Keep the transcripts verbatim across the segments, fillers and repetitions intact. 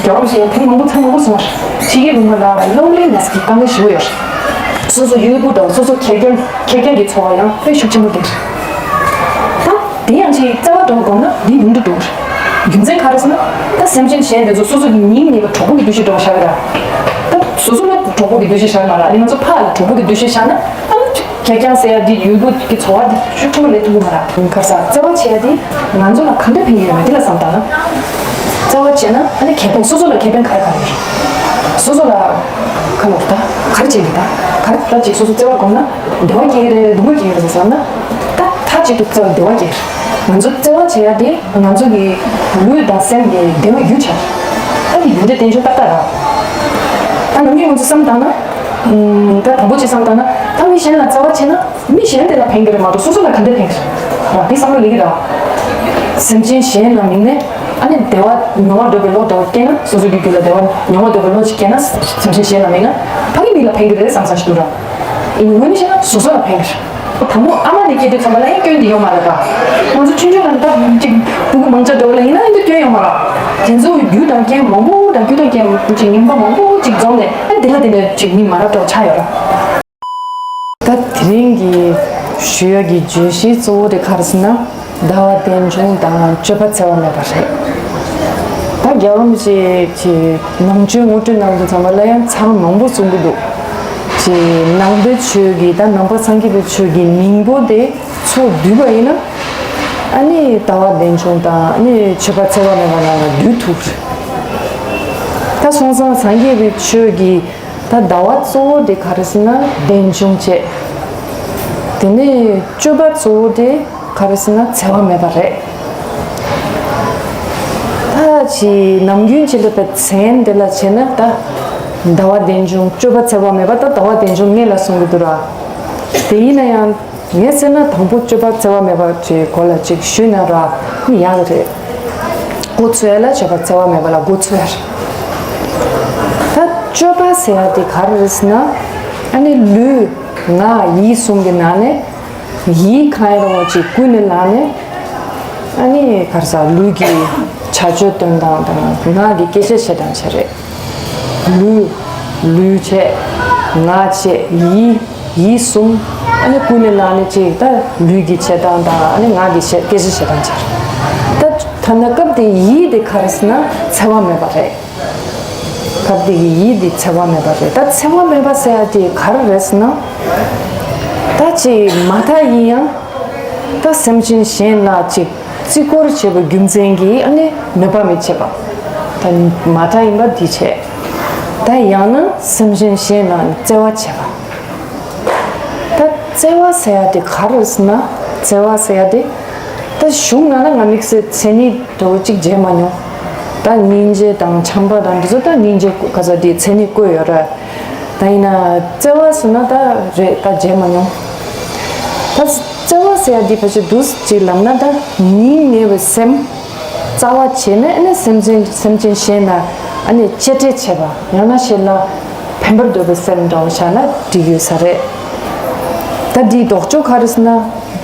རྒྱལ་བ་རིན་པོ་ཆེ་ཐེངས་མང་པོ་ཐེངས་མང་པོ་གསུངས་པ་རེད། ཕྱི་རྒྱལ་ལུང་པ་ལ་སློབ་གླིང་ནས་ཀྱི་དཀའ་ངལ་ཞེ་པོ་ཡོད་རེད། སོ་སོ་ཡུལ་སྤོ་དང་སོ་སོ་ཁེར་རྐྱང་ཁེར་རྐྱང་གི་འཚོ་བ་ཡང་དཔེ་ཤུགས་ཆེན་པོ་འདུག་ད་དེ་ཡང་ཅིག་བརྩེ་བ་འདྲ་བོ་སྒོམ་ན་འདི་ཉུང་དུ་འགྲོ་གི་རེད། རྒྱུ་མཚན་ག་རེ་ཟེར་ན། ད་སེམས་ཅན་གཞན་དེ་ཚོ་སོ་སོ་གི་སྙིང་ཉེ་བའི་གྲོགས་པོ་གི་འདུ་ཤེས་འདྲ་བོ་བཞག་གི་རེད། ད་སོ་སོ་ལ་གྲོགས་པོ་གི་འདུ་ཤེས་བཞག་མ་རེད། ཨ་ནི་ང་ཚོ་ཕར་ལ་གྲོགས་པོ་གི་འདུ་ཤེས་བཞག་ན། ཨ་ནི་ཁེར་རྐྱང་ཟེར་ཡ་འདི་ཡུལ་སྤོ་གི་འཚོ་བ་འདི་ཆུ་ཁོལ་ལས་ཐུབ་ཀྱི་མ་རེད། ག་རེ་ཟེར། བརྩེ་བ་བྱེད་ཡ་འདི་ང་ཚོ་ལ་ག་འདྲ་ཕན་གྱི་ཡོད་མེད་འདི་ལ་བསམ་བཏང་ན། བརྩེ་བ་བྱས་ན་ཨ་ནི་ཁེ་ཕན། སོ་སོ་ལ་ཁེ་ཕན་ག་རེ་ག་རེ་ཡོད་རེད། སོ་སོ་ལ་ག་ལ་ད་ག་རེ་བྱེད་ཀྱི། ད་ག་རེ་ད་ཅིག་སོ་སོ་བརྩེ་བ་སྒོམ་ན་བདེ་བ་སྐྱེ་གི་རེད། སྡུག་བསྔལ་སྐྱེ་གི་རེད་ཟེར་བསམ་ན། ད་མཐའ་གཅིག་ཏུ་བརྩེ་བ་བདེ་བ་སྐྱེ་གི་རེད། ང་ཚོ་བརྩེ་བ་བྱེད་ཡ་དེ་ང་ཚོ་གི་ལུས་དང་སེམས་ཀྱི་བདེ་བའི་རྒྱུ་ཆགས། ད་འདི་ཡོན་ཏན་རྟེན་འབྱུང་ཏག་ཏག་རེད། ད་ནམ་རྒྱུན་ང་ཚོ་བསམ་བཏང་ན། ཨུམ། ད་དང་པོ་ཅིག་བསམ་བཏང་ན། ད་མི་གཞན་ལ་བརྩེ་བ་བྱས་ན་མི་གཞན་དེ་ལ་ཕན་གྱི་རེད་མ་གཏོགས་སོ་སོ་ལ་ག་འདྲ་ཕན་གྱི་རེད། ར། འདི་བསམ་བློ་ལེན་གྱི་ར། སེམས་ཅན་གཞན་ལ་དམིགས་ནས་ཨ་ནི་བདེ་བ། མྱོང་བ་སྒྲུབ་པའི་བློ་འདྲ་བོ་སྐྱེས་ན། སོ་སོ་གི་རྒྱུད་ལ་བདེ་བ། མྱོང་བ་སྒྲུབ་པའི་བློ་ཅིག་སྐྱེས་ན། སེམས་ཅན་གཞན་ལ་དམིགས་ན་ཕ་གི་མི་ལ་ཕན་གྱི་རེད་བསམ་བསམ་ཞིག་འདུག་ར། ཡིན་ངོས་ནས་བཤད་ན་སོ་སོ་ལ་ཕན་གྱི་རེད། དང་པོ་ཨ་མ་ནས་སྐྱེས་དུས་ཙམ་པ་ལ་ཡང་སྐྱོན་འདི་ཡོད་མ་རེད་པ། ང་ཚོ་ཆུང་ཆུང་ལ་ད་ཅིག་སྤུ་གུ་མང་ཆེ་འདྲ་བོ་ལ་ཡིན་ན་ཡིན་དུས་སྐྱོན་ཡོད་མ་རེད། དེ་ཚོ་རྒྱུ་དང་རྐྱེན་མང་པོ་དང་རྒྱུ་དང་རྐྱེན་ཅིག་ངན་པ་མང་པོ་ཅིག་འཛོམས་ནས། ཨ། དེ་ལ་དེ་ནས་ཅིག་མི་མ་རབས་འདྲ་བོ་ཆགས་ཡོད་ར། ད་དེ་རིང་གི་ཞུ་ཡག་གི་བརྗོད་གཞི་གཙོ་བོ་དེ་ག་རེ་ཟེར་ན། ཟླ་བ་རྟེན་འབྱུང་དང་སྤྱོད་པ་འཚེ་བ་མེད་པ་རེད། ད་རྒྱལ་བ་རིན་པོ་ཆེ་གི་ནང་ཆོས་ངོ་སྤྲོད་གནང་དུས་ཙམ་པ་ལ་ཡང་ཚར་མང་པོ་གསུང་གི་འདུག་ཅེས། ནང་པའི་ཆོས་ཀྱི། ད་ནང་པ་སངས་རྒྱས་པའི་ཆོས་ཀྱི་སྙིང་པོ་དེ་ཚུར་བསྡུས་པ་ཡིན་ན། ཨ་ནི་ཟླ་བ་རྟེན་འབྱུང་དང་ཨ་ནི་སྤྱོད་པ་འཚེ་བ་མེད་པ་ནང་ལ་བསྡུས་ཐུབ་རེད། ད་སོང་ཙང་སངས་རྒྱས་པའི་ཆོས་ཀྱི། ད་ཟླ་བ་གཙོ་བོ་དེ་ག་རེ་ཟེར་ན། རྟེན་འབྱུང་བྱས། དེ་ནས་སྤྱོད་པ་གཙོ་བོ་དེ་ག་རེ་ཟེར་ན། འཚེ་བ་མེད་པ་རེད། ད་ཅི་ནམ་རྒྱུན་བྱེད་ལས་པའི་མཚན་དེ་ལ་བྱས་ན། ད་ཟླ་བ་རྟེན་འབྱུང་སྤྱོད་པ་འཚེ་བ་མེད་པ། ད་ཟླ་བ་རྟེན་འབྱུང་ངེས་ལ་གསུང་གི་འདུག་ར། དེ་ཡིན་ན་ཡང་། ངས་བཤད་ན་དང་པོ་སྤྱོད་པ་འཚེ་བ་མེད་པ་ཅེས་གོ་ལ་ཅིག་ཞུས་ན་ར་ཡག་རེད། འགོ་ཚུགས་ཡ་ལ་སྤྱོད་པ་འཚེ་བ་མེད་པ་ལ་འགོ་ཚུགས་ཡ་རེད། ད་སྤྱོད་པ་ཟེར་ཡ་དེ་ག་རེ་རེད་ཟེར་ན། ཨ་ནི་ལུས་ངག་ཡིད་གསུམ་གྱི་ནང་ནས། ཡིད་གང་ཡིན་རུང་བ་ཅིག་ཀུན་ནས་བསླངས་ནས། ཨ་ནི་ག་རེ་ཟེར། ལུས་ཀྱི་བྱ་སྤྱོད་སྟོན་སྟངས་དང་། ངག་གི་སྐད་ཆ་བཤད་སྟངས་བྱས་རེད། ལུས། ལུས་བྱས། ངག་བྱས། ཡིད། ཡིད་གསུམ། ཨ་ནི་ཀུན་ནས་བསླངས་ནས་ཅིག་ད་ལུས་ཀྱི་བྱེད་སྟངས་དང་། ཨ་ནི་ངག་གི་བཤད། སྐད་ཆ་བཤད་སྟངས་བྱས་རེད། ད་ཐ་ན་སྐབས་དེ་ཡིད་དེ་ག་རེ་ཟེར་ན། འཚེ་བ་མེད་པ་རེད། སྐབས་དེ་གི་ཡིད་དེ་འཚེ་བ་མེད་པ་རེད། ད་འཚེ་བ་མེད་པ་ཟེར་ཡ་དེ་ག་རེ་རེད་ཟེར་ན། ད་ཅིག་མ་མཐའ་ཡིན་ཡང་། ད་སེམས་ཅན་གཞན་ལ་ཅིག་བརྩི་བཀུར་བྱེད་པའི་རྒྱུ་མཚན་གྱིས་ཨ་ནི་གནོད་པ་མི་བྱེད་པ། ད་མ་མཐའ་ཡིན་པ་འདི་བྱས། ད་ཡང་ན་སེམས་ཅན་གཞན་ལ་བརྩེ་བ་བྱེད་པ། ད་བརྩེ་བ་ཟེར་ཡ་དེ་ག་རེ་ཟེར་ན། བརྩེ་བ་ཟེར་ཡ་དེ། ད་གཞུང་ནང་ལ་ང་དམིགས་བསལ་མཚན་ཉིད་འདྲ་བོ་གཅིག་མཇལ་མ་མྱོང་། ད་སྙིང་རྗེ་དང་བྱམས་པ་དང་འདི་ཚོ། ད་སྙིང་རྗེ་ག་ས་དེ་མཚན་ཉིད་བཀོད་ཡོད་རེད། ད་ཡིན་ན་བརྩེ་བ་ཟེར་ན་ད་རེད། ད་མཇལ་མ་མྱོང་། ད་བརྩེ་བ་ཟེར་ཡ་འདི་ཕལ་ཆེར་འདུག་ཅིག་ལབ་ན། ད་སྙིང་ཉེ་བའི་སེམས་རྩ་བ་བྱས་ནས། ཨ་ནི་སེམས་ཅན། སེམས་ཅན་གཞན་ལ་ཨ་ནི་གཅེས་སྤྲས་བྱེད་པ། ཡང་ན་གཞན་ལ་ཕན་པར་འདོད་པའི་སེམས་འདྲ་བོ་བྱས་ན་འགྲིག་ཡོད་ས་རེད། ད་འདིའི་ལྡོག་ཕྱོགས་ག་རེ་ཟེར་ན།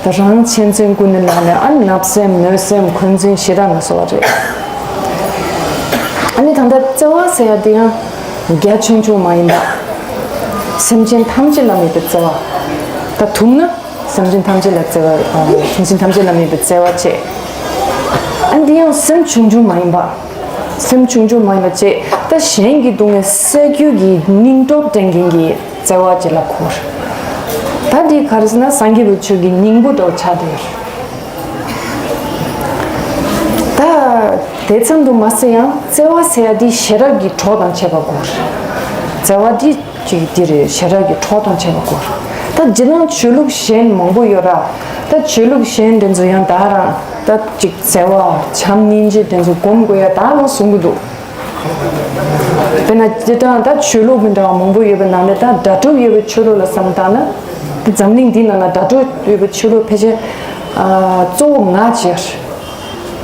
རང་གཅེས་འཛིན་ཀུན་ནས་བསླངས་ནས། ཨ་ནི་བརྣབ་སེམས། གནོད་སེམས། འཁོན་འཛིན། ཞེ་དྲག་ལ་སོགས་པ་རེད། ཨ་ནི་ད་ལྟ་བརྩེ་བ་ཟེར་ཡ་དེ་ཡང་རྒྱ་ཆུང་ཆུང་མ་ཡིན་པ། སེམས་ཅན་ཐམས་ཅད་ལ་དམིགས་པའི་བརྩེ་བ། ད་དུམ་ན་སེམས་ཅན་ཐམས་ཅད་ལ་བརྩེ་བ། ཨ། སེམས་ཅན་ཐམས་ཅད་ལ་དམིགས་པའི་བརྩེ་བ་བྱས། ཨ་ནི་དེ་ཡང་སེམས་ཆུང་ཆུང་མ་ཡིན་པ། སེམས་ཆུང་ཆུང་མ་ཡིན་པ་བྱས། ད་གཞན་གྱི་སྡུག་བསྔལ་སེལ་རྒྱུ་གི་སྙིང་སྟོབས་ལྡན་མཁན་གྱི་བརྩེ་བ་ཅིག་ལ་གོ་རེད། ད་འདི་ག་རེ་ཟེར་ན། སངས་རྒྱས་པའི་ཆོས་ཀྱི་སྙིང་པོ་འདྲ་བོ་ཆགས་བསྡད་ཡོད་རེད། ད་དེ་ཙམ་དུ་མ་ཟད། ཡང་བརྩེ་བ་ཟེར་ཡ་འདི་ཤེས་རབ་ཀྱི་གྲོགས་དང་བཅས་པ་དགོས་རེད། བརྩེ་བ་འདི་ཅིག་འདི་རེད། ཤེས་རབ་ཀྱི་གྲོགས་དང་བཅས་པ་དགོས་རེད། ད་སྤྱིར་བཏང་ཆོས་ལུགས་གཞན་མང་པོ་ཡོད་ར། ད་ཆོས་ལུགས་གཞན་དེ་ཚོ་ཡང་ད་རང་ད་ཅིག་བརྩེ་བ། བྱམས་སྙིང་རྗེ་དེ་ཚོ་སྒོམ་དགོས་ཡ་ད་རང་གསུང་གི་འདུག་དཔེར་ན་སྤྱིར་བཏང་ད་ཆོས་ལུགས་མི་འདྲ་བ་མང་པོ་ཡོད་པའི་ནང་ནས། ད་དགྲ་གྲུབ་ཡོད་པའི་ཆོས་ལུགས་ལ་བསམ་བཏང་ན། ད་འཛམ་གླིང་འདིའི་ནང་ལ་དགྲ་གྲུབ་ཡོད་པའི་ཆོས་ལུགས་ཕལ་ཆེར། ཨ། གཙོ་བོ་ལྔ་བྱས།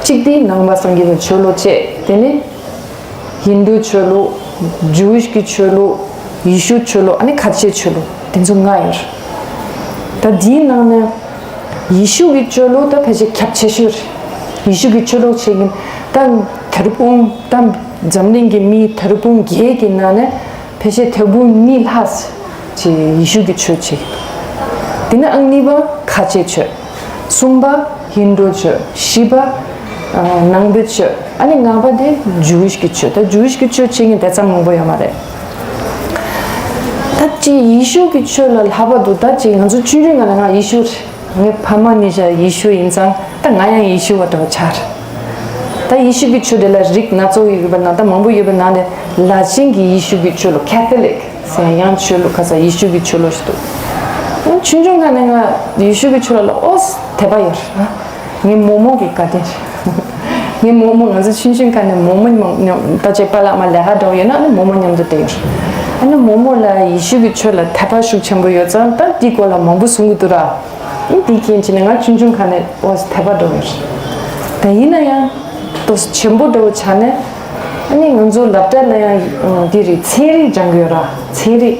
གཅིག་དེ་ནང་པ་སངས་རྒྱས་པའི་ཆོས་ལུགས་བྱས། དེ་ནས་ཧིན་རྡུ་ཆོས་ལུགས། ཇུ་ཝིཤ་གི་ཆོས་ལུགས། ཡེ་ཤུ་ཆོས་ལུགས། ཨ་ནི་ཁ་ཆེའི་ཆོས་ལུགས། དེ་ཚོ་ལྔ་ཡོད་རེད། ད་འདིའི་ནང་ནས་ཡེ་ཤུ་གི་ཆོས་ལུགས་ད་ཕལ་ཆེར་ཁྱབ་ཆེ་ཤོས་རེད། ཡེ་ཤུ་གི་ཆོས་ལུགས་བྱས་ཀྱིན་ད་ཐེར་འབུམ་ད་ འཛམ་གླིང་གི་མི་ཐེར་འབུམ་བརྒྱད་ཀྱི་ནང་ནས་ཕལ་ཆེར་ཐེར་འབུམ་གཉིས་ལྷག་ཅིག་ཡེ་ཤུ་གི་ཆོས་བྱེད་ཀྱི་འདུག་དེ་ནས་ཨང་གཉིས་པ་ཁ་ཆེ་ཆོས། གསུམ་པ་ཧིན་དུ་ཆོས། བཞི་པ་ཨ་ནང་པའི་ཆོས། ཨ་ནི་ལྔ་པ་དེ་ཇུ་ཝིཤ་གི་ཆོས། ད་ཇུ་ཝིཤ་གི་ཆོས་བྱེད་མཁན་དེ་ཙམ་མང་པོ་ཡོད་མ་རེད། ད་ཅིག་ཡེ་ཤུ་གི་ཆོས་ལ་ལྷག་པ་འདུག་ད་ཅིག་ང་ཚོ་ཆུང་ཆུང་སྒང་ལ་ང་ཡེ་ཤུ་རེད། ངའི་ཕ་མ་ནི་ཡེ་ཤུ་ཡིན་ཙང་ད་ང་ཡང་ཡེ་ཤུ་བ་འདྲ་བོ་ཆགས་རེད། ད་ཡེ་ཤུ་གི་ཆོས་དེ་ལ་རིགས་སྣ་ཚོགས་ཡོད་པ་ན་ད་མང་པོ་ཡོད་པའི་ནང་ནས་ལ་ཆེན་གྱི་ཡེ་ཤུ་གི་ཆོས་ལུགས་ཁེ་ཐོ་ལིག་ཟེར་ཡང་ཆོས་ལུགས་ཁ་ས་ཡེ་ཤུ་གི་ཆོས་ལུགས་ཤིག་འདུག་ཆུང་ཆུང་སྒང་ནས་ང་ཡེ་ཤུ་གི་ཆོས་ལ་ལ་ཨོ་དད་པ་ཡོད་རེད། ངའི་རྨོ་མོ་གི་བཀའ་དྲིན་རེད། ངའི་རྨོ་མོ་ང་ཚོ་ཆུང་ཆུང་སྒང་ནས་རྨོ་མོ་མཉམ་ད་ཅིག་པཱ་ལགས་མ་ལས་ཀ་འདྲ་བོ་ཡོད་ན་ཨ་ནི་རྨོ་མོ་མཉམ་དུ་བསྡད་ཡོད་རེད། ཨ་ནི་རྨོ་མོ་ལ་ཡེ་ཤུ་གི་ཆོས་ལ་དད་པ་ཤུགས་ཆེན་པོ་ཡོད་ཙང་ད་འདིའི་སྐོར་ལ་མང་པོ་གསུང་གི་འདུག་ར། ཨ་ནི་དེའི་རྐྱེན་བྱས་ནས་ང་ཆུང་ཆུང་སྒང་ནས་ཨོ་དད་པ་འདྲ་བོ་ཡོད་རེད། ད་ཡིན་ན་ཡང་ཏོག་ཙམ་ཆེན་པོ་འདྲ་བོ་ཆགས་ནས་ཨ་ནི་ང་ཚོ་སློབ་གྲྭ་ལ་ཡང་འདི་རེད། ཚན་རིག་སྦྱང་གི་ཡོད་ར། ཚན་རིག་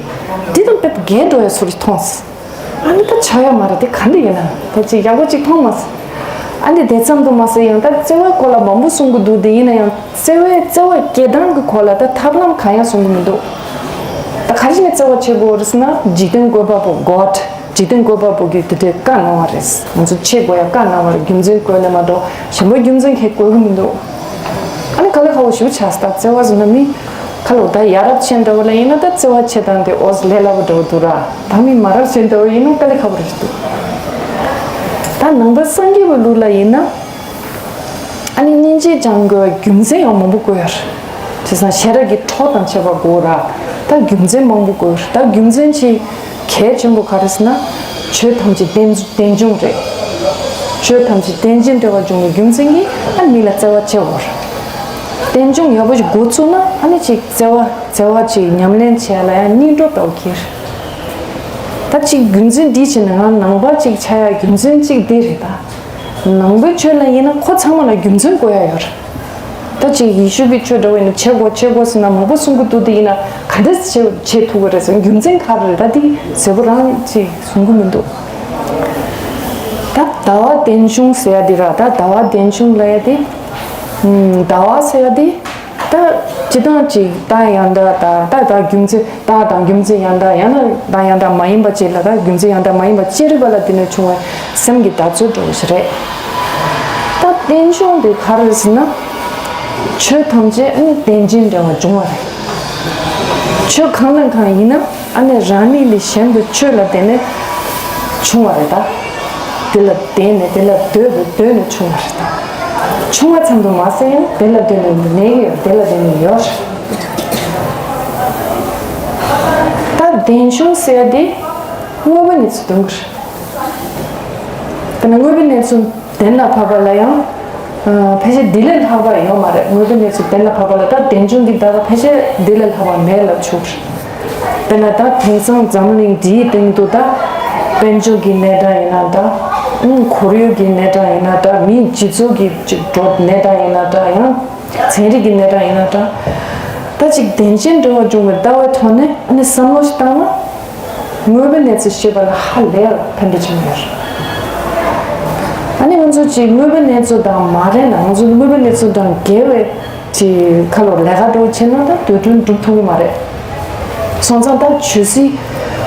འདི་དང་དཔེ་འགལ་འགྲོ་ཡ་བཟོ་འདྲ་མཐོང་སོང་། ཨ་ནི་ད་ཆགས་ཡ་མ་རེད། དེ་ག་འདྲ་ཡིན་ན་ད་ཅིག་ཡག་པོ་ཅིག་མཐོང་མ་སོང་། ཨ་ནི་དེ་ཙམ་དུ་མ་ཟད་ཡང་ད་བརྩེ་བའི་སྐོར་ལ་མང་པོ་གསུང་གི་འདུག་དེ་ཡིན་ན་ཡང་བརྩེ་བའི་བརྩེ་བ་སྐྱེ་སྟངས་ཀྱི་སྐོར་ལ་ད་ཐབས་ལམ་གང་ཡང་གསུང་གི་མི་འདུག་ད་ག་རེ་བྱས་ནས་བརྩེ་བ་བྱེད་དགོས་རེད་ཟེར་ན་འཇིག་རྟེན་བཀོད་པ་པོ་གོཌ། འཇིག་རྟེན་བཀོད་པ་པོ་གིས་དེ་འདྲའི་བཀའ་གནང་བ་རེད། ང་ཚོ་བྱེད་དགོས་ཡ་བཀའ་གནང་བ་རེད། རྒྱུ་མཚན་བཀོད་ནས་མ་གཏོགས་གཞན་པ་རྒྱུ་མཚན་གང་ཡང་བཀོད་གི་མི་འདུག་ཨ་ནི་དཀའ་ལས་ཁག་པོ་ཞེ་པོ་ཆགས་སོང་། ད་བརྩེ་བ་ཟེར་ན་མི་ཁ་ལོ་ད་ཡ་རབས་ཅན་འདྲ་བོ་ལ་ཡིན་ན་ད་བརྩེ་བ་བྱེད་སྟངས་དེ་ཨོ་ཙི་ལས་སླ་པོ་འདྲ་བོ་འདུག་ར། ད་མི་མ་རབས་ཅན་འདྲ་བོ་ཡིན་ན་དཀའ་ལས་ཁག་པོ་རེད་འདུག་ད་ནང་པ་སངས་རྒྱས་པའི་ལུགས་ལ་ཡིན་ན་ཨ་ནི་སྙིང་རྗེ་སྦྱང་དགོས་རྒྱུ་མཚན་ཡང་མང་པོ་བཀོད་ཡོད་རེད། བྱས་ཙང་ཤེས་རབ་ཀྱི་གྲོགས་དང་བཅས་པ་དགོས་ར། ད་རྒྱུ་མཚན་མང་པོ་དགོས་རེད། ད་རྒྱུ་མཚན་ཅིག་གལ་ཆེན་པོ་ག་རེ་ཟེར་ན། ཆོས་ཐམས་ཅད་རྟེན་རྟེན་འབྱུང་རེད། ཆོས་ཐམས་ཅད་རྟེན་ཅིང་འབྲེལ་བར་འབྱུང་བའི་རྒྱུ་མཚན་གྱིས་ཨ་མི་ལ་བརྩེ་བ་བྱེད་དགོས་རེད། རྟེན་འབྱུང་ཡག་པོ་ཞིག་འགོ་ཚུགས་ན་ཨ་ནི་ཅིག་བརྩེ་བ་བརྩེ་བ་ཅིག་ཉམས་ལེན་བྱེད་ཡ་ལ་ཡང་སྙིང་སྟོབས་ལྟ་བུ་ཁྱེར། ད་ཅིག་རྒྱུ་མཚན་འདི་བྱས་ནས་ང་ནང་པ་ཅིག་ཆགས་ཡ་རྒྱུ་མཚན་ཅིག་འདི་རེད་ད། ནང་པའི་ཆོས་ལ་ཡིན་ན་ཁོ་ཚང་མ་ལ་རྒྱུ་མཚན་བཀོད་ཡ་ཡོད་རེད། ད་ཅིག་ཡེ་ཤུ་གི་ཆོས་འདྲ་བོ་ཡིན་ན་བྱེད་དགོས་བྱེད་དགོས་ཟེར་ན་མང་པོ་གསུང་གི་འདུག་དེ་ཡིན་ན་ག་འདྲ་བྱེད་བྱེད་ཐུབ་ཀྱི་རེད་ཟེར་རྒྱུ་མཚན་ག་རེ་རེད་ད་དེ་གསལ་པོ་རང་ཅིག་གསུང་གི་མི་འདུག་ད་ཟླ་བ་རྟེན་འབྱུང་ཟེར་ཡ་དེ་ར། ད་ཟླ་བ་རྟེན་འབྱུང་ལབ་ཡ་དེ་ཟླ་བ་ཟེར་ཡ་དེ་ད་སྤྱིར་བཏང་ཅིག་ད་ཡང་ད་ད་ད་ད་རྒྱུ་མཚན། རྟགས་དང་རྒྱུ་མཚན་ཡང་དག་ཡང་ན་དང་ཡང་དག་མ་ཡིན་པ་ཅིག་ལ་དང་རྒྱུ་མཚན་ཡང་དག་མ་ཡིན་པ་ཅི་རིགས་པ་ལ་བརྟེན་ནས་བྱུང་བའི་སེམས་ཀྱི་བརྡ་རྩོལ་འགྲོ་བ་ཞིག་རེད། ད་རྟེན་འབྱུང་དེ་ག་རེ་རེད་ཟེར་ན། ཆོས་ཐམས་ཅད་ནི་རྟེན་ཅིང་འབྲེལ་བར་འབྱུང་བ་རེད། ཆོས་གང་དང་གང་ཡིན་ན་ཨ་ནི་རང་ཉིད་ལས་གཞན་དུ་ཆོས་ལ་བརྟེན་ནས་བྱུང་བ་རེད་ད། དེ་ལ་བརྟེན་ནས་དེ་ལ་ལྟོས་ཏེ་ལྟོས་ནས་བྱུང་བ་རེད་ད། བྱུང་བ་ཙམ་དུ་མ་ཟད་ཡང་དེ་ལ་ལྟོས་ནས་གནས་ཀྱི་ཡོད། དེ་ལ་ལྟོས་ནས་ཡོད་རེད། ད་རྟེན་འབྱུང་ཟེར་ཡ་དེ་དངོས་པོའི་གནས་ཚུལ་སྟོན་གྱི་རེད། དཔེར་ན་དངོས་པོའི་གནས་ཚུལ་གཏན་ལ་ཕབ་པ་ལ་ཡང་ཕལ་ཆེར་འདི་ལས་ལྷག་པ་ཡོད་མ་རེད། དངོས་པོའི་གནས་ཚུལ་གཏན་ལ་ཕབ་པ་ལ་ད་རྟེན་འབྱུང་གི་བརྡ་ཕལ་ཆེར་འདི་ལས་ལྷག་པ་མེད་ལབ་ཆོག་གི་རེད། དཔེར་ན་ད་དེང་སང་འཛམ་གླིང་འདིའི་སྟེང་དུ་ད་དཔལ་འབྱོར་གྱི་གནས་སྟངས་ཡིན་ན་འདྲ། ཁོར་ཡུག་གི་གནས་སྟངས་ཡིན་ན་འདྲ། མིའི་སྤྱི་ཚོགས་ཀྱི་གནས་སྟངས་ཡིན་ན་འདྲ། ཡང་ཚན་རིག་གི་གནས་སྟངས་ཡིན་ན་འདྲ། ད་ཅིག་རྟེན་ཅིང་འབྲེལ་བར་འབྱུང་བའི་ལྟ་བའི་ཐོག་ནས་ཨ་ནི་བསམ་བློ་ཞིག་བཏང་ན། དངོས་པོའི་གནས་ཚུལ་ཤེས་པ་ལ་ཧ་ལས་པ་ཕན་ཐོགས་ཆེན་པོ་ཡོད་རེད། ཨ་ནི་ང་ཚོ་ཅིག་དངོས་པོའི་གནས་ཚུལ་དང་མ་རེད་ན། ང་ཚོ་དངོས་པོའི་གནས་ཚུལ་དང་འགལ་བའི་ཅིག་ཁ་ལོ་ལས་ཀ་འགྲོ་བྱེད་ན་ད་དུས་དྲན་འགྲུབ་ཐུབ་ཀྱི་མ་རེད། སོང་ཙང་ད་ཆོས་སྲིད།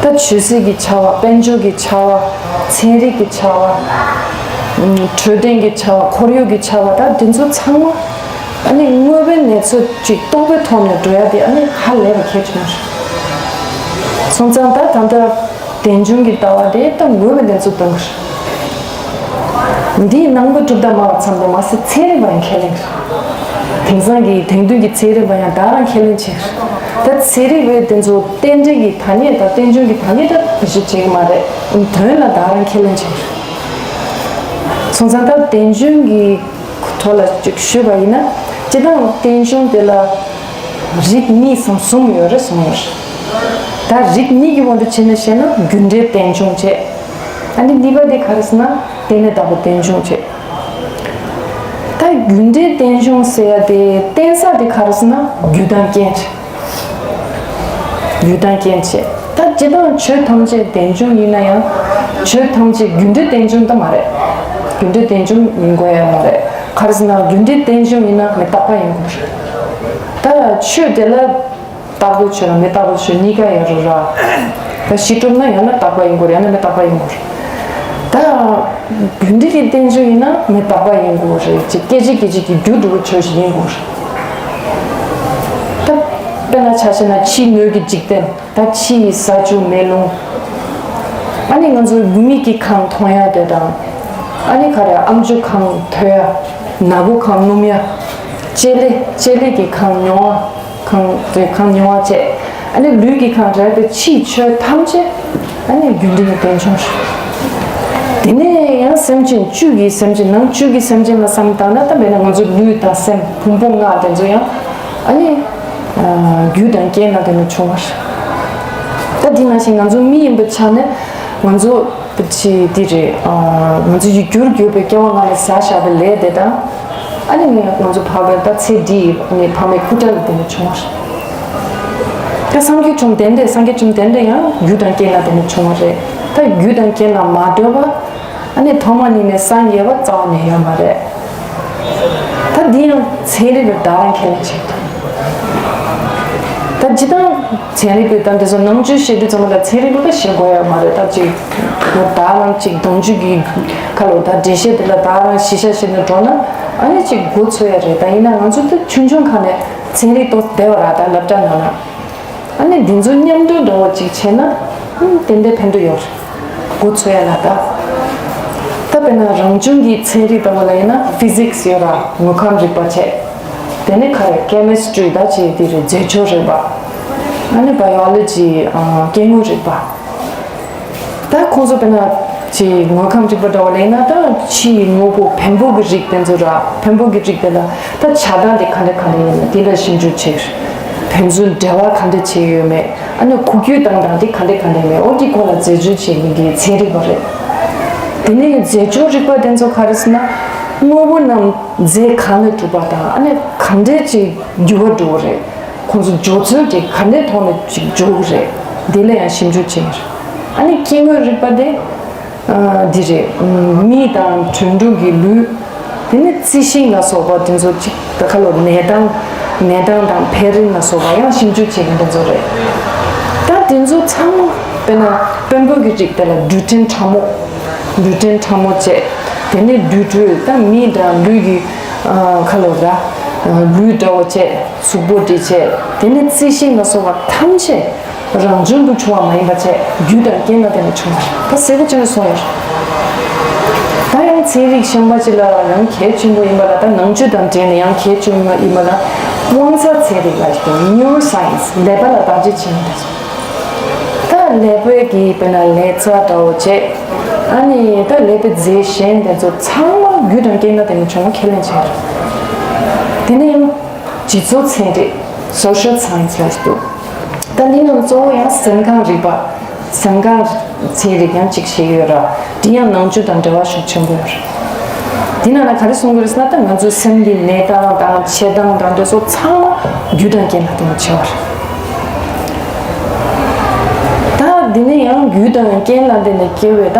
ད་ཆོས་སྲིད་ཀྱི་བྱ་བ། དཔལ་འབྱོར་གྱི་བྱ་བ། ཚན་རིག་གི་བྱ་བ། འཕྲོད་བསྟེན་གྱི་བྱ་བ། ཁོར་ཡུག་གི་བྱ་བ། ད་དེ་ཚོ་ཚང་མ་ཨ་ནི་དངོས་པོའི་གནས་ཚུལ་ཅིག་རྟོགས་པའི་ཐོག་ནས་འགྲོ་ཡ་དེ་ཨ་ནི་ཧ་ལས་པ་གལ་ཆེན་པོ་རེད། སོང་ཙང་ད་ད་ལྟ་རྟེན་འབྱུང་གི་ལྟ་བ་དེ་ད་དངོས་པོའི་གནས་ཚུལ་སྟོན་གྱི་རེད། འདིའི་ནང་དུ་གྲུབ་མཐའ་སྨྲ་བ་ཙམ་དུ་མ་ཟད་ཚན་རིག་པ་ཡང་ཁས་ལེན་གྱི་རེད། དེང་སང་གི་དེང་དུས་ཀྱི་ཚན་རིག་པ་ཡང་ད་རང་ཁས་ལེན་བྱེད་ཀྱི་རེད། ད་ཚན་རིག་པས་དེ་ཚོ་རྟེན་འབྲེལ་གྱི་ཐ་སྙད་དང་རྟེན་འབྱུང་གི་ཐ་སྙད་ད་བེད་སྤྱོད་བྱེད་ཀྱི་མ་རེད། དོན་ལ་ད་རང་ཁས་ལེན་བྱེད་ཀྱི་རེད། སོང་ཙང་ད་རྟེན་འབྱུང་གི་ཐོག་ལ་ཅིག་ཞུས་པ་ཡིན་ན། སྤྱིར་བཏང་རྟེན་འབྱུང་དེ་ལ་རིགས་གཉིས་སམ་གསུམ་ཡོད་རེད་གསུངས་ཡོད་རེད། ད་རིགས་གཉིས་ཀྱི་དབང་དུ་བྱས་ནས་བཤད་ན་རྒྱུ་འབྲས་རྟེན་འབྱུང་བྱས། ཨ་ནི་གཉིས་པ་དེ་ག་རེ་ཟེར་ན་རྟེན་ལས་བཏགས་པའི་རྟེན་འབྱུང་བྱས། ད་རྒྱུ་འབྲས་རྟེན་འབྱུང་ཟེར་ཡ་དེ་བརྟེན་ས་དེ་ག་རེ་ཟེར་ན་རྒྱུ་དང་རྐྱེན་བྱས། རྒྱུ་དང་རྐྱེན་བྱས། ད་སྤྱིར་བཏང་ཆོས་ཐམས་ཅད་རྟེན་འབྱུང་ཡིན་ན་ཡང་ཆོས་ཐམས་ཅད་རྒྱུ་འབྲས་རྟེན་འབྱུང་ད་མ་རེད། རྒྱུ་འབྲས་རྟེན་འབྱུང་ཡིན་དགོས་ཡ་མ་རེད། ག་རེ་ཟེར་ན་རྒྱུ་འབྲས་རྟེན་འབྱུང་ཡིན་ན་མི་རྟག་པ་ཡིན་དགོས་རེད། ད་ཆོས་དེ་ལ་རྟག་པའི་ཆོས་དང་མི་རྟག་པའི་ཆོས་གཉིས་ཀ་ཡོད་རེད་ར། ད་གཞི་གྲུབ་ན་ཡང་ན་རྟག་པ་ཡིན་དགོས་རེད། ཡང་ན་མི་རྟག་པ་ཡིན་དགོས་རེད། ད་རྒྱུ་འབྲས་ཀྱི་རྟེན་འབྱུང་ཡིན་ན་མི་རྟག་པ་ཡིན་དགོས་རེད། ཅིག་སྐད་ཅིག་སྐད་ཅིག་གིས་རྒྱུ་འགྲུབ་པའི་ཆོས་ཤིག་ཡིན་དགོས་རེད། ད་དཔེར་ན་ཆ་བཞག་ན་ཕྱིའི་ངོས་ཀྱི་འཇིག་རྟེན། ད་ཕྱིའི་ས་ཆུ་མེ་རླུང་། ཨ་ནི་ང་ཚོའི་མིག་གིས་གང་མཐོང་ཡ་དེ་དང་། ཨ་ནི་ག་རེ་ཨམ་ཅོག་གང་ཐོས་ཡ། ན་བུ་གང་སྣོམ་ཡ། ལྕེ་ལེ་ལྕེ་ལེ་གིས་གང་མྱོང་བ། གང་དེ་གང་མྱོང་བ་བཅས། ཨ་ནི་ལུས་ཀྱིས་གང་རེག་པའི་ཕྱིའི་ཆོས་ཐམས་ཅད་ཨ་ནི་རྒྱུ་འབྲས་ཀྱི་རྟེན་འབྱུང་རེད། དེ་ནས་ཡང་སེམས་ཅན་བཅུད་ཀྱི་སེམས་ཅན་ནང་བཅུད་ཀྱི་སེམས་ཅན་ལ་བསམ་བཏང་ན། ད་དཔེར་ན་ང་ཚོའི་ལུས་དང་སེམས་ཕུང་པོ་ལྔ་དེ་ཚོ་ཡང་ཨ་ནི་རྒྱུ་དང་རྐྱེན་ལ་བརྟེན་ནས་བྱུང་བ་རེད། ད་འདི་ནང་བཞིན་ང་ཚོ་མི་ཡིན་པའི་ཆ་ནས་ང་ཚོ་ཅི་འདི་རེད། ང་ཚོ་ཡིག་སྒྱུར་གྱུར་པའི་སྐྱེ་བ་སྔ་མའི་བྱས་བཞག་པའི་ལས་དེ་དང་། ཨ་ནི་ང་ཚོ་འཕགས་པའི་ད་ཚེ་འདིའི་ནི་ཕ་མའི་སྐུ་དགྲ་ལ་བརྟེན་ནས་བྱུང་བ་རེད། ད་སངས་རྒྱས་བཅོམ་ལྡན་འདས་སངས་རྒྱས་བཅོམ་ལྡན་འདས་ཡང་རྒྱུ་དང་རྐྱེན་ལ་བརྟེན་ནས་བྱུང་བ་རེད། ད་རྒྱུ་དང་རྐྱེན་ལ་མ་ལྟོས་པ། ཨ་ནི་ཐོག་མ་ཉིད་ནས་སངས་རྒྱས་པ་རྩ་བ་ནས་ཡོད་མ་རེད། ད་འདི་ཡང་ཚན་རིག་པས་བདག་རང་ཁས་ལེན་བྱེད་ཐུབ། ད་སྤྱིར་བཏང་ཚན་རིག་པས་ད་འདི་ཚོ་ནམ་རྒྱུན་བཤད་དུས་ཚང་མ་ལ་ཚན་རིག་པ་ད་བཤད་དགོས་ཡ་མ་རེད། ད་ཅིག་བདག་རང་ཅིག་གདུང་རྒྱུད་ཀྱི་ཁ་ལོ་ད་འགྲེལ་བཤད་དེ་ལ་བདག་རང་གཞི་བཞག་བྱས་ནས་འགྲོ་ན་ཨ་ནི་ཅིག་མགོ་ཚོས་ཡ་རེད། ད་ཡིན་ན་ང་ཚོ་ད་ཆུང་ཆུང་ཁ་ནས་ཚན་རིག་ཏོག་བསྡད་པ་ར་ད་སློབ་གྲྭ་ནང་ན། ཨ་ནི་འདི་ཚོ་མཉམ་དུ་འདྲ་བོ་ཅིག་བྱས་ན་ཨ་ནི་ཏན་ཏན་ཕན་ཐོགས་ཡོད་རེད། མགོ་ཚོས་ཡ་ལ་ད། ད་དཔེར་ན་རང་བྱུང་གི་ཚན་རིག་ལྟ་བུ་ལ་ཡིན་ན་ཕི་ཟིག་སི་ཡོད་ར། དངོས་ཁམས་རིག་པ་བྱས། དེ་ནས་ག་རེ་ཀེ་མི་སི་ཊི་རི་ད་བྱས་དེ་རེད། རྫས་སྦྱོར་རིག་པ། ཨ་ནི་བྷ་ཡོ་ལོ་ཇི་སྐྱེ་དངོས་རིག་པ། ད་ཁོང་ཚོ་དཔེར་ན་ཅིག་དངོས་ཁམས་རིག་པ་འདྲ་བ་ལས་ན་ད་ཕྱིའི་དངོས་པོ་བེམ་པོ་གི་རིགས་དེ་ཚོ་ར། བེམ་པོ་གི་རིགས་དེ་ལ་ད་ཆགས་སྡང་དེ་ག་འདྲ་ག་འདྲ་ཡིན་ན་དེ་ལ་ཞིབ་འཇུག་བྱས། དེ་ཚོ་འབྲེལ་བ་ག་འདྲ་བྱས་ཡོད་མེད། ཨ་ནི་ཁུག་ཀྱོག་བཏང་སྟངས་དེ་ག་འདྲ་ག་འདྲ་ཡིན་མེད། འོ་དེ་སྐོར་ལ་རྫས་སྦྱོར་བྱེད་མཁན་གྱི་ཚན་རིག་པ་རེད། དེ་ནས་རྫས་སྦྱོར་རིག་པ་དེ་ཚོ་ག་རེ་ཟེར་ན་དངོས་པོ་རྣམས་རྫས་གང་ནས་གྲུབ་པ་དང་། ཨ་ནི་ག་འདྲས་ཅིག་འགྱུར་བ་འགྲོ་གི་རེད། ཁོང་ཚོ་སྦྱོར་ཚུལ་དེ་ག་འདྲའི་ཐོག་ནས་ཅིག་སྦྱོར་གི་རེད། དེ་ལ་ཡང་ཞིབ་འཇུག་བྱས། ཨ་ནི་སྐྱེ་དངོས་རིག་པ་དེ་འདི་རེད། མི་དང་དུད་འགྲོ་གི་ལུས། དེ་ནས་རྩི་ཤིང་ལ་སོགས་པ་དེ་ཚོ་ཅིག་ད་ཁ་ལོ་ནད་དང་ནད་དང་དང་ཕན་རིན་ལ་སོགས་པ་ཡང་ཞིབ་འཇུག་བྱེད་མཁན་དེ་ཚོ་རེད། ད་དེ་ཚོ་ཚང་མ་དཔེར་ན་བེམ་པོ་གི་རིགས་དེ་ལ་གླུ་ཊིན་ཕྲ་མོ། གླུ་ཊིན་ཕྲ་མོ་བཅས། དེ་ནས་དུད་འགྲོའི་ད་མི་དང་ལུས་ཀྱི་ཁ་ལོ་ར། ལུས་འདྲ་བོ་བཅས། གཟུགས་པོ་འདི་བཅས། དེ་ནས་རྩི་ཤིང་ལ་སོགས་པ་ཐམས་ཅད་རང་བྱུང་དུ་བྱུང་བ་མ་ཡིན་པ་བཅས་རྒྱུ་དང་རྐྱེན་ལ་བརྟེན་ནས་བྱུང་བ་རེད། ད་གསལ་པོ་བྱས་ནས་གསུངས་ཡོད་རེད། ད་ཡང་ཚན་རིག་གཞན་པ་ཅིག་ལ་ཡང་གལ་ཆེན་པོ་ཡིན་པ་ལ། ད་ནང་ཆོས་དང་འབྲེལ་ནས་ཡང་གལ་ཆེན་པོ་ཡིན་པ་ལ། དབང་རྩ་ཚན་རིག་ལ་ཞིག་ནིའུ་རོ་སའེན་སི་ཀླད་པ་ལ་བརྟག་དཔྱད་བྱེད་མཁན་དེ་ཚོ། ད་ཀླད་པའི་གི་དཔེར་ན་ལས་རྩ་འདྲ་བོ་བྱས། ཨ་ནི་ད་ཀླད་པའི་རྫས་གཞན་དེ་ཚོ་ཚང་མ་རྒྱུ་དང་རྐྱེན་ལ་བརྟེན་ནས་བྱུང་བ་ཁས་ལེན་བྱས་རེད། དེ་ནས་ཡང་སྤྱི་ཚོགས་ཚན་རིག་སོ་ཤལ་སའེན་སི་ལ་ཞིག་འདུག་ད་འདི་རྣམས་གཙོ་བོ་ཡང་སེམས་ཁམས་རིག་པ། སེམས་ཁམས་ཚན་རིག་ཡང་གཅིག་བྱས་ཡོད་ར། འདི་ཡང་ནང་ཆོས་དང་འབྲེལ་བ་ཤུགས་ཆེན་པོ་ཡོད་རེད། འདི་ནང་ལ་ག་རེ་གསུང་གི་རེད་ཟེར་ན། ད་ང་ཚོའི་སེམས་ཀྱི་གནས་སྟངས་དང་འཆལ་སྟངས་དང་དེ་ཚོ་ཚང་མ་རྒྱུ་དང་རྐྱེན་ལ་བརྟེན་ནས་བྱུང་བ་རེད། ད་འདི་ནས་ཡང་རྒྱུ་དང་རྐྱེན་ལ་བརྟེན་ནས་སྐྱེ་བའི་ད་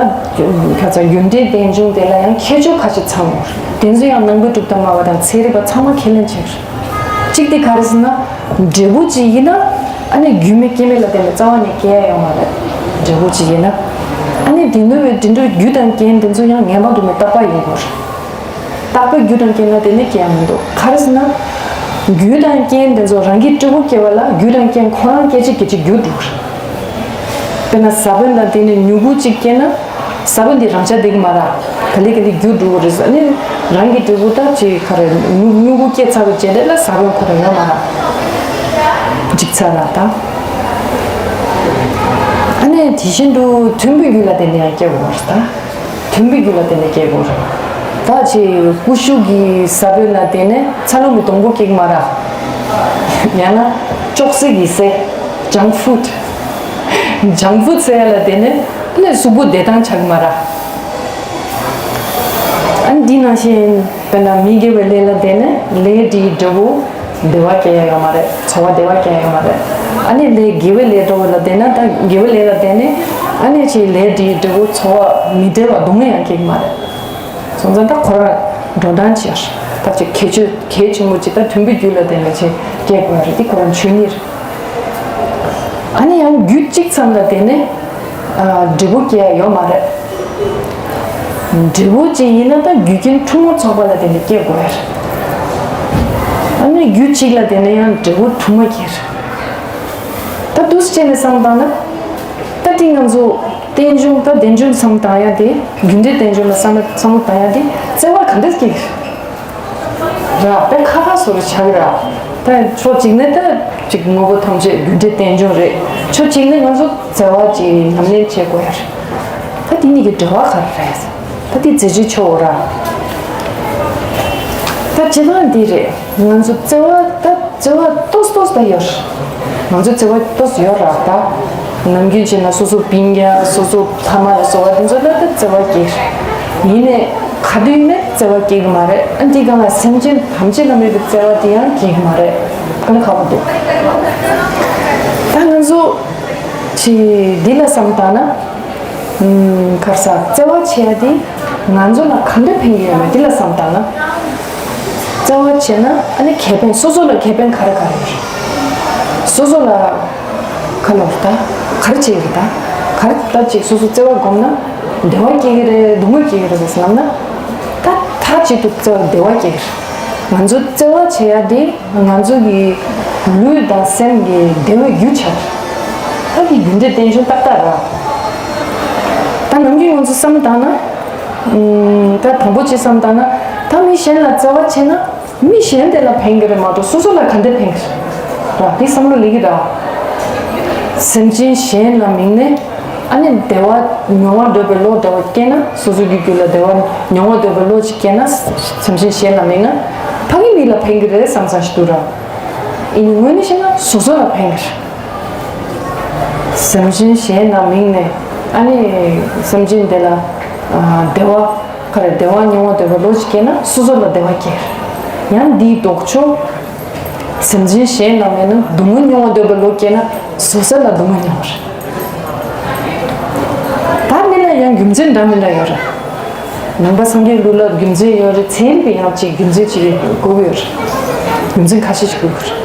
ཁ་ཚ་རྒྱུ་འབྲས་རྟེན་འབྱུང་དེ་ལ་ཡང་ཁྱད་ཆོས་ཁ་ཤས་ཚང་བ་རེད། དེ་ཚོ་ཡང་ནང་པའི་གྲུབ་མཐའ་སྨྲ་བ་དང་ཚན་རིག་པ་ཚང་མ་ཁས་ལེན་བྱས་རེད། གཅིག་དེ་ག་རེ་ཟེར་ན། འབྲས་བུ་གཅིག་ཡིན་ན། ཨ་ནི་རྒྱུ་མེད་རྐྱེན་མེད་ལ་བརྟེན་ནས་རྩ་བ་ནས་སྐྱེ་ཡ་ཡོད་མ་རེད། འབྲས་བུ་གཅིག་ཡིན་ན། ཨ་ནི་དེ་འདྲ་བའི་དེ་འདྲ་རྒྱུ་དང་རྐྱེན་དེ་ཚོ་ཡང་ངེས་པར་དུ་མི་རྟག་པ་ཡིན་དགོས་རེད། རྟག་པའི་རྒྱུ་དང་རྐྱེན་ལ་བརྟེན་ནས་སྐྱེ་ཡ་མི་འདུག་ག་རེ་ཟེར་ན། རྒྱུ་དང་རྐྱེན་དེ་ཚོ་རང་གི་སྤྲུལ་སྐུ་སྐྱེ་བ་ལ་རྒྱུ་དང་རྐྱེན་ཁོ་རང་སྐད་ཅིག་སྐད་ཅིག་རྒྱུ་འགྲོ་གི་རེད། དཔེར་ན་ས་བོན་ལ་བརྟེན་ནས་མྱུ་གུ་གཅིག་སྐྱེས་ན། ས་བོན་འདི་རང་ཆ་བསྡད་ཀྱི་མ་རེད། ག་ལེ་ག་ལེ་རྒྱུ་འགྲོ་གི་རེད། ཨ་ནི་རང་གི་འབྲས་བུ་ད་ཅིག་ག་རེ་མྱུ་མྱུ་གུ་སྐྱེས་ཚར་བའི་རྗེས་ལ་ས་བོན་ཁོ་རང་ཡོད་མ་རེད། འཇིག་ཚར་ལ་ད། ཨ་ནི་དེ་བཞིན་དུ་མཐུན་པའི་རྒྱུ་ལ་བརྟེན་ནས་ཡང་སྐྱེ་དགོས་རེད་ད། མཐུན་པའི་རྒྱུ་ལ་བརྟེན་ནས་སྐྱེ་དགོས་རེད། ད་ཅིག་ཀུ་ཤུ་གི་ས་བོན་ལ་བརྟེན་ནས་ཚ་ལུ་མི་སྡོང་པོ་སྐྱེ་གི་མ་རེད། ཡང་ན་ཅོག་ཙེ་གི་ཟས། ཇང་ཕུཌ། ཇང་ཕུཌ་ཟེར་ཡ་ལ་བརྟེན་ནས་ཨ་ནི་གཟུགས་པོ་བདེ་ཐང་ཆགས་ཀྱི་མ་རེད། ཨ་ནི་འདི་ནང་བཞིན་དཔེར་ན་མི་དགེ་བའི་ལས་ལ་བརྟེན་ནས་ལས་དེའི་འབྲས་བུ་བདེ་བ་སྐྱེ་ཡ་ཡོད་མ་རེད། ཚོར་བ་བདེ་བ་སྐྱེ་ཡ་ཡོད་མ་རེད། ཨ་ནི་ལས་དགེ་བའི་ལས་འགྲོ་བ་ལ་བརྟེན་ན། ད་དགེ་བའི་ལས་ལ་བརྟེན་ནས་ཨ་ནི་ཅིག་ལས་དེའི་འབྲས་བུ་ཚོར་བ་མི་བདེ་བ་སྡུག་བསྔལ་ཡང་སྐྱེ་གི་མ་རེད། སོང་ཙང་ད་ཁོ་རང་འགྲོ་སྟངས་ཅིག་ ད་ཅིག་གལ་ཆེ་གལ་ཆེན་པོ་ཅིག་ད་དོན་པོའི་རྒྱུད་ལ་བརྟེན་ནས་ཅིག་སྐྱེ་དགོས་རེད། འདི་ཁོ་རང་ཆོས་ཉིད་རེད། ཨ་ནི་ཡང་རྒྱུད་གཅིག་ཙམ་ལ་བརྟེན་ནས་ཨ་འབྲས་བུ་སྐྱེ་ཡ་ཡོད་མ་རེད། འབྲས་བུ་ཅིག་ཡིན་ན་ད་རྒྱུ་རྐྱེན་དྲུག་མ་ཚོགས་པ་ལ་བརྟེན་ནས་སྐྱེ་དགོས་རེད། ཨ་ནི་རྒྱུད་གཅིག་ལ་བརྟེན་ནས་ཡང་འབྲས་བུ་དྲུག་མ་སྐྱེ་རེད། ད་འདུག་སེ་བྱས་ནས་བསམ་བཏང་ན། ད་དེ་ང་ཚོ་རྟེན་འབྱུང་ད་རྟེན་འབྱུང་བསམ་བཏང་ཡ་དེ། རྒྱུ་འབྲས་རྟེན་འབྱུང་ལ་བསམ་བསམ་བློ་བཏང་ཡ་དེ་བརྩེ་བ་ག་འདྲས་སྐྱེ་གི་རེད། དཔེ་ཁག་ཁག་བཟོ་རུ་ཆགས་གི་རེད། ད་ཕྱོགས་གཅིག་ནས་ད་ཅིག་དངོས་པོ་ཐམས་ཅད་རྒྱུ་འབྲས་རྟེན་འབྱུང་རེད། ཕྱོགས་གཅིག་ནས་ང་ཚོ་བརྩེ་བ་ཅིག་ཉམས་ལེན་བྱེད་དགོས་ཡ་རེད། ད་དེ་གཉིས་ཀྱི་འབྲེལ་བ་ག་རེ་རེད། ད་དེ་མཛད་རྗེས་ཆེ་བོ་ར། ད་སྤྱིར་བཏང་འདི་རེད། ང་ཚོ་བརྩེ་བ་ད་བརྩེ་བ་ཏོག་ཙམ་ཏོག་ཙམ་ད་ཡོད། ང་ཚོ་བརྩེ་བ་ཏོག་ཙམ་ཡོད་ར། ད་ནམ་རྒྱུན་བྱས་ན་སོ་སོ་སྤུན་ཀྱག་སོ་སོ་ཕ་མ་ལ་སོགས་པ་དེ་ཚོ་ལ་ད་བརྩེ་བ་སྐྱེ་རེད། ཡིན་ནའི་ག་དུས་ནས་བརྩེ་བ་སྐྱེ་གི་མ་རེད། ཨ་འདི་སྒང་ལ་སེམས་ཅན་ཐམས་ཅད་ལ་མེད་པའི་བརྩེ་བ་དེ་ཡང་སྐྱེ་གི་མ་རེད། དཀའ་ལས་ཁག་པོ་འདུག་ད་ང་ཚོ་ཅི་འདི་ལ་བསམ་བཏང་ན། ཨུམ། ག་རེ་ཟ། བརྩེ་བ་བྱེད་ཡ་དེ་ང་ཚོ་ལ་ག་འདྲ་ཕན་གྱི་ཡོད་མེད་འདི་ལ་བསམ་བཏང་ན། བརྩེ་བ་བྱས་ན་ཨ་ནི་ཁེ་ཕན། སོ་སོ་ལ་ཁེ་ཕན་ག་རེ་ག་རེ་ཡོད་རེད། སོ་སོ་ལ་ག་ལོར་ད་ག་རེ་བྱེད་ཀྱི་རེད། ད་ག་རེ་ད་ཅིག་སོ་སོ་བརྩེ་བ་སྒོམ་ན་བདེ་བ་སྐྱེ་གི་རེད། སྡུག་བསྔལ་སྐྱེ་གི་རེད་ཟེར་ལབ་ན། ད་མཐའ་གཅིག་ཏུ་བརྩེ་བ་བདེ་བ་སྐྱེ་གི་རེད། ང་ཚོ་བརྩེ་བ་བྱེད་ཡ་དེ། ང་ཚོ་གི་ལུས་དང་སེམས་ཀྱི་བདེ་བའི་རྒྱུ་ཆགས། ད་གི་རྒྱུ་འབྲས་རྟེན་འབྱུང་ཏག་ཏག་ར། ད་ནམ་རྒྱུན་ང་ཚོ་བསམ་བཏང་ན། ཨུམ། ད་དང་པོ་ཅིག་བསམ་བཏང་ན། ད་མི་གཞན་ལ་བརྩེ་བ་བྱས་ན་མི་གཞན་དེ་ལ་ཕན་གི་རེད་མ་གཏོགས་སོ་སོ་ལ་ག་འདྲ་ཕན་གི་རེད། ར་དེ་བསམ་བློ་སླེབས་ཀྱི་ར། སེམས་ཅན་གཞན་ལ་དམིགས་ནས། ཨ་ནི་བདེ་བ་མྱོང་བར་འདོད་པའི་བློ་འདྲ་བ་སྐྱེས་ན། སོ་སོ་གི་རྒྱུད་ལ་བདེ་བ་མྱོང་བར་འདོད་པའི་བློ་ཅིག་སྐྱེས་ན། སེམས་ཅན་གཞན་ལ་དམིགས་ན་ཕ་གི་མི་ལ་ཕན་གི་རེད་བསམ་བསམ་ཞིག་འདུག་ར། ཡིན་ནའི་དངོས་གནས་བཤད་ན་སོ་སོ་ལ་ཕན་གི་རེད། སེམས་ཅན་གཞན་ལ་དམིགས་ནས། ཨ་ནི་སེམས་ཅན་དེ་ལ་ཨ་བདེ་བ་ག་རེ་བདེ་བ་མྱོང་བར་འདོད་པའི་བློ་ཅིག་སྐྱེས་ན་སོ་སོ་ལ་བདེ་བ་སྐྱེ་གི་རེད། ཡང་འདིའི་ལྡོག་ཕྱོགས། སེམས་ཅན་གཞན་ལ་དམིགས་ན་སྡུག་བསྔལ་མྱོང་བར་འདོད་པའི་བློ་སྐྱེས་ན་སོ་སོ་ལ་སྡུག་བསྔལ་མྱོང་བ་རེད། ད་འདི་ལ་ཡང་རྒྱུ་མཚན་འདྲ་མི་འདྲ་ཡོད་རེད། ནང་པ་སངས་རྒྱས་ལུགས་ལ་རྒྱུ་མཚན་ཡོད་རེད། ཚན་རིག་པས་ཡང་ཅིག་རྒྱུ་མཚན་ཅིག་དགོས་ཀྱི་ཡོད་རེད། རྒྱུ་མཚན་ཁ་ཤས་ཤིག་དགོས་ཀྱི་རེད།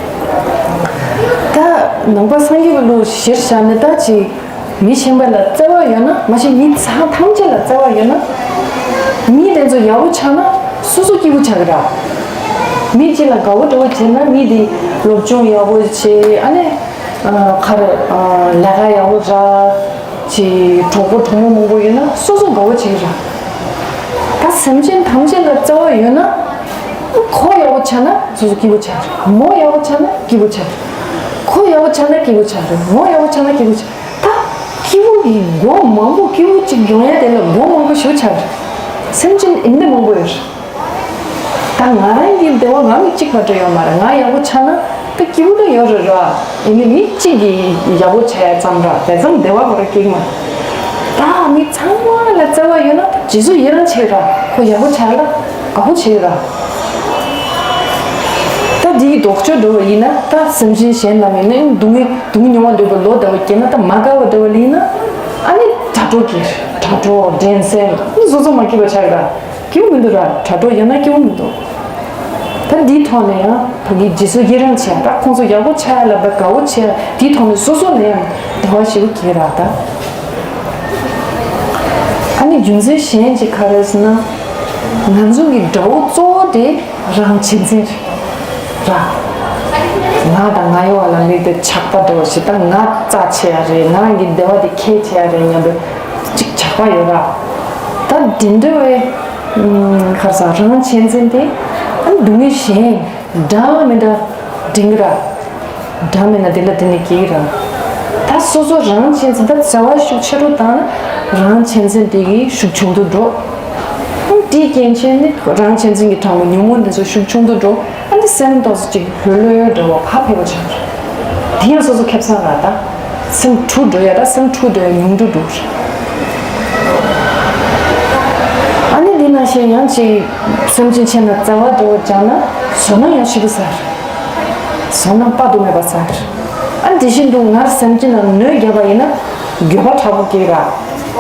ད་ནང་པ་སངས་རྒྱས་ཀྱི་ལུགས་གཞིར་བཞག་ནས་ད་ཅིག་མི་གཞན་པ་ལ་བརྩེ་བ་ཡོད་ན། མ་གཞི་མི་ཚང་ཐམས་ཅད་ལ་བརྩེ་བ་ཡོད་ན། མི་དེ་ཚོ་ཡག་པོ་ཆགས་ན་སོ་སོ་སྐྱིད་པོ་ཆགས་ཀྱི་རེད། མི་གཅིག་ལ་དགའ་པོ་འདྲ་བོ་བྱས་ན་མི་དེ་སློབ་སྦྱོང་ཡག་པོ་བྱས། ཨ་ནི་ཨ་ག་རེ་ཨ་ལས་ཀ་ཡག་པོ་རག་བྱས། གྲོགས་པོ་གྲོགས་མོ་མང་པོ་ཡོད་ན་སོ་སོ་དགའ་པོ་བྱེད་ཀྱི་རེད། ད་སེམས་ཅན་ཐམས་ཅད་ལ་བརྩེ་བ་ཡོད་ན། ཁོ་ཡག་པོ་ཆགས་ན་སོ་སོ་སྐྱིད་པོ་ཆགས་རེད། མོ་ཡག་པོ་ཆགས་ན་སྐྱིད་པོ་ཆགས་རེད། ཁོ་ཡག་པོ་ཆགས་ན་སྐྱིད་པོ་ཆགས་རེད། མོ་ཡག་པོ་ཆགས་ན་སྐྱིད་པོ་ཆགས། ད་སྐྱིད་པོ་གི་སྒོ་མང་པོ་སྐྱིད་པོ་གཅིག་ཡོང་ཡ་དེ་ལ་སྒོ་མང་པོ་ཞིག་ཆགས་རེད། སེམས་ཅན་ཡིན་ནའི་མང་པོ་ཡོད་རེད། ད་ང་རང་གི་བདེ་བ་ང་གི་གཅིག་མ་གཏོགས་ཡོད་མ་རེད། ང་ཡག་པོ་ཆགས་ན་ད་སྐྱིད་པོ་ད་ཡོད་རེད་ར། ཡིན་ནའི་མི་གཅིག་གི་ཡག་པོ་ཆགས་ཡ་ཙམ་ར། དེ་ཙམ་བདེ་བ་ཁོ་རང་སྐྱེ་གི་མ་རེད། ད་མི་ཚང་མ་ལ་བརྩེ་བ་ཡོད་ན་ད་རྗེས་སུ་ཡི་རང་བྱེད་ར། ཁོ་ཡག་པོ་ཆགས་ལ་དགའ་པོ་བྱེད་ར། ད་འདིའི་ལྡོག་ཕྱོགས་འགྲོ་བ་ཡིན་ན། ད་སེམས་ཅན་གཞན་ལ་དམིགས་ནས་སྡུག་བསྔལ་སྡུག་བསྔལ་མྱོང་བ་འདོད་པའི་བློ་འདྲ་བོ་སྐྱེས་ན། ད་མ་དགའ་བ་འདྲ་བོ་ཡིན་ན། ཨ་ནི་དྲག་དྲག་གི་དྲག་དྲག་འགྲན་སེམས་བཟོ་བཟོ་མ་སྐྱིད་པ་ཆགས་ར། སྐྱིད་པོ་མི་འདུག་ར། དྲག་དྲག་ཡོད་ན་སྐྱིད་པོ་མི་འདུག་ད་འདིའི་ཐོག་ནས་ཡང་ཕ་གི་རྗེས་སུ་ཡི་རང་བྱེད་ཡ། ད་ཁོང་ཚོ་ཡག་པོ་ཆགས་ཡ་ལ་ད་དགའ་བོ་བྱེད་ཡ། དེའི་ཐོག་ནས་སོ་སོ་ལ་ཡང་བདེ་བ་ཞེ་པོ་སྐྱེ་ར་ད། ཨ་ནི་རྒྱུ་མཚན་གཞན་གཅིག་ག་རེ་ཟེར་ན། ང་ཚོ་གི་དགྲ་བོ་གཙོ་བོ་དེ་རང་གཅེས་འཛིན་རེད་ར། ང་དང་ང་ཡོད་པ་ལ་དམིགས་ཏེ་ཇག་པ་འདྲ་བོ་ཞིག་ད་ང་རྩ་ཆེ་ཡ་རེད། ང་རང་གི་བདེ་བ་དེ་གལ་ཆེ་ཡ་རེད་སྙམ་པའི་ཅིག་ཇག་པ་ཡོད་ར། ད་དེ་འདྲ་བའི་ཨམ་ག་རེ་ཟ། རང་གཅེས་འཛིན་དེ་ཨ་ནི་སྡུག་བསྔལ་གཞན་འདྲ་མི་འདྲ་འདྲེན་གི་ར། འདྲ་མིན་ན་དེ་ལ་དེ་ནི་སྐྱེ་གི་ར། ད་སོ་སོ་རང་གཅེས་འཛིན་ད་བརྩེ་བ་ཤུགས་ཆེ་རུ་བཏང་ན་རང་གཅེས་འཛིན་དེ་གི་ཤུགས་ཆུང་དུ་འགྲོ། ཨང་དེའི་རྐྱེན་བྱས་ནས་རང་གཅེས་འཛིན་གྱི་གྲངས་ཀ་ཉུང་ངུ་འདི་ཚོ་ཤུགས་ཆུང་དུ་འགྲོ། ཨ་འདི་སེམས་ཏོག་ཙམ་ཅིག་ལྷོད་ལྷོད་འདྲ་བ་ཕར་ཕེབས་པ་ཆགས་རེད། དེ་ཡང་སོ་སོ་ཁེ་བཟང་ར། ད་སེམས་འཁྲུག་འགྲོ་ཡ། ད་སེམས་འཁྲུག་འགྲོ་ཡ་ཉུང་དུ་འགྲོ་རེད། ཨ་ནི་འདི་ནང་བཞིན་ཡང་ཅིག་སེམས་ཅན་ཆེ་ན་བརྩེ་བ་འདྲ་བོ་སྦྱངས་ན་བཟོད་སྣང་ཡང་ཞེ་པོ་ཟ་རེད། བཟོད་སྣང་དཔག་ཏུ་མེད་པ་ཟ་རེད། ཨ་ནི་དེ་བཞིན་དུ་ང་སེམས་ཅན་ལ་གནོད་བརྒྱབ་པ་ཡིན་ན་འགྱོད་པ་དྲག་པོ་སྐྱེ་ར། ད་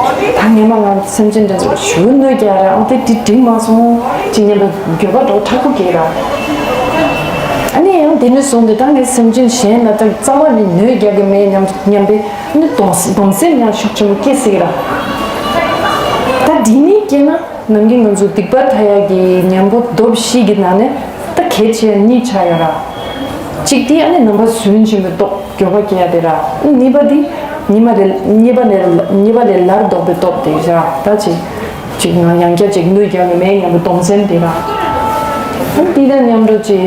ངས་མ་ང་སེམས་ཅན་འདི་ཚོ་ཞུ་གནོད་རྒྱག་ར་ཨང་དེ་དེ་འགྲིག་མ་སོང་ཅི་སྙམ་པའི་འགྱོད་པ་འདྲ་བོ་དྲག་པོ་སྐྱེས་ར། ཨ་ནི་ཡང་དེ་ནས་བཟུང་སྟེ་ད་ངས་སེམས་ཅན་གཞན་ལ་ད་རྩ་བ་ནས་གནོད་རྒྱག་གི་མེད་སྙམ་སྙམ་པའི་ཨ་ནི་གདུང་གདུང་སེམས་ཡང་ཤུགས་ཆེན་པོ་སྐྱེས་སྲིད་ར། ད་འདི་ནས་སྐྱེས་ན་ནམ་རྒྱུན་ང་ཚོ་སྡིག་པ་དག་ཡག་གི་གཉེན་པོ་སྟོབས་བཞི་གི་ནང་ནས་ད་གལ་ཆེ་གཉིས་ཆགས་ཡོད་ར། གཅིག་དེ་ཨ་ནི་ནང་པ་རྫུན་ཆེན་པོའི་རྟོག་འགྱོད་པ་སྐྱེ་ཡ་དེ་ར། གཉིས་པ་དེ་ཉི་མ་རེ་ཉི་མ་ལས་ཉི་མ་ལས་སླར་ལྡོག་པའི་སྟོབས་དེ་ར། ད་ཅིག་ཅིག་ང་ཡང་བསྐྱར་ཅིག་གནོད་རྒྱག་གི་མེད་སྙམ་པའི་སྡོམ་སེམས་དེ་ར། ཨ་ནི་དེ་དང་མཉམ་དུ་ཅིག་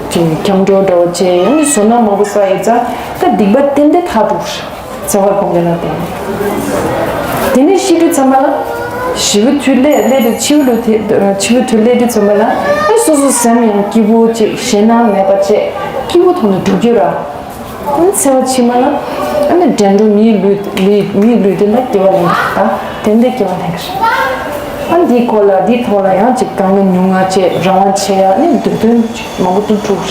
ཅིག་སྐྱབས་འགྲོ་འདྲ་བོ་བྱས། ཨ་ནི་བསོད་ནམས་མང་པོ་བསགས་ཡོད་ཙང་ད་སྡིག་པ་ཏན་ཏན་དག་འགྲོ། བྱ་བ་སྒོམ་པའི་ལ་བརྟེན། དེ་ནས་ཤི་དུས་ཚང་མ་ལ་ཞེ་པོ་དུས་སླེབས་སླེབས་དུས་འཆི་བ་ལུས་དེ་འཆི་བ་དུས་སླེབས་དུས་ཚང་མ་ལ་ཨ་སོ་སོ་སེམས་ཡང་སྐྱིད་པོ་ཅིག་ཞེད་སྣང་མེད་པ་བྱས་སྐྱིད་པོ་ཐོག་ནས་འགྲོ་རྒྱུ་ར། ཨ་ཚེ་བ་ཕྱི་མ་ལ་ཨ་ནི་འགྲན་བསྡུར་མིའི་ལུས་མིའི་མིའི་ལུས་དེ་ལ་སྐྱེ་བ་ལེན་གི་རེད། ད་དེ་འདྲའི་སྐྱེ་བ་ལེན་གི་རེད། ཨ་འདིའི་སྐོར་ལ་འདིའི་ཐོག་ལ་ཡང་ཅིག་དཀའ་ངལ་མྱོང་ང་བྱས་རང་དབང་ཆེ་ཡ་ཨ་ནི་འདོད་དོན་ཅིག་མང་པོ་ཏུ་འཁྲུག་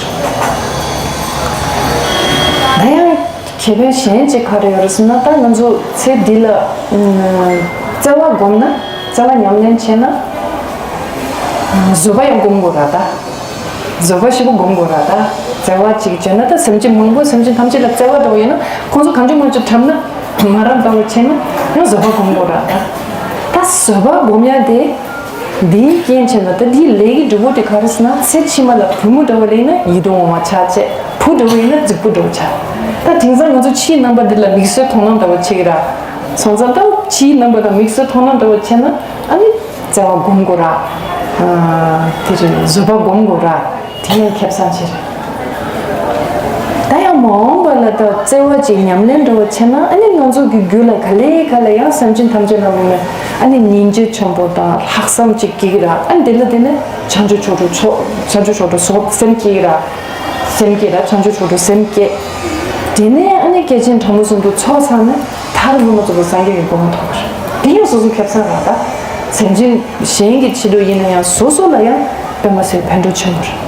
རེད། ད་ཡང་། ཁེ་ཕན་གཞན་གཅིག་ག་རེ་ཡོད་རེད་ཟེར་ན། ད་ང་ཚོ་ཚེ་འདི་ལ་ཨ་བརྩེ་བ་སྒོམ་ན། བརྩེ་བ་ཉམས་ལེན་བྱས་ན་ཨ་བཟོད་པ་ཡང་སྒོམ་དགོས་ར་ད། བཟོད་པ་ཞེ་པོ་སྒོམ་དགོས་ར་ད། བརྩེ་བ་གཅིག་བྱས་ན་ད་སེམས་ཅན་མང་པོ་སེམས་ཅན་ཐམས་ཅད་ལ་བརྩེ་བ་འདྲ་བོ་ཡོད་ན་ཁོང་ཚོ་གང་བྱུང་མང་བྱུང་འཁྲབ་ན་མ་རབས་འདྲ་བོ་བྱས་ན་ཡང་བཟོད་པ་སྒོམ་དགོས་ར་ད། ད་བཟོད་པ་སྒོམ་ཡ་དེ། འདིའི་རྐྱེན་བྱས་ན་ད་འདིའི་ལས་ཀྱི་འབྲས་བུ་དེ་ག་རེ་ཟེར་ན། ཚེ་ཕྱི་མ་ལ་བུ་མོ་འདྲ་བོ་ལེན་ན་ཡིད་དུ་འོང་བ་ཆགས་བྱས། བུ་འདྲ་བོ་ཡིན་ན་རྫིག་པོ་འདྲ་བོ་ཆགས། ད་དེང་སང་ང་ཚོ་ཕྱིའི་རྣམ་པ་འདི་ལ་མིག་ཟུར་མཐོང་སྣང་འདྲ་བོ་བྱེད་ཀྱི་ར། སོང་ཙང་ད་ཕྱིའི་རྣམ་པ་དང་མིག་ཟུར་མཐོང་སྣང་འདྲ་བོ་བྱས་ན་ཨ་ནི་བརྩེ་བ་སྒོམ་དགོས་ར། ཨ་དེ་རེད། བཟོད་པ་སྒོམ་དགོས་ར། དེ་ཡང་ཁེ་བཟང་ཆེ་རེད། ད་ཡང་མ་འོངས་པ་ལ་ད་བརྩེ་བ་ཅིག་ཉམས་ལེན་འདྲ་བོ་བྱས་ན་ཨ་ནི་ང་ཚོ་གི་རྒྱུད་ལ་ག་ལེ་ག་ལེ་ཡང་སེམས་ཅན་ཐམས་ཅད་ལ་དམིགས་ནས་ཨ་ནི་སྙིང་རྗེ་ཆེན་པོ་དང་ལྷག་བསམ་ཅིག་སྐྱེ་གི་ར། ཨ་ནི་དེ་ལ་དེ་ནས་བྱང་ཆུབ་མཆོག་གྲུབ་ཚོགས་བྱང་ཆུབ་མཆོག་གྲུབ་ཚོགས་སེམས་སྐྱེ་གི་ར། སེམས་སྐྱེ་ར། བྱང་ཆུབ་མཆོག་གྲུབ་སེམས་སྐྱེ། དེ་ནས་ཨ་ནི་སྐྱེས་ཆེན་ཕྲ་མོ་གསུམ་དུ་ཚོགས་བསགས་ནས་མཐར་མངོན་པར་རྫོགས་པའི་སངས་རྒྱས་ཀྱི་གོ་འཕང་ཐོབ་པ་རེད། དེ་ཡང་སོ་སོ་ཁེ་བཟང་ར་ད། སེམས་ཅན་གཞན་གྱི་ཆེད་དུ་ཡིན་ན་ཡང་སོ་སོ་ལ་ཡང་དཔེ་མ་སྲིད་ཕན་ཐོགས་ཆེན་པོ་རེད།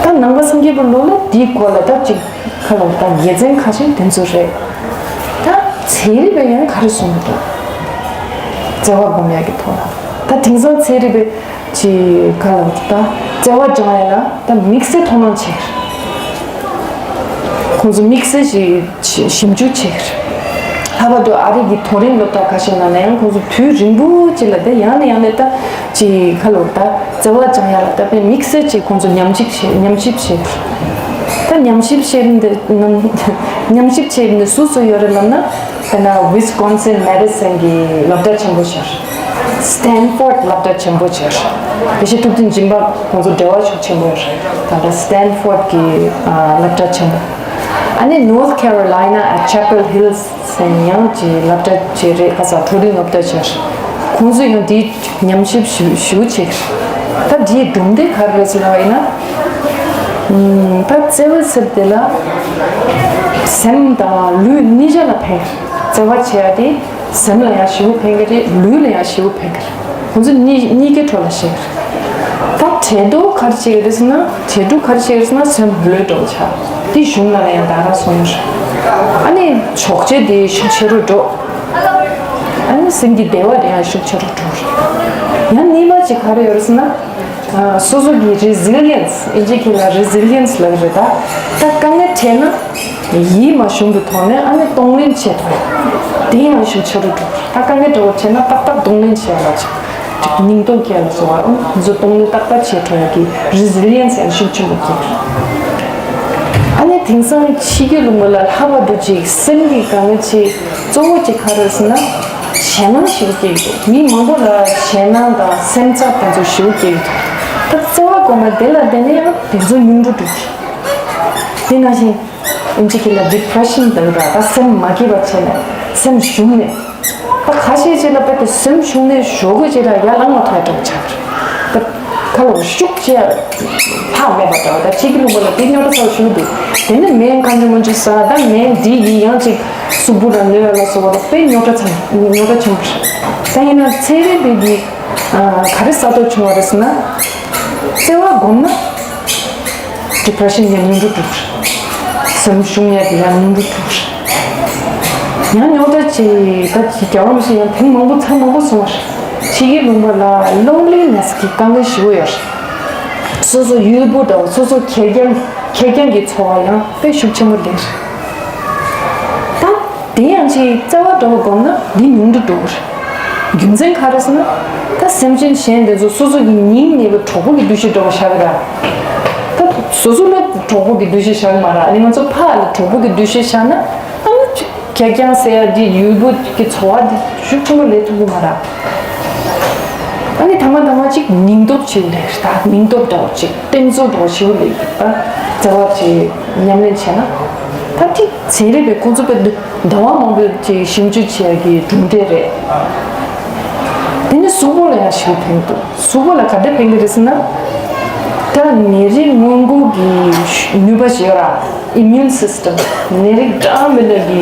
ད་ནང་པ་སངས་རྒྱས་པའི་ལུགས་ལ་འདིའི་སྐོར་ལ་ད་ཅིག་ཁ་ལོ་ད་དགེ་མཚན་ཁ་ཤས་དེ་ཚོ་རེད། ད་ཚན་རིག་པས་ཡང་ག་རེ་གསུངས་འདུག་བརྩེ་བ་སྒོམ་ཡག་གི་ཐོག་ལ། ད་དེང་སང་ཚན་རིག་པས་ཅིག་ཁ་ལོ་ད་བརྩེ་བ་སྦྱང་ཡ་ལ་ད་དམིགས་བསལ་དོ་སྣང་བྱེད། ཁོང་ཚོ་དམིགས་བསལ་ཞིག་ཞིབ་འཇུག་བྱེད་ཀྱི་རེད། ལྷག་པར་དུ་ཨ་རི་གི་མཐོ་རིམ་སློབ་གྲྭ་ཁ་ཤས་ནང་ན་ཡང་ཁོང་ཚོ་དུས་རིང་པོ་ཅིག་ལ་དེ་ཡང་ནས་ཡང་ནས་ད་ཅིག་ཁ་ལོ་ད་བརྩེ་བ་སྦྱང་ཡ་ལ་ད་དཔེ་དམིགས་བསལ་ཅིག་ཁོང་ཚོ་ཉམས་ཞིབ་བྱེད་ཉམས་ཞིབ་བྱེད་ཀྱི་རེད། ད་ཉམས་ཞིབ་བྱེད་འདི་ཉམས་ཞིབ་བྱེད་འདི་སུ་སུ་ཡོད་རེད་ལབ་ན། དཔེར་ན་Wisconsin Madison གི་སློབ་གྲྭ་ཆེན་པོ་ཆགས། Stanford སློབ་གྲྭ་ཆེན་པོ་ཆགས། དེ་བཞིན་ཐུབ་བསྟན་སྦྱིན་པ་ཁོང་ཚོ་འབྲེལ་བ་ཤུགས་ཆེན་པོ་ཡོད་རེད། ད་ལྟ་Stanford གི་ཨ་སློབ་གྲྭ་ཆེན་པོ། ཨ་ནི་North Carolina at Chapel Hill ཟེར་ཡང་ཅིག་སློབ་གྲྭ་ཅིག་རེད། ཁ་སང་མཐོ་རིམ་སློབ་གྲྭ་ཆགས། ཁོང་ཚོས་ཡང་དེའི་ཉམས་ཞིབ་ཞུ་ཞུ་བྱེད། ད་དེའི་གྲུབ་འབྲས་ག་རེ་རེད་ཟེར་ལབ་པ་ཡིན་ན། ཨམ་ད་བརྩེ་བ་ཟེར་དེ་ལ་སེམས་དང་ལུས་གཉིས་ཆ་ལ་ཕན། བརྩེ་བ་བྱེད་ཡ་དེ་སེམས་ལ་ཡང་ཞེ་པོ་ཕན་གི་རེད། ལུས་ལ་ཡང་ཞེ་པོ་ཕན་གི་རེད། ཁོང་ཚོ་གཉིས་གཉིས་ཀའི་ཁྲོད་ལ་བཤད་གི་རེད། ད་བྲེལ་འདུག་ག་རེ་བྱེད་ཀྱི་རེད་ཟེར་ན། བྲེལ་འདུག་ག་རེ་བྱེད་ཀྱི་རེད་ཟེར་ན་སེམས་ལྷོད་འགྲོ་བ་ཆགས། དེ་གཞུང་ལ་ཡང་ད་ག་སོང་ཡོད་རེད། ཨ་ནི་ཆོག་མཆན་དེ་ཤུགས་ཆེ་རུ་འགྲོ། ཨ་ནི་སེམས་ཀྱི་བདེ་བ་དེ་ཡང་ཤུགས་ཆེ་རུ་འགྲོ་རེད། ཡང་གཉིས་པ་ཅིག་ག་རེ་ཡོད་རེད་ཟེར་ན། ཨ་སོ་སོ་གི་རི་ཟི་ལི་ཡན་སི། ཨིན་ཇི་སྐད་ལ་རི་ཟི་ལི་ཡན་སི་ལབ་ཀྱི་རེད་ད། ད་དཀའ་ངལ་འཕྲད་ན་ཡིད་མ་ཞུམ་པའི་ཐོག་ནས་ཨ་ནི་གདོང་ལེན་བྱེད་ཐུབ། དེ་ཡང་ཤུགས་ཆེ་རུ་འགྲོ། ད་དཀའ་ངལ་འདྲ་བོ་འཕྲད་ན་ཏག་ཏག་གདོང་ལེན་བྱེད་ཡ་ལ་ཅིག་སྙིང་སྟོབས་སྐྱེ་ཡ་ལ་སོགས་པ་ཨང་། ང་ཚོ་གདོང་ལེན་ཏག་ཏག་བྱེད་ཐུབ་ཡ་གི་རི་ཟི་ལི་ཡན་སི་ཡང་ཤུགས་ཆེན་པོ་སྐྱེ། ཨ་ནི་དེང་སང་ཕྱི་རྒྱལ་ལུང་པ་ལ་ལྷག་པར་དུ་ཅིག་སེམས་ཀྱི་དཀའ་ངལ་ཅིག་གཙོ་བོ་ཅིག་ག་རེ་ཟེར་ན། ཞེད་སྣང་ཞེ་པོ་སྐྱེ་གི་འདུག་མི་མང་པོ་ལ་ཞེད་སྣང་དང་སེམས་འཚབ་དེ་ཚོ་ཞེ་པོ་སྐྱེ་གི་འདུག་ད་བརྩེ་བ་སྒོམ་པ་དེ་ལ་བརྟེན་ནས་ཡང་དེ་ཚོ་ཉུང་རུ་འགྲོ་གི་རེད། དེ་ནང་བཞིན་ཨིན་ཇི་སྐད་ལ་ཌི་པི་རེ་ཤན་ལབ་ར། ད་སེམས་མ་སྐྱིད་པ་བྱས་ནས་སེམས་ཞུམ་ནས། ད་ཁ་ཤས་ཅིག་ལ་དཔེ་དེ་སེམས་ཞུམ་ནས་ཞོགས་ཀྱི་ཅིག་ལ་ཡར་ལངས་མ་ཐུབ་པ་འདྲ་བོ་ཆགས་ཀྱི་རེད། ད་ཁ་ལོ་ཤུགས་ཆེ་ལྷག་མེད་པ་འདྲ་བོ། ད་ཕྱི་རྒྱལ་ལུང་པ་ལ་དེ་རྙོག་དྲ་ཚ་བོ་ཞེ་པོ་འདུག་དེ་ནི་སྨན་གང་ཅི་མང་ཅི་ཟ། ད་སྨན་འདི་གིས་ཡང་ཅིག་གཟུགས་པོ་ལ་གནོད་ཡ་ལ་སོགས་པ་ད་དཔེ་རྙོག་དྲ་ཚ་རྙོག་དྲ་ཆེན་པོ་རེད། ད་ཡིན་ན་ཚན་རིག་པས་འདི་ག་རེ་གསར་གཏོད་བྱུང་བ་རེད་ཟེར་ན། བརྩེ་བ་སྒོམ་ན་ཌི་པི་རེ་ཤན་ཡང་ཉུང་རུ་འགྲོ་གི་རེད། སེམས་ཞུམ་ཡ་དེ་ཡང་ཉུང་རུ་འགྲོ་གི་རེད། ཡང་རྙོག་དྲ་ཅིག་ད་ཅིག་རྒྱལ་བ་རིན་པོ་ཆེ་ཡང་ཐེངས་མང་པོ་ཚར་མང་པོ་གསུངས་པ་རེད། ཕྱི་རྒྱལ་ལུང་པ་ལ་lonely་ནས་ཀྱི་དཀའ་ངལ་ཞེ་པོ་ཡོད་རེད། སོ་སོ་ཡུལ་པོ་འདྲ་བོ་སོ་སོ་ཁེར་རྐྱང་ཁེར་རྐྱང་གི་འཚོ་བ་ཡང་དཔེ་ཤུགས་ཆེན་པོ་སླེབས་རེད། ད་དེ་ཡང་ཅིག་བརྩེ་བ་འདྲ་བོ་སྒོམ་ན་འདི་ཉུང་དུ་འགྲོ་གི་རེད། རྒྱུ་མཚན་ག་རེ་ཟེར་ན། ད་སེམས་ཅན་གཞན་དེ་ཚོ་སོ་སོ་གི་སྙིང་ནད་པའི་གྲོགས་པོ་གི་འདུ་ཤེས་འདྲ་བོ་བཞག་གི་ར། ད་སོ་སོ་ལ་གྲོགས་པོ་གི་འདུ་ཤེས་བཞག་གི་མ་རེད། ཨ་ནི་ང་ཚོ་ཕར་ལ་གྲོགས་པོ་གི་འདུ་ཤེས་བཞག་ན་ཨ་ནི་ཁེར་རྐྱང་ཟེར་ཡ་འདི་ཡུལ་པོ་གི་འཚོ་བ་འདི་ཤུགས་ཆེན་པོ་སླེབས་ཐུབ་ཀྱི་མ་རེད། ཨ་ནི་ཐ་མ་ཐ་མ་ཅིག་སྙིང་སྟོབས་ཆེ་བོ་སླེབས་རེད། ད་སྙིང་སྟོབས་འདྲ་བོ་ཅིག་བརྟན་ཚོར་འདྲ་བོ་ཆེ་བོ་སླེབས་ཀྱི་ད་བརྩེ་བ་ཅིག་ཉམས་ལེན་བྱས་ན། ད་ཅིག་ཚན་རིག་པས་ཁོ་ཚོ་དཔེ་ཟླ་བ་མང་པོ་ཅིག་ཞིབ་འཇུག་བྱས་ཀྱི་གྲུབ་འབྲས་རེད། དེ་ནི་གཟུགས་པོ་ལ་ཡང་ཞེ་པོ་ཕན་འདུག་གཟུགས་པོ་ལ་ག་འདྲ་ཕན་གྱི་རེད་ཟེར་ན། ད་ནད་རིགས་སྔོན་འགོག་གི་ནུས་པ་ཞིག་ཡོད་ར། immune system། ནད་རིགས་འདྲ་མི་འདྲ་གི་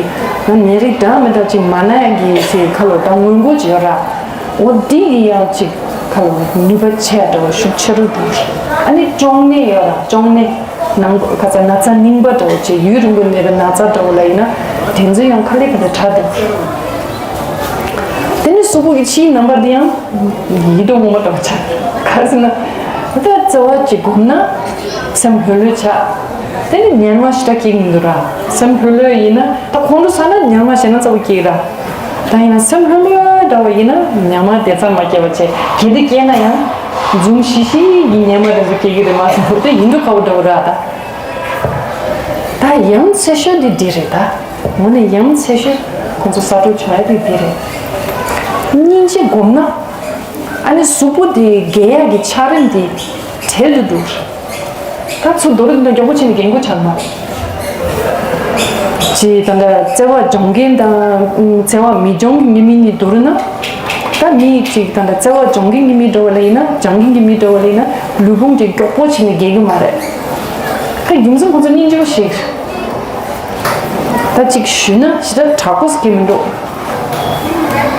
ནད་རིགས་འདྲ་མི་འདྲ་ཅིག་མ་ན་ཡ་གི་ཅིག་ཁ་ལོ་ད་སྔོན་འགོག་ཅིག་ཡོད་ར། འོ་འདི་གི་ཡང་ཅིག་ཁ་ལོ་ནུས་པ་ཆེ་འདྲ་བོ་ཤུགས་ཆེ་རུ་འགྲོ་གི་རེད། ཨ་ནི་གཅོང་ནད་ཡོད་ར། གཅོང་ནད། ནང་ཁ་ཚ་ན་ཚ་རྙིང་པ་འདྲ་བོ་བྱས་ཡུན་རིང་པོ་གནས་པའི་ན་ཚ་འདྲ་བོ་ལ་ཡིན་ན་དེ་ཚོ་ཡང་ག་ལེ་ག་ལེ་དྲག་འགྲོ། དེ་ནི་གཟུགས་པོ་གི་ཕྱིའི་རྣམ་པ་འདི་ཡང་ཡིད་དུ་འོང་བ་འདྲ་བོ་ཆགས། ག་རེ་ཟེར་ན། ད་བརྩེ་བ་ཅིག་སྒོམ་ན་སེམས་ལྷོད་ལྷོད་ཆགས། དེ་ནི་ཉལ་མ་ཞེ་དྲག་སྐྱེ་གི་མི་འདུག་ར། སེམས་ལྷོད་ལྷོད་ཡིན་ན་ད་ཁོང་ཁྲོ་ཟ་ན་ཉལ་མ་ཞེ་ན་ཚ་པོ་སྐྱེ་གི་ར། ད་ཡིན་ན་སེམས་ལྷོད་ལྷོད་འདྲ་བོ་ཡིན་ན་ཉལ་མ་དེ་ཙམ་མ་སྐྱེ་བ་བྱས། གལ་ཏེ་སྐྱེས་ན་ཡང་འཛུམ་ཤིག་ཤིག་གི་ཉལ་མ་དེ་ཚོ་སྐྱེ་གི་རེད་མ་གཏོགས་དེ་ཡིན་འདུག་ཁ་པོ་འདྲ་བོ་ར་ད། ད་ཡང་ཚེ་ཤོས་འདི་འདི་རེད་ད། ངོ་ནས་ཡང་ཚེ་ཤོས་ཁོང་ཚོ་གསར་འགྲོ་བྱུང་ཡ་འདི་འདི་རེད། སྙིང་རྗེ་སྒོམ་ན། ཨ་ནི་གཟུགས་པོ་འདི་རྒས་ཡ་གི་འཆར་རིམ་འདི་བྲལ་དུ་འགྲོ། ད་ཚུར་མདོར་བསྡུས་ན་མགྱོགས་པོ་བྱས་ནས་རྒན་རྒོན་ཆགས་མ། ཅེས་ད་ལྟ་བརྩེ་བ་སྦྱོང་མཁན་དང་བརྩེ་བ་མི་སྦྱོང་མཁན་གྱི་མི་གཉིས་མདོར་ན། ད་མི་གཅིག་ད་ལྟ་བརྩེ་བ་སྦྱོང་མཁན་གྱི་མི་འདྲ་བ་ལ་ཡིན་ན་སྦྱང་མཁན་གྱི་མི་འདྲ་བ་ལ་ཡིན་ན་ལུས་ཕུང་དེ་མགྱོགས་པོ་བྱས་ནས་རྒས་ཀྱི་མ་རེད། ད་རྒྱུ་མཚན་ཁོ་ཚོ་སྙིང་རྗེ་པོ་ཞིག་ད་ཅིག་ཞུས་ན་ཞེ་དྲག་དྲག་པོ་ཟེར་གྱི་མི་འདུག་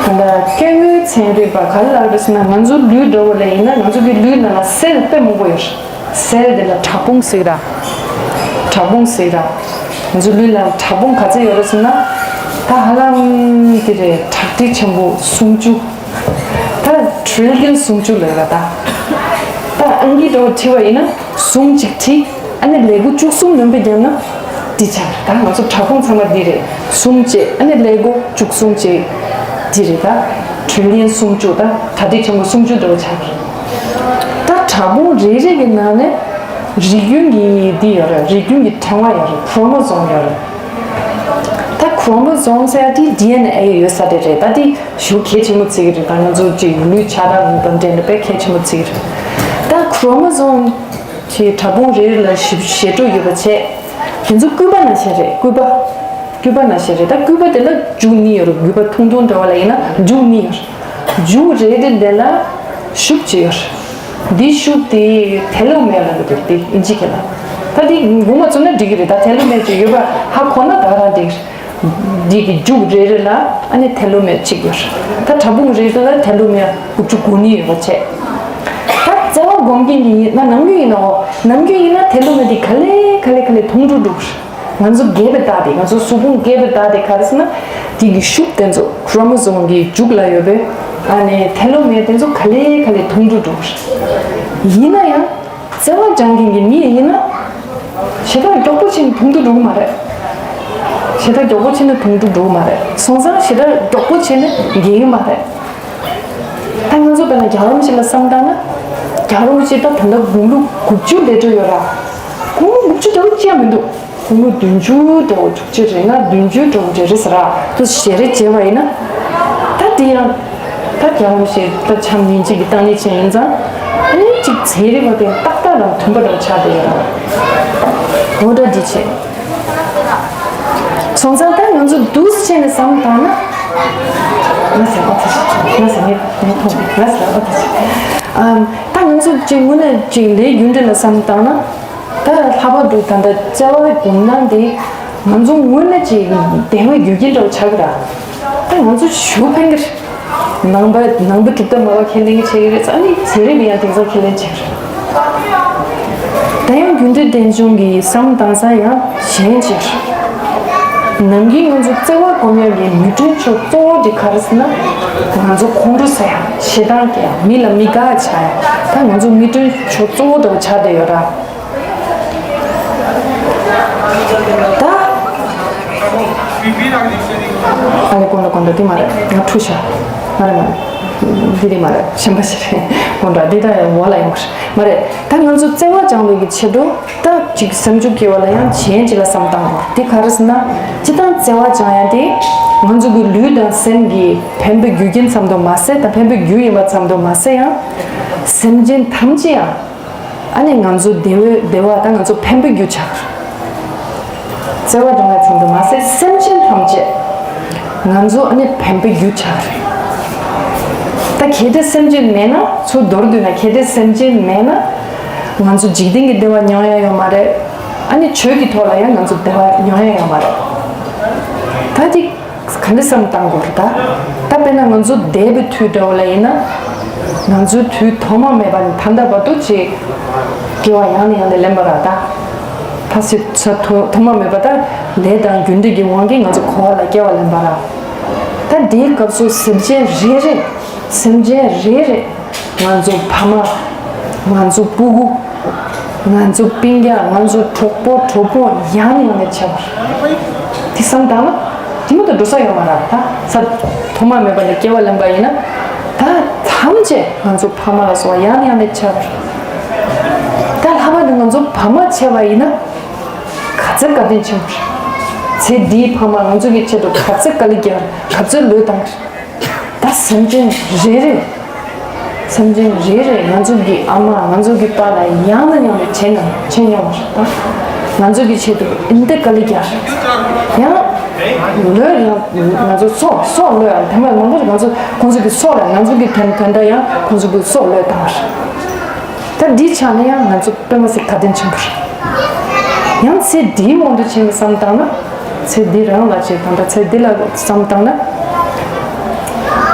ད་ལྟ་སྐྱེ་དངོས་ཚན་རིག་པ་ག་རེ་ལབ་རེད་ཟེར་ན་ང་ཚོ་ལུས་འདྲ་བོ་ལ་ཡིན་ན་ང་ཚོ་གི་ལུས་ནང་ལ་སེལ་དཔེ་མང་པོ་ཡོད་རེད། སེལ་དེ་ལ་ཕྲ་ཕུང་ཟེར་ར། ཕྲ་ཕུང་ཟེར་ར། ང་ཚོ་ལུས་ལ་ཕྲ་ཕུང་ག་ཚོད་ཡོད་རེད་ཟེར་ན། ད་ཧ་ལམ་དེ་རེད་ཁྲག་ཁྲིག་ཆེན་པོ་སུམ་ཅུ། ད་ཊི་རི་ལི་ཡོན་སུམ་ཅུ་ལབ་ར་ད། ད་ཨང་ཀི་འདྲ་བོ་བྲིས་པ་ཡིན་ན་སུམ་གཅིག་ཁྲི། ཨ་ནི་ཀླད་ཀོར་བཅུ་གསུམ་ལོན་པའི་རྒྱབ་ན་འདི་ཆགས་རེད། ད་ང་ཚོ་ཕྲ་ཕུང་ཚང་མ་འདི་རེད། སུམ་བཅས་ཨ་ནི་ཀླད་ཀོར་བཅུ་གསུམ་བཅས་འདི་རེད་ད། ཊི་རི་ལི་ཡོན་སུམ་ཅུ་ད་ཁྲག་ཁྲིག་ཆེན་པོ་སུམ་ཅུ་འདྲ་བོ་ཆགས་རེད། ད་ཕྲ་ཕུང་རེ་རེ་གི་ནང་ནས་རིགས་རྒྱུན་གྱི་འདི་ཡོད་རེད། རིགས་རྒྱུན་གྱི་ཕྲེང་བ་ཡོད་རེད། ཁོ་རོ་མོ་ཛོམ་ཡོད་རེད། ད་ཁོ་རོ་མོ་ཛོམ་ཟེར་ཡ་དེ་ཌི་ཨེན་ཨེ་ཡོད་ས་དེ་རེད། ད་དེ་ཞེ་པོ་གལ་ཆེན་པོ་བརྩི་གི་རེད། ད་ང་ཚོ་ཅིག་ལུས་ཆགས་སྟངས་དང་འབྲེལ་ནས་དཔེ་གལ་ཆེན་པོ་བརྩི་གི་རེད། ད་ཁོ་རོ་མོ་ཛོམ་ཅིག་ཕྲ་ཕུང་རེ་རེ་ལ་བཞི་བཞི་སྒྲོ་ཡོད་པ་བྱས། དེ་ཚོ་སྐུད་པ་ནང་བཞིན་རེད། སྐུད་པ། སྐུད་པ་ནང་བཞིན་རེད། ད་སྐུད་པ་དེ་ལ་མཇུག་གཉིས་ཡོད་རེད། སྐུད་པ་ཐུང་ཐུང་འདྲ་བ་ལ་ཡིན་ན་མཇུག་གཉིས་ཡོད་རེད། མཇུག་རེ་རེ་དེ་ལ་ཤུབས་ཅིག་ཡོད་རེད། འདི་ཤུབས་དེ་ཐེ་ལོ་མེར་ལབ་ཀྱི་འདུག་དེ་ཨིན་ཇི་སྐད་ལ། ད་དེ་མགོ་མ་ཚོས་ན་འགྲིག་གི་རེད། ད་ཐེ་ལོ་མེར་ཅིག་ཡོད་པ་ཧ་གོ་ན་ད་རང་འགྲིག་གི་རེད། འདི་གི་མཇུག་རེ་རེ་ལ་ཨ་ནི་ཐེ་ལོ་མེར་གཅིག་ཡོད་རེད། ད་ཕྲ་ཕུང་རེ་རེ་ལ་ཐེ་ལོ་མེར་དགུ་བཅུ་གོ་གཉིས་ཡོད་པ་བྱས། ད་བརྩེ་བ་སྒོམ་མཁན་གྱི་ཡིན་ན་ནམ་རྒྱུན་ཡིན་ནའོ། ནམ་རྒྱུན་ཡིན་ན་ཐེ་ལོ་མེར་འདི་ག་ལེ་ག་ལེ་ག་ལེ་ཐུང་རུ་འགྲོ་གི་རེད། ང་ཚོ་རྒས་པའི་རྟགས་དེ། ང་ཚོ་གཟུགས་ཕུང་རྒས་པའི་རྟགས་དེ་ག་རེ་ཟེར་ན། དེ་གི་ཤུབས་དེ་ཚོ་ཁོ་རོ་མོ་ཛོམ་གི་མཇུག་ལ་ཡོད་པའི་ཨ་ནི་ཐེ་ལོ་མེར་དེ་ཚོ་ག་ལེ་ག་ལེ་ཐུང་རུ་འགྲོ་གི་རེད། ཡིན་ན་ཡང་བརྩེ་བ་སྦྱང་མཁན་གྱི་མི་ཡིན་ན་ཞེ་དྲག་མགྱོགས་པོ་ཕྱིན་ཐུང་དུ་འགྲོ་གི་མ་རེད། ཞེ་དྲག་མགྱོགས་པོ་ཕྱིན་ན་ཐུང་དུ་འགྲོ་གི་མ་རེད། སོང་ཙང་ཞེ་དྲག་མགྱོགས་པོ་ཕྱིན་ན་རྒས་ཀྱི་མ་རེད། ད་ང་ཚོ་དཔེར་ན་རྒྱལ་བ་རིན་པོ་ཆེ་ལ་བསམ་བཏང་ན། རྒྱལ་བ་རིན་པོ་ཆེ་ད་ད་ལྟ་དགུང་ལོ་དགུ་བཅུ་བསྡད་འགྲོ་ཡོད་ར། དགུང་ལོ་དགུ་བཅུ་ལྟ་བུ་ཅི་ཡང་མི་འདུག་དགུང་ལོ་བདུན་ཅུ་འདྲ་བོ་བཅུ་གཅིག་རེད་ན་བདུན་ཅུ་འདྲ་བོ་འདྲ་རེད་ཟེར་ར། དུ་ཞེ་རེ་བྱས་པ་ཡིན་ན། ད་དེ་ཡང་། ད་རྒྱལ་བ་རིན་པོ་ཆེ་ད་འཆམ་ཉིན་གཅིག་གི་བཏང་ནས་ཕྱིན་ཡིན་ཙང་། ཨེ་གཅིག་ཚན་རིག་པ་དེ་ཏག་ཏག་དང་མཐུན་པ་འདྲ་བོ་ཆགས་བསྡད་ཡོད་ར། འོ་ད་འདི་བྱས། སོང་ཙང་ད་ང་ཚོ་འདུག་སེ་བྱས་ནས་བསམ་བཏང་ན། ང་ཟེར་བ་ད་ང་ཟེར་ངས་ངས་མཐོང་ང་ཟེར་བ་ད་ཨམ། ད་ང་ཚོ་གཅིག་དངོས་གནས་གཅིག་ལས་རྒྱུ་འབྲས་ལ་བསམ་བཏང་ན། ད་ལྷག་པར་དུ་ད་ལྟ་བརྩེ་བའི་སྒོམ་སྟངས་དེ་ང་ཚོ་དངོས་གནས་གཅིག་བདེ་བའི་རྒྱུ་རྐྱེན་འདྲ་བོ་ཆགས་ཀྱི་ར། ད་ང་ཚོ་ཞུ་ཕན་གྱི་རེད། ནང་པ་ནང་པའི་གྲུབ་མཐའ་སྨྲ་བ་ཁས་ལེན་བྱེད་ཀྱི་རེད། ཨ་ནི་ཚན་རིག་པས་ཡང་དེང་སང་ཁས་ལེན་བྱེད་ཀྱི་རེད། ད་ཡང་རྒྱུ་འབྲས་རྟེན་འབྱུང་གི་བསམ་བཏང་ས་ཡང་གཞན་ཅིག་རེད། ནམ་རྒྱུན་ང་ཚོ་བརྩེ་བ་སྒོམ་ཡག་གི་མི་མཐུན་ཕྱོགས་གཙོ་བོ་དེ་ག་རེ་ཟེར་ན། ང་ཚོ་ཁོང་ཁྲོ་ཟ་ཡག་ཞེ་སྡང་སྐྱེ་ཡག་མི་ལ་མི་དགའ་ཆགས་ཡག་ད་ང་ཚོ་མི་མཐུན་ཕྱོགས་གཙོ་བོ་དེ་ཆགས་བསྡད་ཡོད་ར། ད། ཨ་ལེ་དགོངས་དག་དགོངས་དག་དེ་མ་རེད། ང་འཁྲུག་ཤག་མ་རེད་མ་རེད། འདི་རེད་མ་རེད། གཞན་པ་ཞིག་རེད། དགོངས་དག་འདི་ད་འོག་ལ་ཡོང་གི་རེད། མ་རེད། ད་ང་ཚོ་བརྩེ་བ་སྦྱང་བའི་གི་ཆེད་དུ་ད་ཅིག་སེམས་ཤུགས་སྐྱེ་བ་ལ་ཡང་གཞན་ཅིག་ལ་བསམ་བཏང་དགོས། དེ་ག་རེ་ཟེར་ན། སྤྱིར་བཏང་བརྩེ་བ་སྦྱང་ཡ་དེ་ང་ཚོ་གི་ལུས་དང་སེམས་ཀྱི་ཕན་པའི་རྒྱུ་རྐྱེན་ཙམ་དུ་མ་ཟད། ད་ཕན་པའི་རྒྱུ་ཡིན་པ་ཙམ་དུ་མ་ཟད། ཡང་སེམས་ཅན་ཐམས་ཅད་ཡང་ཨ་ནི་ང་ཚོ་བདེ་བའི་བདེ་བ་དང་ང་ཚོ་ཕན་པའི་རྒྱུ་ཆགས། བརྩེ་བ་སྦྱང་བ་ཙམ་དུ་མ་ཟད་སེམས་ཅན་ཐམས་ཅད་ང་ཚོ་ཨ་ནི་ཕན་པའི་རྒྱུ་ཆགས་རེད། ད་གལ་ཏེ་སེམས་ཅན་མེད་ན། ཚུར་མདོར་བསྡུས་ན་གལ་ཏེ་སེམས་ཅན་མེད་ན་ང་ཚོ་འཇིག་རྟེན་གྱི་བདེ་བ་མྱོང་ཡ་ཡོད་མ་རེད། ཨ་ནི་ཆོས་ཀྱི་ཐོག་ལ་ཡང་ང་ཚོ་བདེ་བ་མྱོང་ཡ་ཡོད་མ་རེད། ད་ཅིག་ག་འདྲ་བསམ་བཏང་དགོས་རེད་ད། ད་དཔེར་ན་ང་ཚོ་འདས་པའི་དུས་འདྲ་བོ་ལ་ཡིན་ན། ང་ཚོའི་དུས་ཐོག་མ་མེད་པ་ནས་ད་ལྟ་བར་དུ་ཅིག་སྐྱེ་བ་ཡང་ནས་ཡང་དུ་ལེན་པ་ར་ད། ད་སྲིད་ས་ཐོ་ཐོག་མ་མེད་པ་ད་ལས་དང་རྒྱུ་འབྲས་ཀྱི་དབང་གིས་ང་ཚོ་འཁོར་བ་ལ་སྐྱེ་བ་ལེན་པ་ར། ད་འདིའི་སྐབས་སུ་སེམས་ཅན་རེ་རེ། སེམས་ཅན་རེ་རེ། ང་ཚོ་ཕ་མ། ང་ཚོ་སྤུ་གུ། ང་ཚོ་སྤུན་ཀྱག་ང་ཚོ་གྲོགས་པོ་གྲོགས་པོ་ཡང་ནས་ཡང་ནས་བྱེད་པ་ར། དེ་བསམ་བཏང་ན། དེ་མ་གཏོགས་འགྲོ་ས་ཡོད་མ་ར་ད། ས་ཐོག་མ་མེད་པ་ནས་སྐྱེ་བ་ལེན་པ་ཡིན་ན། ད་ཐམས་ཅད་ང་ཚོ་ཕ་མ་ལ་སོགས་པ་ཡང་ནས་ཡང་ནས་བྱེད་པ་ར། ད་ལྷག་པར་དུ་ང་ཚོ་ཕ་མ་བྱས་པ་ཡིན་ན། ག་ཚོད་བཀའ་དྲིན་ཆེན་པོ་རེད། ཚེ་འདིའི་ཕ་མ་ང་ཚོ་གི་ཆེད་དུ་ག་ཚོད་དཀའ་ལས་བརྒྱབ། ག་ཚོད་ལུས་བཏང་། ད་སེམས་ཅན་རེ་རེ། སེམས་ཅན་རེ་རེ་ང་ཚོ་གི་ཨ་མ་ང་ཚོ་གི་པཱ་ལགས་ཡང་ནས་ཡང་དུ་བྱས་ན་བྱས་མྱོང་བ་རེད་ད། ང་ཚོ་གི་ཆེད་དུ་འདི་འདྲ་དཀའ་ལས་བརྒྱབ། ཡང་ལོས་ཡང་ང་ཚོ་སྲོག་སྲོག་བློས་ཡང་དེ་མ་མང་པོ་ང་ཚོ་ཁོང་ཚོ་གི་སྲོག་ལ་ང་ཚོ་གི་དོན་དོན་དག་ཡང་ཁོང་ཚོ་གི་སྲོག་བློས་བཏང་བ་རེད། ད་འདི་ཆགས་ན་ཡང་ང་ཚོ་དཔེ་མ་སྲིད་བཀའ་དྲིན་ཆེན་པོ་རེད། ཡང་ཚེ་འདིའི་དབང་དུ་བྱས་ནས་བསམ་བཏང་ན། ཚེ་འདི་རང་ལ་བྱེད་དང་ད་ཚེ་འདི་ལ་བསམ་བཏང་ན།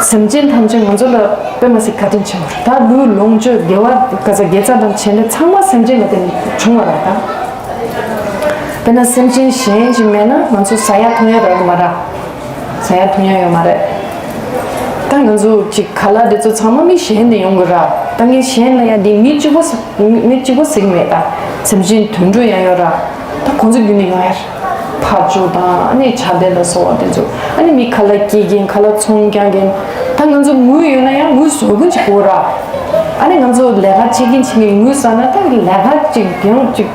སེམས་ཅན་ཐམས་ཅད་ང་ཚོ་ལ་དཔེ་མ་སྲིད་བཀའ་དྲིན་ཆེན་པོ་རེད། ད་ལུས་ལོངས་སྤྱོད་དགེ་བ་ག་ཚ་དགེ་རྩ་དང་བྱས་ནས་ཚང་མ་སེམས་ཅན་ལ་བརྟེན་ནས་བྱུང་བ་རེད་ད། དཔེར་ན་སེམས་ཅན་གཞན་ཅིག་མེད་ན་ང་ཚོ་ཟ་ཡ་འཐུང་ཡ་རག་གི་མ་རེད། ཟ་ཡ་འཐུང་ཡ་ཡོད་མ་རེད། ད་ང་ཚོ་ཅིག་ཁ་ལག་དེ་ཚོ་ཚང་མ་མི་གཞན་ནས་ཡོང་གི་ར། ད་ངས་གཞན་ལ་ཡ་འདི་མི་གཅིག་པོ་ཟ་མི་མི་གཅིག་པོ་ཟིག་མེད་ད། སེམས་ཅན་དུད་འགྲོ་ཡང་ཡོད་ར། ད་ཁོང་ཚོ་བརྒྱུད་ནས་ཡོང་ཡ་ར། ཕར་ཕྱོགས་དང་ཨ་ནི་ཆ་དེ་ལ་སོགས་པ་དེ་ཚོ་ཨ་ནི་མི་ཁ་ལག་སྐྱེལ་མཁན་ཁ་ལག་ཚོང་རྒྱག་མཁན། ད་ང་ཚོ་དངུལ་ཡོད་ན་ཡང་དངུལ་བཟོ་མཁན་ཅིག་དགོས་ར། ཨ་ནི་ང་ཚོ་ལས་ཀ་བྱེད་མཁན་བྱེད་མཁན་དངུལ་བསགས་ན་ད་ལས་ཀ་ཅིག་ཡང་ཅིག་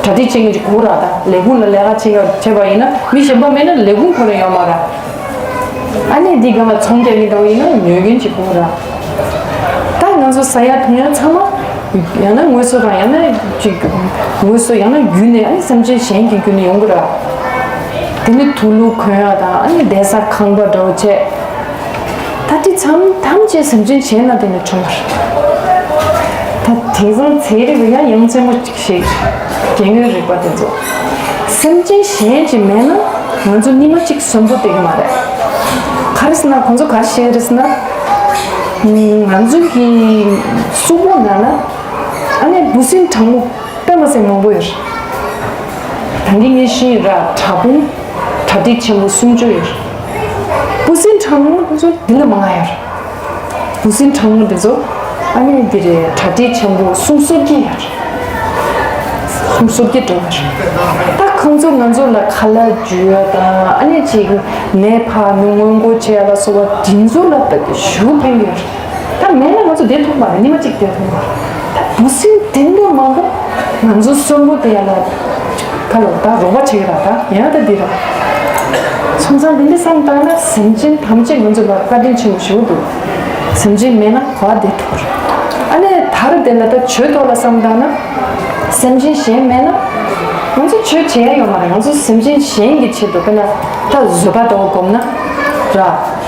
གྲ་སྒྲིག་བྱེད་མཁན་ཅིག་དགོས་ར། ད་ལས་ཁུངས་ལ་ལས་ཀ་བྱེད་ཡ་བྱས་པ་ཡིན་ན་མི་གཞན་པ་མེད་ན་ལས་ཁུངས་ཁོ་རང་ཡོད་མ་ར། ཨ་ནི་འདི་སྒང་ལ་ཚོང་རྒྱག་མཁན་འདྲ་བོ་ཡིན་ན་ཉོ་མཁན་ཅིག་དགོས་ར། ད་ང་ཚོ་ཟ་ཡ་འཐུང་ཡ་ཚང་མ་ཡང་ན་དངོས་ཟོག་དང་ཡང་ན་ཅིག་དངོས་ཟོག་ཡང་ན་བརྒྱུད་ནས་ཨ་ནི་སེམས་ཅན་གཞན་གྱི་བརྒྱུད་ནས་ཡོང་གི་ར། དེ་ནི་དུག་ལོག་གོན་ཡ་དང་ཨ་ནི་བསྡད་ས་ཁང་པ་འདྲ་བོ་བྱས། ད་དེ་ཚང་ཐམས་ཅད་སེམས་ཅན་གཞན་ལ་བརྟེན་ནས་བྱུང་བ་རེད། ད་དེང་སང་ཚན་རིག་པ་ཡང་ཡང་རྩེད་མོ་ཅིག་བྱེད། རྒྱ་དངོས་རིག་པ་དེ་ཚོ། སེམས་ཅན་གཞན་ཅིག་མེད་ན་ང་ཚོ་ཉི་མ་གཅིག་གསོན་པོ་བསྡད་ཀྱི་མ་རེད། ག་རེ་ཟེར་ན་ཁོང་ཚོ་ག་རེ་བཤད་རེད་ཟེར་ན། ང་ཚོ་གི་གཟུགས་པོ་ནང་ན་ཨ་ནི་འབུ་སྲིན་གྲང་མོ་དཔེ་མ་སྲིད་མང་པོ་ཡོད་རེད། ད་གིན་ངས་ཤེས་ཡོད་ར། དྲག་དཔུང་གྲ་སྒྲིག་ཆེན་པོ་སུམ་ཅུ་ཡོད་རེད། འབུ་སྲིན་གྲང་མོ་དེ་ཚོ་འདི་ལས་མང་ང་ཡོད་རེད། འབུ་སྲིན་གྲང་མོ་དེ་ཚོ་ཨ་ནི་འདི་རེད། གྲ་སྒྲིག་ཆེན་པོ་སུམ་སོ་བརྒྱད་ཡོད་རེད། སུམ་སོ་བརྒྱད་འགྲོ་ཡོད་རེད། ད་ཁོང་ཚོ་ང་ཚོ་ལ་ཁ་ལག་འཇུ་ཡ་དང་ཨ་ནི་ཅིག་ནད་ཕར་ནི་སྔོན་འགོག་བྱེད་ཡ་ལ་སོགས་པ་དེ་ཚོ་ལ་དཔེ་ཞེ་པོ་ཕན་གྱི་ཡོད་རེད། ད་མེད་ན་ང་ཚོ་བསྡད་ཐུབ་མ་རེད། ཉི་མ་གཅིག་བསྡད་ཐུབ་མ་རེད། ད་འབུ་སྲིན་དེ་འདྲ་མང་པོ་ང་ཚོ་གསོན་པོ་དེ་ཡ་ལ་ཁ་ལོ་ད་རོགས་པ་བྱེད་ཀྱི་ར། ད་ཡང་ད་འདི་ར། སོང་ཙང་འདི་འདྲ་བསམ་བཏང་ན་སེམས་ཅན་ཐམས་ཅད་ང་ཚོ་ལ་བཀའ་དྲིན་ཆེན་པོ་ཞེ་པོ་འདུག་སེམས་ཅན་མེད་ན་ག་པར་བསྡད་ཐུབ་རེད། ཨ་ནི་ད་རེས་དེ་ལ་ད་ཆོས་ཐོག་ལ་བསམ་བཏང་ན་སེམས་ཅན་གཞན་མེད་ན་ང་ཚོ་ཆོས་བྱེད་ཡ་ཡོད་མ་རེད། ང་ཚོ་སེམས་ཅན་གཞན་གྱི་ཆེད་དུ་དཔེར་ན་ད་བཟོད་པ་ལྟ་བུ་སྒོམ་ན་ར།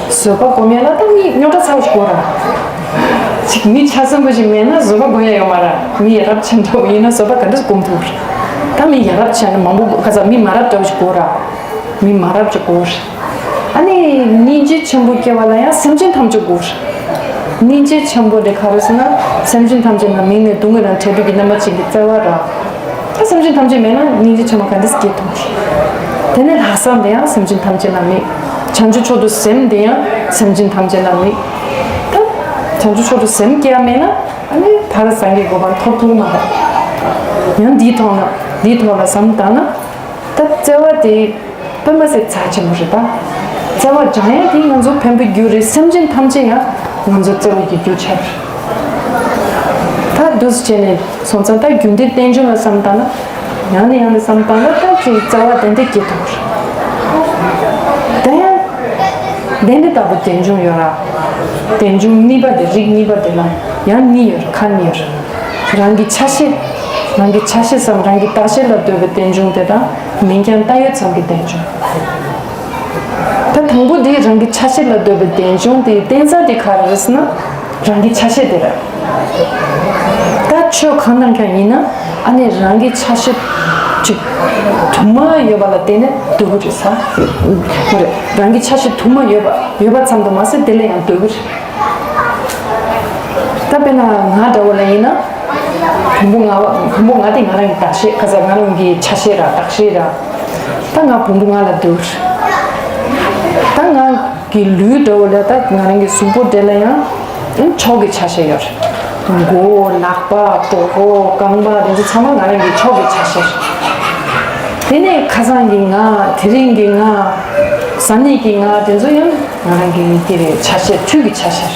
བཟོད་པ་སྒོམ་ཡ་ལ་ད་མི་རྙོག་དྲ་ཚ་བོ་ཞིག་དགོས་ར། ཅིག་མི་ཆ་ཚང་པོ་ཞིག་མེད་ན་བཟོད་པ་སྒོམ་ཡ་ཡོད་མ་ར། མི་ཡ་རབས་ཆེན་འདྲ་བོ་ཡིན་ན་བཟོད་པ་ག་འདྲ་སྒོམ་ཐུབ་ར། ད་མི་ཡ་རབས་ཆེ་ན་མང་པོ་ག་ཚ་མི་མ་རབས་འདྲ་བོ་ཞིག་དགོས་ར། མི་མ་རབས་ཅིག་དགོས་ར། ཨ་ནི་སྙིང་རྗེ་ཆེན་པོ་སྐྱེ་བ་ལ་ཡང་སེམས་ཅན་ཐམས་ཅད་དགོས་ར། སྙིང་རྗེ་ཆེན་པོ་དེ་ག་རེ་ཟེར་ན་སེམས་ཅན་ཐམས་ཅད་ལ་མིང་ནས་སྡུག་བསྔལ་དང་བྲལ་འདོད་ཀྱི་རྣམ་པ་ཅན་གྱི་བརྩེ་བ་ར། ད་སེམས་ཅན་ཐམས་ཅད་མེད་ན་སྙིང་རྗེ་ཆེན་པོ་ག་འདྲ་སྐྱེ་ཐུབ་ར། དེ་ནས་ལྷག་བསམ་དེ་ཡང་སེམས་ཅན་ཐམས་ཅད་ལ་དམིགས། བྱང་ཆུབ་མཆོག་ཏུ་སེམས་དེ་ཡང་སེམས་ཅན་ཐམས་ཅད་ལ་དམིགས། ད་བྱང་ཆུབ་མཆོག་ཏུ་སེམས་སྐྱེ་ཡ་མེད་ན་ཨ་ནི་ཕ་ར་སངས་རྒྱས་གོ་འཕང་ཐོབ་ཐུབ་མ་རེད། ཡང་འདིའི་ཐོག་ན་འདིའི་ཐོག་ལ་བསམ་བཏང་ན། ད་བརྩེ་བ་དེ་དཔེ་མ་སྲིད་རྩ་ཆེན་པོ་རེད་པ། བརྩེ་བ་སྦྱང་ཡ་དེ་ང་ཚོ་ཕན་པའི་རྒྱུ་རེད། སེམས་ཅན་ཐམས་ཅད་ཡང་ང་ཚོ་བརྩེ་བ་གི་རྒྱུ་ཆགས་རེད། ད་འདུག་སེ་བྱས་ནས་སོང་ཙང་ད་རྒྱུན་ལྡན་རྟེན་འབྱུང་ལ་བསམ་བཏང་ན། ཡང་ནས་ཡང་ནས་བསམ་བཏང་ན་ད་ཅིག་རྩ་བ་དེ་འདྲ་སྐྱེ་ཐུབ་རེད། ད་ཡང་དེ་འདྲ་ལྟ་བུ་རྟེན་འབྱུང་ཡོད་ར། རྟེན་འབྱུང་གཉིས་པ་དེ་རིགས་གཉིས་པ་དེ་ལ་ཡང་གཉིས་ཡོད་ར། ཁག་གཉིས་ཡོད་ར། རང་གི་ཆ་ཤས། རང་གི་ཆ་ཤས་སམ་རང་གི་བདག་ཤས་ལ་འདོད་པའི་རྟེན་འབྱུང་དེ་དང་མིང་རྐྱང་བཏགས་ཡོད་ཙམ་གྱི་རྟེན་འབྱུང་། ད་དང་པོ་དེ་རང་གི་ཆ་ཤས་ལ་འདོད་པའི་རྟེན་འབྱུང་དེའི་རྟེན་རྩ་དེ་ག་རེ་རེད་ཟེར་ན། རང་གི་ཆ་ཤས་དེ་རེད། ད་ཆོས་གང་གནང་མཁན་ཡིན་ན་ཨ་ནི་རང་གི་ཆ་ཤས་ཅིག་དུ་མ་ཡོད་པ་ལ་བརྟེན་ནས་འདོད་ཀྱི་རེད་ས། རེད། རང་གི་ཆ་ཤས་དུ་མ་ཡོད་པ་ཡོད་པ་ཙམ་དུ་མ་ཟད་དེ་ལ་ཡང་འདོད་ཀྱི་རེད། ད་དཔེར་ན་ང་འདྲ་བོ་ལ་ཡིན་ན། བོང་བུ་ང་བ་བོང་བུ་ང་དེ་ང་རང་གི་བདག་ཤས། ཁ་ས་ང་རང་གི་ཆ་ཤས་ར་བདག་ཤས་ར། ད་ང་བོང་བུ་ང་ལ་འདོད། ད་ང་གི་ལུས་འདྲ་བོ་ལ་ད་ང་རང་གི་གཟུགས་པོ་དེ་ལ་ཡང་མཆོག་གི་ཆ་ཤས་ཡོད་རེད། མགོ་ལག་པ་གྲོད་ཁོག་རྐང་པ་དེ་ཚོ་ཚང་མ་ང་རང་གི་མཆོག་གི་ཆ་ཤས་རེད། དེ་ནས་ཁ་སང་གི་ང་། དེ་རིང་གི་ང་། གཟའ་ནད་ཀྱི་ང་དེ་ཚོ་ཡང་ང་རང་གི་དེ་རེད། ཆ་ཤས། འཕྲུལ་གྱི་ཆ་ཤས་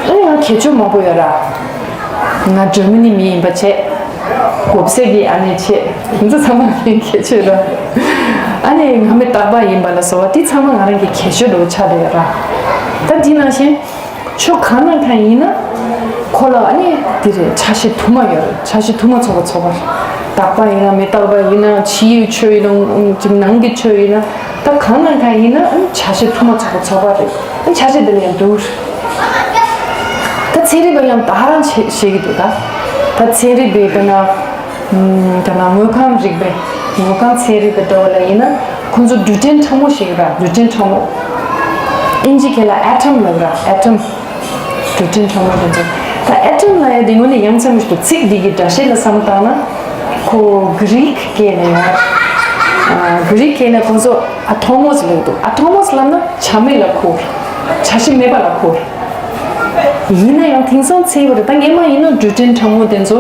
རེད། ཨ་ནི་ང་ཁྱད་ཆོས་མང་པོ་ཡོད་ར། ང་འཇར་མ་ནི་མི་ཡིན་པ་བྱས། གོབ་སེ་གི་ཨ་ནེ་བྱས། ང་ཚོ་ཚང་མ་གི་ཁྱད་ཆོས་ར། ཨ་ནི་ང་མི་རྟག་པ་ཡིན་པ་ལ་སོགས་པ་དེ་ཚང་མ་ང་རང་གི་ཁྱད་ཆོས་འདྲ་བོ་ཆགས་བསྡད་ཡོད་ར། ད་དེ་ནང་བཞིན་ཆོས་གང་གནང་མཁན་ཡིན་ན། ཁོ་ལ་ཨ་ནི་དེ་རེད། ཆ་ཤས་དུ་མ་ཡོད་རེད། ཆ་ཤས་དུ་མ་ཚོགས་པ་ཚོགས་པ་རེད། རྟག་པ་ཡིན་ན་མི་རྟག་པ་ཡིན་ན། ཕྱིའི་ཆོས་ཡིན་ན་ཅིག་ནང་གི་ཆོས་ཡིན་ན། ད་གང་གནང་མཁན་ཡིན་ན་ཨ་ནི་ཆ་ཤས་དུ་མ་ཚོགས་པ་ཚོགས་པ་རེད། ཨ་ནི་ཆ་ཤས་དེ་ལ་ཡང་འདུག་ད་ཚན་རིག་པ་ཡང་ད་རང་བཤད་ཀྱི་འདུག་ད་ད་ཚན་རིག་པའི་དཔེར་ན། ཨམ། དཔེར་ན་དངོས་ཁམས་རིག་པའི། དངོས་ཁམས་ཚན་རིག་པའི་འདྲ་བོ་ལ་ཡིན་ན། ཁོང་ཚོ་རྡུལ་ཕྲན་ཕྲ་མོ་ཞིག་ར། རྡུལ་ཕྲན་ཕྲ་མོ། ཨིན་ཇི་སྐད་ལ་ཨེ་ཊམ་ལབ་ར། ཨེ་ཊམ། རྡུལ་ཕྲན་ཕྲ་མོ་དེ་ཚོ། ད་ཨེ་ཊམ་ལབ་ཡ་དེ་དངོས་གནས་ཡ་མཚན་མི་འདུག་ཚིག་འདི་གི་སྒྲ་བཤད་ལ་བསམ་བཏང་ན། ཁོ་གྷི་རིག་སྐད་ནས་ཡོང་བ། ཨ། གྷི་རིག་སྐད་ནས་ཁོང་ཚོ་ཨ་ཐོ་མོས་ལབ་འདུག་ཨ་ཐོ་མོས་ལབ་ན་ཆ་མེད་ལ་གོ། ཆ་ཤས་མེད་པ་ལ་གོ། ཡིན་ན་ཡང་དེང་སང་ཚེ་འདི་ད་སྔས་མ་ཡིན་ན་རྡུལ་ཕྲན་ཕྲ་མོ་དེ་ཚོ།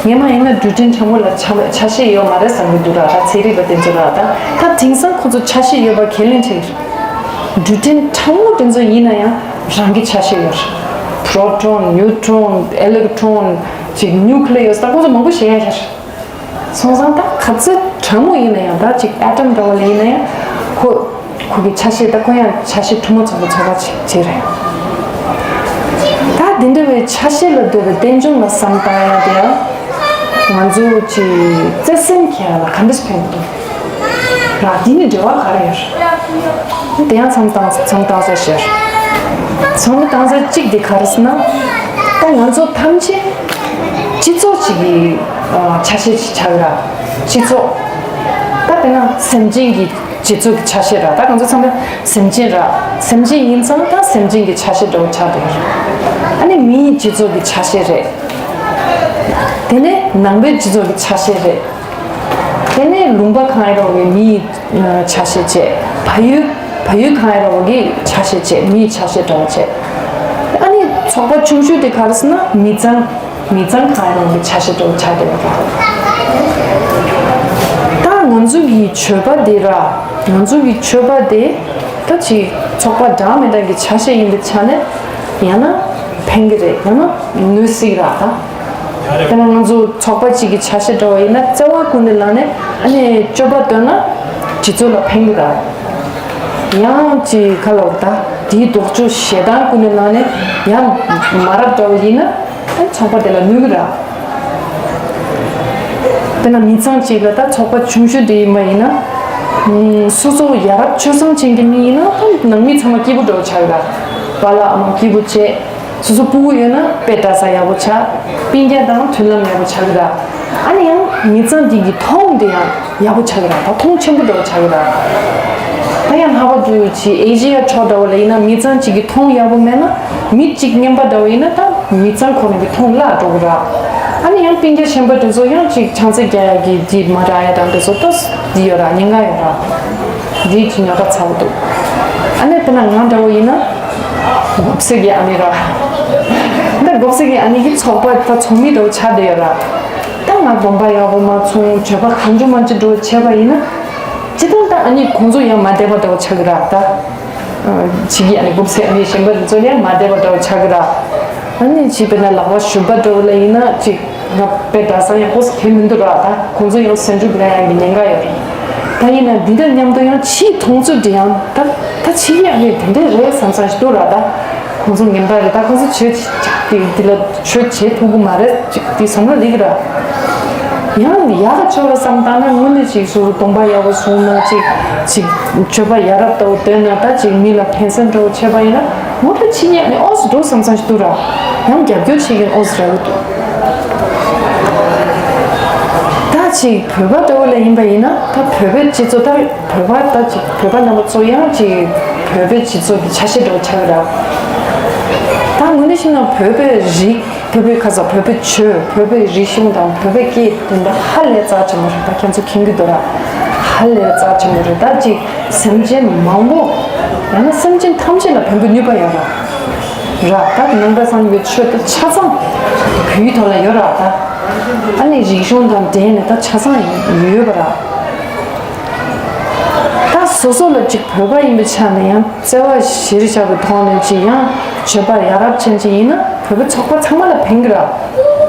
སྔས་མ་ཡིན་ན་རྡུལ་ཕྲན་ཕྲ་མོ་ལ་ཆ་ཆ་ཤས་ཡོད་མ་རེད་བསམ་གྱི་འདུག་ར། ད་ཚན་རིག་པ་དེ་ཚོ་ར། ད་ད་དེང་སང་ཁོ་ཚོ་ཆ་ཤས་ཡོད་པ་ཁས་ལེན་བྱེད་ཀྱི་རེད། རྡུལ་ཕྲན་ཕྲ་མོ་དེ་ཚོ་ཡིན་ན་ཡང་རང་གི་ཆ་ཤས་ཡོད་རེད། པྲོ་ཊོན། ནིའུ་ཊོན། ཨེ་ལེག་ཊོན། ཅིག་ནིའུ་ཀི་ལེ་ཡས། ད་ཁོ་ཚོ་མང་པོ་བཤད་ཡ་ཡོད་རེད། སོང་ཙང་ད་ག་ཚོད་ཕྲ་མོ་ཡིན་ན་ཡང་། ད་ཅིག་ཨེ་ཊམ་འདྲ་བོ་ལ་ཡིན་ན་ཡང་ཁོ། ཁོ་གི་ཆ་ཤས། ད་ཁོ་ཡང་ཆ་ཤས་ཕྲ་མོ་ཚོགས་པ་ཚོགས་པ་ཅིག་ཅིག་རེད། ད་འདི་འདྲ་བའི་ཆ་ཤས་ལ་འདོད་པའི་རྟེན་འབྱུང་ལ་བསམ་བཏང་ཡ་དེ་ཡང་ང་ཚོ་ཅིག་བརྩེ་སེམས་ཁྱེར་ཡ་ལ་ག་འདྲ་ཞིག་ཕན་གི་འདུག་ར། འདི་ནི་འབྲེལ་བ་ག་རེ་ཡོད་རེད། དེ་ཡང་བསམ་བཏང་བསམ་བཏང་ས་ཞེར། བསམ་བཏང་ས་གཅིག་དེ་ག་རེ་ཟེར་ན། ད་ང་ཚོ་ཐམས་ཅད་སྤྱི་ཚོགས་ཅིག་གི་ཨ་ཆ་ཤས་ཅིག་ཆགས་ར། སྤྱི་ཚོགས། ད་དཔེར་ན་སེམས་ཅན་གྱི་སྤྱི་ཚོགས་ཀྱི་ཆ་ཤས་ར། ད་ང་ཚོ་ཚང་མ་སེམས་ཅན་ར། སེམས་ཅན་ཡིན་ཙང་ད་སེམས་ཅན་གྱི་ཆ་ཤས་འདྲ་བོ་ཆགས་འདུག་ཨ་ནི་མིའི་སྤྱི་ཚོགས་ཀྱི་ཆ་ཤས་རེད། དེ་ནས་ནང་པའི་སྤྱི་ཚོགས་ཀྱི་ཆ་ཤས་རེད། དེ་ནས་ལུང་པ་གང་ཡིན་རུང་བའི་མིའི་ཆ་ཤས་བྱས། བལ་ཡུལ། བལ་ཡུལ་གང་ཡིན་རུང་བའི་ཆ་ཤས་བྱས། མིའི་ཆ་ཤས་འདྲ་བོ་བྱས། ཨ་ནི་ཚོགས་པ་ཆུང་ཤོས་དེ་ག་རེ་ཟེར་ན་མི་ཚང་། མི་ཚང་གང་ཡིན་རུང་བའི་ཆ་ཤས་འདྲ་བོ་ཆགས་བསྡད་པ་རེད། ད་ང་ཚོ་གི་ཆོས་པ་དེ་ར། ང་ཚོ་གི་ཆོས་པ་དེ་ད་ཅིག་ཚོགས་པ་འདྲ་མི་འདྲ་གི་ཆ་ཤས་ཡིན་པའི་ཆ་ནས་ཡང་ན་ཕན་གི་རེད། ཡང་ན་གནོད་སྲིད་ར། ད་དཔེར་ན་ང་ཚོ་ཚོགས་པ་གཅིག་གི་ཆ་ཤས་འདྲ་བ་ཡིན་ན། བརྩེ་བ་ཀུན་ནས་བླངས་ནས་ཨ་ནི་སྤྱོད་པ་སྟོན་ན་སྤྱི་ཚོགས་ལ་ཕན་གི་ར། ཡང་ཅིག་ག་ལབ་ར། ད་དེའི་ལྡོག་ཕྱོགས་ཞེ་སྡང་ཀུན་ནས་བླངས་ནས་ཡང་མ་རབས་འདྲ་བ་ཡིན་ན། ཨ་ཚོགས་པ་དེ་ལ་གནོད་གི་ར། དཔེར་ན་མི་ཚང་གཅིག་ལ་ད་ཚོགས་པ་ཆུང་ཤོས་དེ་ཡིན་པ་ཡིན་ན། སོ་སོ་ཡ་རབས་ཆོས་བཟང་ཅན་གྱི་མི་ཡིན་ན་ད་ནང་མི་ཚང་མ་སྐྱིད་པོ་འདྲ་བོ་ཆགས་གི་ར། པཱ་ལགས་ཨ་མ་སྐྱིད་པོ་བྱས། སོ་སོ་སྤུ་གུ་ཡོད་ན་དཔེ་གྲྭ་ས་ཡག་པོ་ཆགས། སྤུན་ཀྱག་དང་མཐུན་ལམ་ཡག་པོ་ཆགས་གི་ར། ཨ་ནི་ཡང་མི་ཚང་གཅིག་གི་མཐོང་དེ་ཡང་ཡག་པོ་ཆགས་གི་ར། ད་མཐོང་ཆེན་པོ་འདྲ་བོ་ཆགས་གི་ར། ད་ཡང་ལྷག་པར་དུ་ཅིག་ཨེ་ཤི་ཡ་ཕྱོགས་འདྲ་བོ་ལ་ཡིན་ན་མི་ཚང་གཅིག་གི་མཐོང་ཡག་པོ་མེད་ན། མི་གཅིག་རྔན་པ་འདྲ་བོ་ཡིན་ན་ད་མི་ཚང་ཁོ་རང་གི་མཐོང་བརླག་འགྲོ་གི་ར། ཨ་ནི་ཡང་སྤུན་ཀྱག་གཞན་པ་དེ་ཚོ་ཡང་ཅིག་ཆང་ས་རྒྱག་ཡག་གི་དེ་མ་རག་ཡ་དང་དེ་ཚོ་ཏོག་ཙམ་འདི་ཡོད་ར། ཉེན་ཁ་ཡོད་ར། འདི་ཅིག་ཉོ་ཁ་ཚ་བོ་འདུག་ཨ་ནི་དཔེར་ན་ང་འདྲ་བོ་ཡིན་ན་གོབ་སེ་གི་ཨ་ནི་ར། འདི་གོབ་སེ་གི་ཨ་ནི་གི་ཚོགས་པ་ད་ཚོགས་མི་འདྲ་བོ་ཆགས་བསྡད་ཡོད་ར། ད་ང་སྡོམ་པ་ཡག་པོ་མ་ཚོང་། བྱ་བ་གང་བྱུང་མ་བྱུང་འདྲ་བོ་བྱས་པ་ཡིན་ན། སྤྱིར་བཏང་ད་ཨ་ནི་ཁོང་ཚོ་ཡང་མ་བསྡད་པ་འདྲ་བོ་ཆགས་ཀྱི་ར་ད། ཅིག་གིས་ཨ་ནི་གོབ་སེ་ཨ་ནི་གཞན་པ་དེ་ཚོ་ལ་ཡང་མ་བསྡད་པ་འདྲ་བོ་ཆགས་ཀྱི་ར། ཨ་ནི་ཅིག་དཔེར་ན་ལག་པ་གཞུ་བ་འདྲ་བོ་ལ་ཡིན་ན་ཅིག་ང་དཔེ་གྲྭ་ས་ཡང་ཧོས་ཁེལ་མི་འདུག་ར། ད་ཁོང་ཚོ་ཡང་སེམས་ཤུགས་ལ་ཡང་གི་ཉེན་ཁ་ཡོད་རེད། ད་ཡིན་ན་འདི་དང་མཉམ་དུ་ཡང་ཕྱིའི་མཐོང་ཚུལ་འདི་ཡང་ད་ད་ཕྱི་ཡི་ཨ་ནི་དེ་འདྲས་རེད་བསམ་བསམ་ཞིག་འདུག་ར། ད་ཁོང་ཚོ་ངན་པ་རེད། ད་ཁོང་ཚོ་ཆོས་ཅིག་འདི་ལ་ཆོས་བྱེད་ཐུབ་ཀྱི་མ་རེད་ཅིག་འདི་བསམ་བློ་སླེབས་ཀྱི་ར། ཡང་ཡག་ག་ཕྱོགས་ལ་བསམ་བཏང་ན་དངོས་གནས་ཅིག་སོ་སོ་སྡོམ་པ་ཡག་པོ་སྲུང་ན་ཅིག་ཅིག་སྤྱོད་པ་ཡ་རབས་ལྟ་བུ་སྟོན་ན་ད་ཅིག་མི་ལ་ཕན་སེམས་འདྲ་བོ་བྱས་པ་ཡིན་ན་ངོ་མ་ཕྱི་ཉིན་ཨ་ནི་ཨོ་སི་འགྲོ་བསམ་བསམ་ཞིག་འདུག་ར། ཡང་རྒྱབ་སྐྱོར་བྱེད་མཁན་ཨོ་སི་ར་གི་འདུག་ད་ཅིག་བོད་པ་ལྟ་བུ་ལ་ཡིན་པ་ཡིན་ན་ད་བོད་པའི་སྤྱི་ཚོགས་ད་བོད་པ་ད་ཅིག་བོད་པ་རྣམ་པ་ཚོ་ཡང་ཅིག་བོད་པའི་སྤྱི་ཚོགས་ཀྱི་ཆ་ཤས་འདྲ་བོ་ཆགས་ཀྱི་ར། ད་དངོས་གནས་བཤད་ན་བོད་པའི་རིགས། བོད་པའི་ཁ་ས་བོད་པའི་ཆོས། བོད་པའི་རིག་གཞུང་དང་བོད་པའི་སྐད་དེ་འདྲ་ཧ་ལས་རྩ་ཆེན་པོ་རེད། ད་ཁྱེད་ཚོ་མཁྱེན་གྱི་འདུག་ར། ཧ་ལས་རྩ་ཆེན་པོ་རེད། ད་ཅིག་སེམས་ཅན་མང་པོ་ཡང་ན་སེམས་ཅན་ཐམས་ཅད་ལ་ཕན་པའི་ནུས་པ་ཡོད་ར། ར་ད་ནང་པ་སངས་རྒྱས་པའི་ཆོས་དེ་ཆ་ཚང་བོད་ཡིག་ཐོག་ལ་ཡོད་ར། ད་ཨ་ནི་རིག་གཞུང་དང་འབྲེལ་ནས་ད་ཆ་ཚང་ཡོད་པ་ར། ད་སོ་སོ་ལ་ཅིག་བོད་པ་ཡིན་པའི་ཆ་ནས་ཡང་བརྩེ་བ་གཞིར་བཞག་པའི་ཐོག་ནས་ཅིག་ཡང་སྤྱོད་པ་ཡ་རབས་ཅན་ཅིག་ཡིན་ན་བོད་པའི་ཚོགས་པ་ཚང་མ་ལ་ཕན་གི་ར།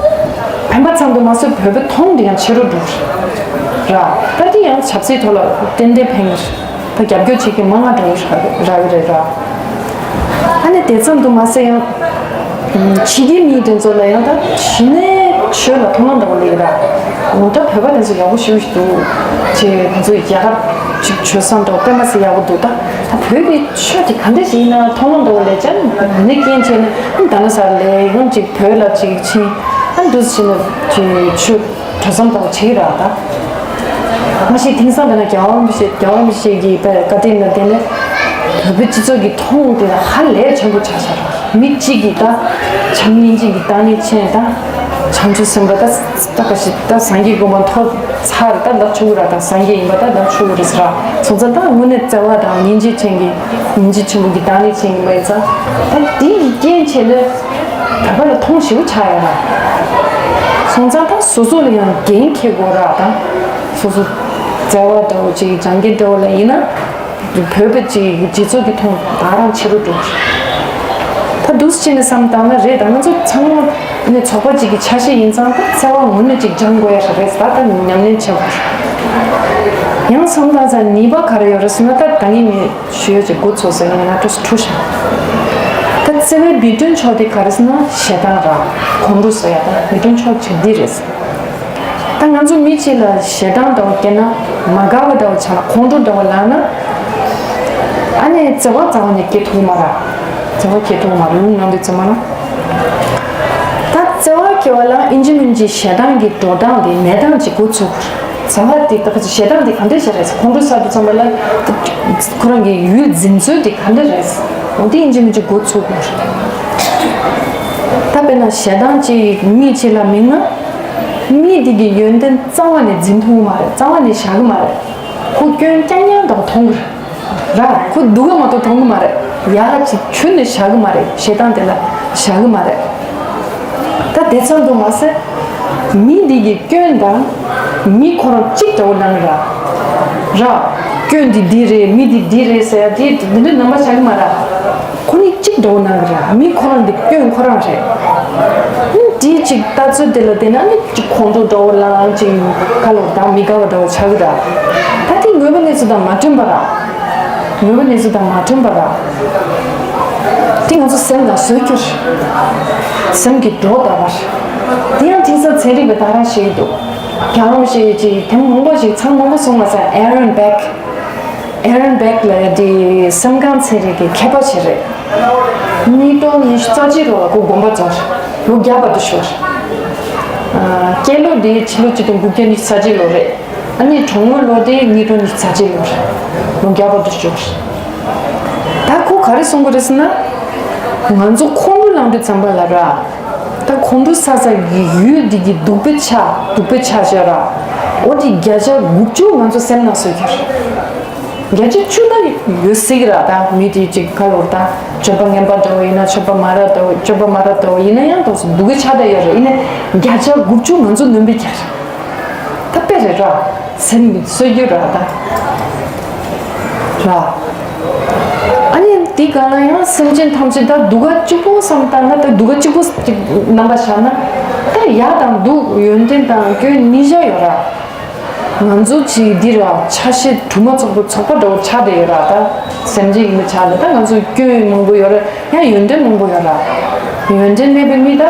ཕན་པ་ཙམ་དུ་མ་ཟད་བོད་པའི་མཐོང་དེ་ཡང་ཆེ་རུ་འགྲོ་གི་ར། ད་དེ་ཡང་ཆབ་སྲིད་ཐོག་ལ་ཏན་ཏན་ཕན་གི་ར། ད་རྒྱབ་སྐྱོར་བྱེད་མཁན་མང་ང་འགྲོ་གི་ར་གི་རེད་ར། ཨ་ནི་དེ་ཙམ་དུ་མ་ཟད་ཡང་ཕྱི་རྒྱལ་མི་དེ་ཚོ་ལ་ཡང་ད་གཞི་ནས་ཆོས་ལ་མཐོང་སྣང་འདྲ་བོ་སླེབས་ར། འོ་ད་བོད་པ་དེ་ཚོ་ཡག་པོ་ཞེ་པོ་ཞིག་འདུག་ཅེས་ང་ཚོ་ཡ་རབས་ཅིག་བྱོས་བསམ་འདྲ་བོ་དཔེ་མ་སྲིད་ཡག་པོ་འདུག་ད་ད་བོད་ཀྱི་ཆོས་དེ་ག་འདྲ་ཞིག་ཡིན་ན་མཐོང་སྣང་འདྲ་བོ་སླེབས་ཅག་ནི་རྐྱེན་བྱས་ནས་ཨ་ད་ལོ་སར་ལས་ཡོང་ཅིག་བོད་ལ་ཅིག་ཕྱིན་ཨ་འདུག་ཟེར་ནས་ཅིག་ཆོས་གྲོས་བསམ་དང་བྱེད་ཀྱི་ར། ད་མ་གཞི་དེང་སང་འདི་ན་རྒྱལ་བ་རིན་པོ་ཆེ་རྒྱལ་བ་རིན་པོ་ཆེ་གི་བཀའ་དྲིན་ལ་བརྟེན་ནས་བོད་པའི་སྤྱི་ཚོགས་ཀྱི་མཐོང་དེ་ཧ་ལས་ཆེན་པོ་ཆགས་ཤག་མི་གཅིག་གིས་ད་བྱམས་སྙིང་རྗེ་གི་བདག་ཉིད་ཅན་ད་བྱང་ཆུབ་སེམས་དཔའ་ད་ད་ག་ཞིག་ད་སངས་རྒྱས་དགོངས་པ་མཐོ་ཚར་ད་ལབ་ཆོག་གི་ར། ད་སངས་རྒྱས་ཡིན་པ་ད་ལབ་ཆོག་གི་རེད་ཟེར་ར། སོང་ཙང་ད་དངོས་གནས་བརྩེ་བ་དང་སྙིང་རྗེ་ཅན་གྱི་སྙིང་རྗེ་ཆེན་པོ་གི་བདག་ཉིད་ཅན་ཡིན་པ་ཡིན་ཙང་ད་དེ་ཡི་རྐྱེན་བྱས་ནས། བོད་པ་ལ་མཐོང་ཞེ་པོ་ཆགས་ཡོད་ར། སོང་ཙང་ད་སོ་སོ་ལ་ཡང་འགན་འཁྱེར་དགོས་ར། ད་སོ་སོ་བརྩེ་བ་འདྲ་བོ་ཅིག་སྦྱང་མཁན་འདྲ་བོ་ལ་ཡིན་ན་བོད་པ་ཅིག་སྤྱི་ཚོགས་ཀྱི་མཐོང་ད་རང་ཆེ་རུ་འགྲོ། ད་འདུག་སེ་བྱས་ནས་བསམ་བཏང་ན་རེད། ད་ང་ཚོ་ཚང་མ་ནི་ཚོགས་པ་ཅིག་གི་ཆ་ཤས་ཡིན་ཙང་ད་བརྩེ་བ་ངོ་ནས་ཅིག་སྦྱང་དགོས་ཡ་རེད། ད་ད་ཉམས་ལེན་བྱེད་དགོས། ཡང་བསམ་བཏང་ཙང་ནུས་པ་ག་རེ་ཡོད་རེད་ཟེར་ན་ད་ད་ངས་མི་ཞུ་ཡ་ཅིག་འགོ་ཚུགས་ཟེར་ན་ང་ཏོག་ཙམ་འཁྲུག་ཤག་ད་བརྩེ་བའི་མི་མཐུན་ཕྱོགས་དེ་ག་རེ་ཟེར་ན་ཞེ་སྡང་ར། ཁོང་ཁྲོ་ཟེར་ཡ་ད་མི་མཐུན་ཕྱོགས་ཅིག་འདི་རེད། ད་ང་ཚོ་མི་གཅིག་ལ་ཞེ་སྡང་འདྲ་བོ་སྐྱེས་ན་མ་དགའ་བ་འདྲ་བོ་ཆགས་ན་ཁོང་ཁྲོ་འདྲ་བོ་ལངས་ན་ཨ་ནི་བརྩེ་བ་རྩ་བ་ནས་སྐྱེ་ཐུབ་མ་ར། བརྩེ་བ་སྐྱེ་ཐུབ་མ་ར་ལུང་ནང་དུ་བརྩེ་མ་ན། ད་བརྩེ་བ་སྐྱེ་བ་ལ་ཨིན་ཇི་མིན་གྱི་ཞེ་སྡང་གི་འགྲོ་སྟངས་དེ་མེད་སྟངས་ཅིག་འགོ་ཚུགས་དགོས། བྱ་བ་དེ་ད་ཞེ་སྡང་དེ་ག་འདྲ་ཞིག་རེད། ཁོང་ཁྲོ་ཟ་དུས་ཙམ་པ་ལ་ཁོ་རང་གི་ཡུལ་འཛིན་ཚུལ་དེ་ག་འདྲ་རེད། འོ་དེ་ཨིན་ཇི་མིན་གྱི་འགོ་ཚུགས་དགོས། ད་དཔེར་ན་ཞེ་སྡང་ཅིག་མི་གཅིག་ལ་མིན་ན་མི་དེ་གི་ཡོན་ཏན་རྩ་བ་ནས་འཛིན་ཐུབ་ཀྱི་མ་རེད། རྩ་བ་ནས་བཞག་གི་མ་རེད། ཁོ་སྐྱོན་རྐྱང་རྐྱང་འདྲ་བོ་མཐོང་གི་རེད། ར། ཁོ་སྡུག་ག་མ་གཏོགས་མཐོང་གི་མ་རེད། ཡག་ག་ཅིག་ཁྱོན་ནས་བཞག་གི་མ་རེད། ཞེ་སྡང་དེ་ལ་བཞག་གི་མ་རེད། ད་དེ་ཙམ་དུ་མ་ཟད། མི་འདི་གི་སྐྱོན་དང་མི་ཁོ་རང་གཅིག་འདྲ་བོ་སྣང་གི་ར། ར། སྐྱོན་འདི་འདི་རེད། མི་འདི་འདི་རེད་ཟེར་ཡ་དེ་འདི་འདྲ་རྣམ་པ་བཞག་གི་མ་རེད། ཁོ་གཉིས་གཅིག་འདྲ་བོ་སྣང་གི་ར། མི་ཁོ་རང་འདི་སྐྱོན་ཁོ་རང་རེད། ཨ་ནི་འདི་གཅིག་ལྟ་ཚུལ་དེ་ལ་བལྟས་ན་ཨ་ནི་གཅིག་ཁོང་ཁྲོ་འདྲ་བོ་ལངས། གཅིག་ཁ་ལོ་ད་མི་དགའ་བ་འདྲ་བོ་ཆགས་གི་ར། ད་དེ་དངོས་པོའི་གནས་ཚུལ་དང་མ་མཐུན་པ་ར། དངོས་པོའི་གནས་ཚུལ་དང་མ་མཐུན་པ་ར། དེ་ང་ཚོ་སེམས་ལ་བཟོས་རྒྱུ་རེད། སེམས་ཀྱི་སྒྲོ་བཏགས་པ་རེད། དེ་ཡང་དེང་སང་ཚན་རིག་པས་ད་རང་བཤད་ཀྱི་འདུག་རྒྱལ་བ་རིན་པོ་ཆེ་ཅིག་དེ་མང་པོ་ཞིག་ཚར་མང་པོ་གསུངས་མ་ཚར། ཨེ་རན་བེག་ཨེ་རན་བེག་ལ་དེ་སེམས་ཁམས་ཚན་རིག་གི་མཁས་པ་ཞིག་རེད། ཉིས་སྟོང་ཉི་ཤུ་རྩ་གཅིག་ལོ་ལ་ཁོ་དགོངས་པ་རྫོགས། ལོ་བརྒྱ་བར་དུ་བཞུགས། ཨ། སྐྱེས་ལོ་དེ་ཕྱི་ལོ་ཆིག་སྟོང་དགུ་བརྒྱ་ཉི་ཤུ་རྩ་གཅིག་ལོ་རེད། ཨ་ནི་གྲོངས་པའི་ལོ་དེ་ཉིས་སྟོང་ཉི་ཤུ་རྩ་གཅིག་ལོ་རེད། ལོ་བརྒྱ་བར་དུ་བཞུགས། ད་ཁོ་ག་རེ་གསུང་གི་རེད་ཟེར་ན། ང་ཚོ་ཁོང་ཁྲོ་ལངས་དུས་ཙམ་པ་ལ་ར། ད་ཁོང་ཁྲོ་ཟ་ས་གི་ཡུལ་འདི་གི་སྡུག་པའི་ཆ། སྡུག་པའི་ཆ་ཤོད་ར། འོ་དེ་བརྒྱ་ཆ་དགུ་བཅུ་ང་ཚོ་སེམས་ནང་བཟོས་ཀྱི་རེད། བརྒྱ་ཆ་བཅུ་ད་ཡོད་སྲིད་ཀྱི་ར། ད་མི་དེ་ཅིག་ག་ལོར་ད་སྤྱོད་པ་ངན་པ་འདྲ་བོ་ཡིན་ན། སྤྱོད་པ་མ་རབས་འདྲ་བོ། སྤྱོད་པ་མ་རབས་འདྲ་བོ་ཡིན་ན་ཡང་ཏོག་ཙམ་སྡུག་གི་ཆ་ད་ཡོད་རེད། ཡིན་ནའི་བརྒྱ་ཆ་དགུ་བཅུ་ང་ཚོ་ནོན་པའི་རྒྱ་རེད། ད་དཔེ་རེད་ར། སེམས་ཀྱི་སྲོལ་རྒྱུན་ར་ད། ར། ཨ་ནི་དེ་ག་ལ་ཡང་སེམས་ཅན་ཐམས་ཅད་ད་སྡུག་ག་གཅིག་པོ་བསམ་བཏང་ན། ད་སྡུག་ག་གཅིག་པོ་ཅིག་རྣམ་པ་བཞག་ན། ད་ཡག་དང་སྡུག་ཡོན་ཏན་དང་སྐྱོན་ཉིས་ཆ་ཡོད་ར། ང་ཚོ་ཅིག་འདི་ར་ཆ་ཤས་གྲུབ་མ་ཚོགས་པའི་ཚོགས་པ་འདྲ་བོ་ཆགས་བསྡད་ཡོད་ར། ད་སེམས་ཅན་ཡིན་པའི་ཆ་ལ་ད་ང་ཚོ་སྐྱོན་མང་པོ་ཡོད་ར། ཡང་ཡོན་ཏན་མང་པོ་ཡོད་ར། ཡོན་ཏན་མེད་པའི་མི་ད་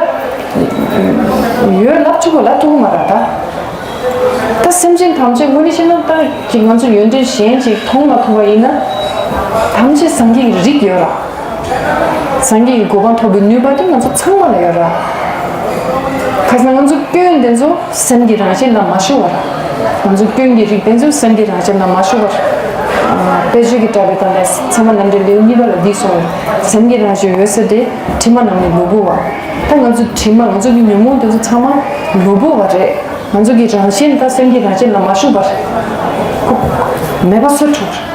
ཡོད་ལབ་ཆོག་གོ་ལབ་ཐུབ་ཀྱི་མ་ར་ད། ད་སེམས་ཅན་ཐམས་ཅད་དངོས་གནས་བཤད་ན་ད་ཅིག་ང་ཚོ་ཡོན་ཏན་གཞན་ཅིག་མཐོང་མ་ཐུབ་པ་ཡིན་ན། ཐམས་ཅད་སངས་རྒྱས་ཀྱི་རིགས་ཡོད་ར། སངས་རྒྱས་ཀྱི་གོ་འཕང་ཐོབ་པའི་ནུས་པ་དེ་ང་ཚོ་ཚང་མ་ལ་ཡོད་ར། ཁ་སང་ང་ཚོ་སྐྱོན་དེ་ཚོ་སེམས་ཀྱི་རང་བཞིན་ལ་མ་ཞུགས་པར། ང་ཚོ་སྐྱོན་གྱི་རིགས་དེ་ཚོ་སེམས་ཀྱི་རང་བཞིན་ལ་མ་ཞུགས་པར། ཨ། དཔེ་ཆོས་ཀྱི་གྲགས་པའི་སྟེང་ནས་ཚད་མ་རྣམ་འགྲེལ་ལེའུ་གཉིས་པ་ལ་འདི་གསུངས། སེམས་ཀྱི་རང་བཞིན་འོད་གསལ་དེ། དྲི་མ་རྣམས་ནི་ལུས་པོ་བ། ད་ང་ཚོ་དྲི་མ། ང་ཚོ་གི་ཉོན་མོངས་དེ་ཚོ་ཚང་མ་ལུས་པོ་བ་རེད། ང་ཚོ་གི་རང་བཞིན་ད་སེམས་ཀྱི་རང་བཞིན་ལ་མ་ཞུགས་པར་མེད་པ་བཟོ་ཐུབ།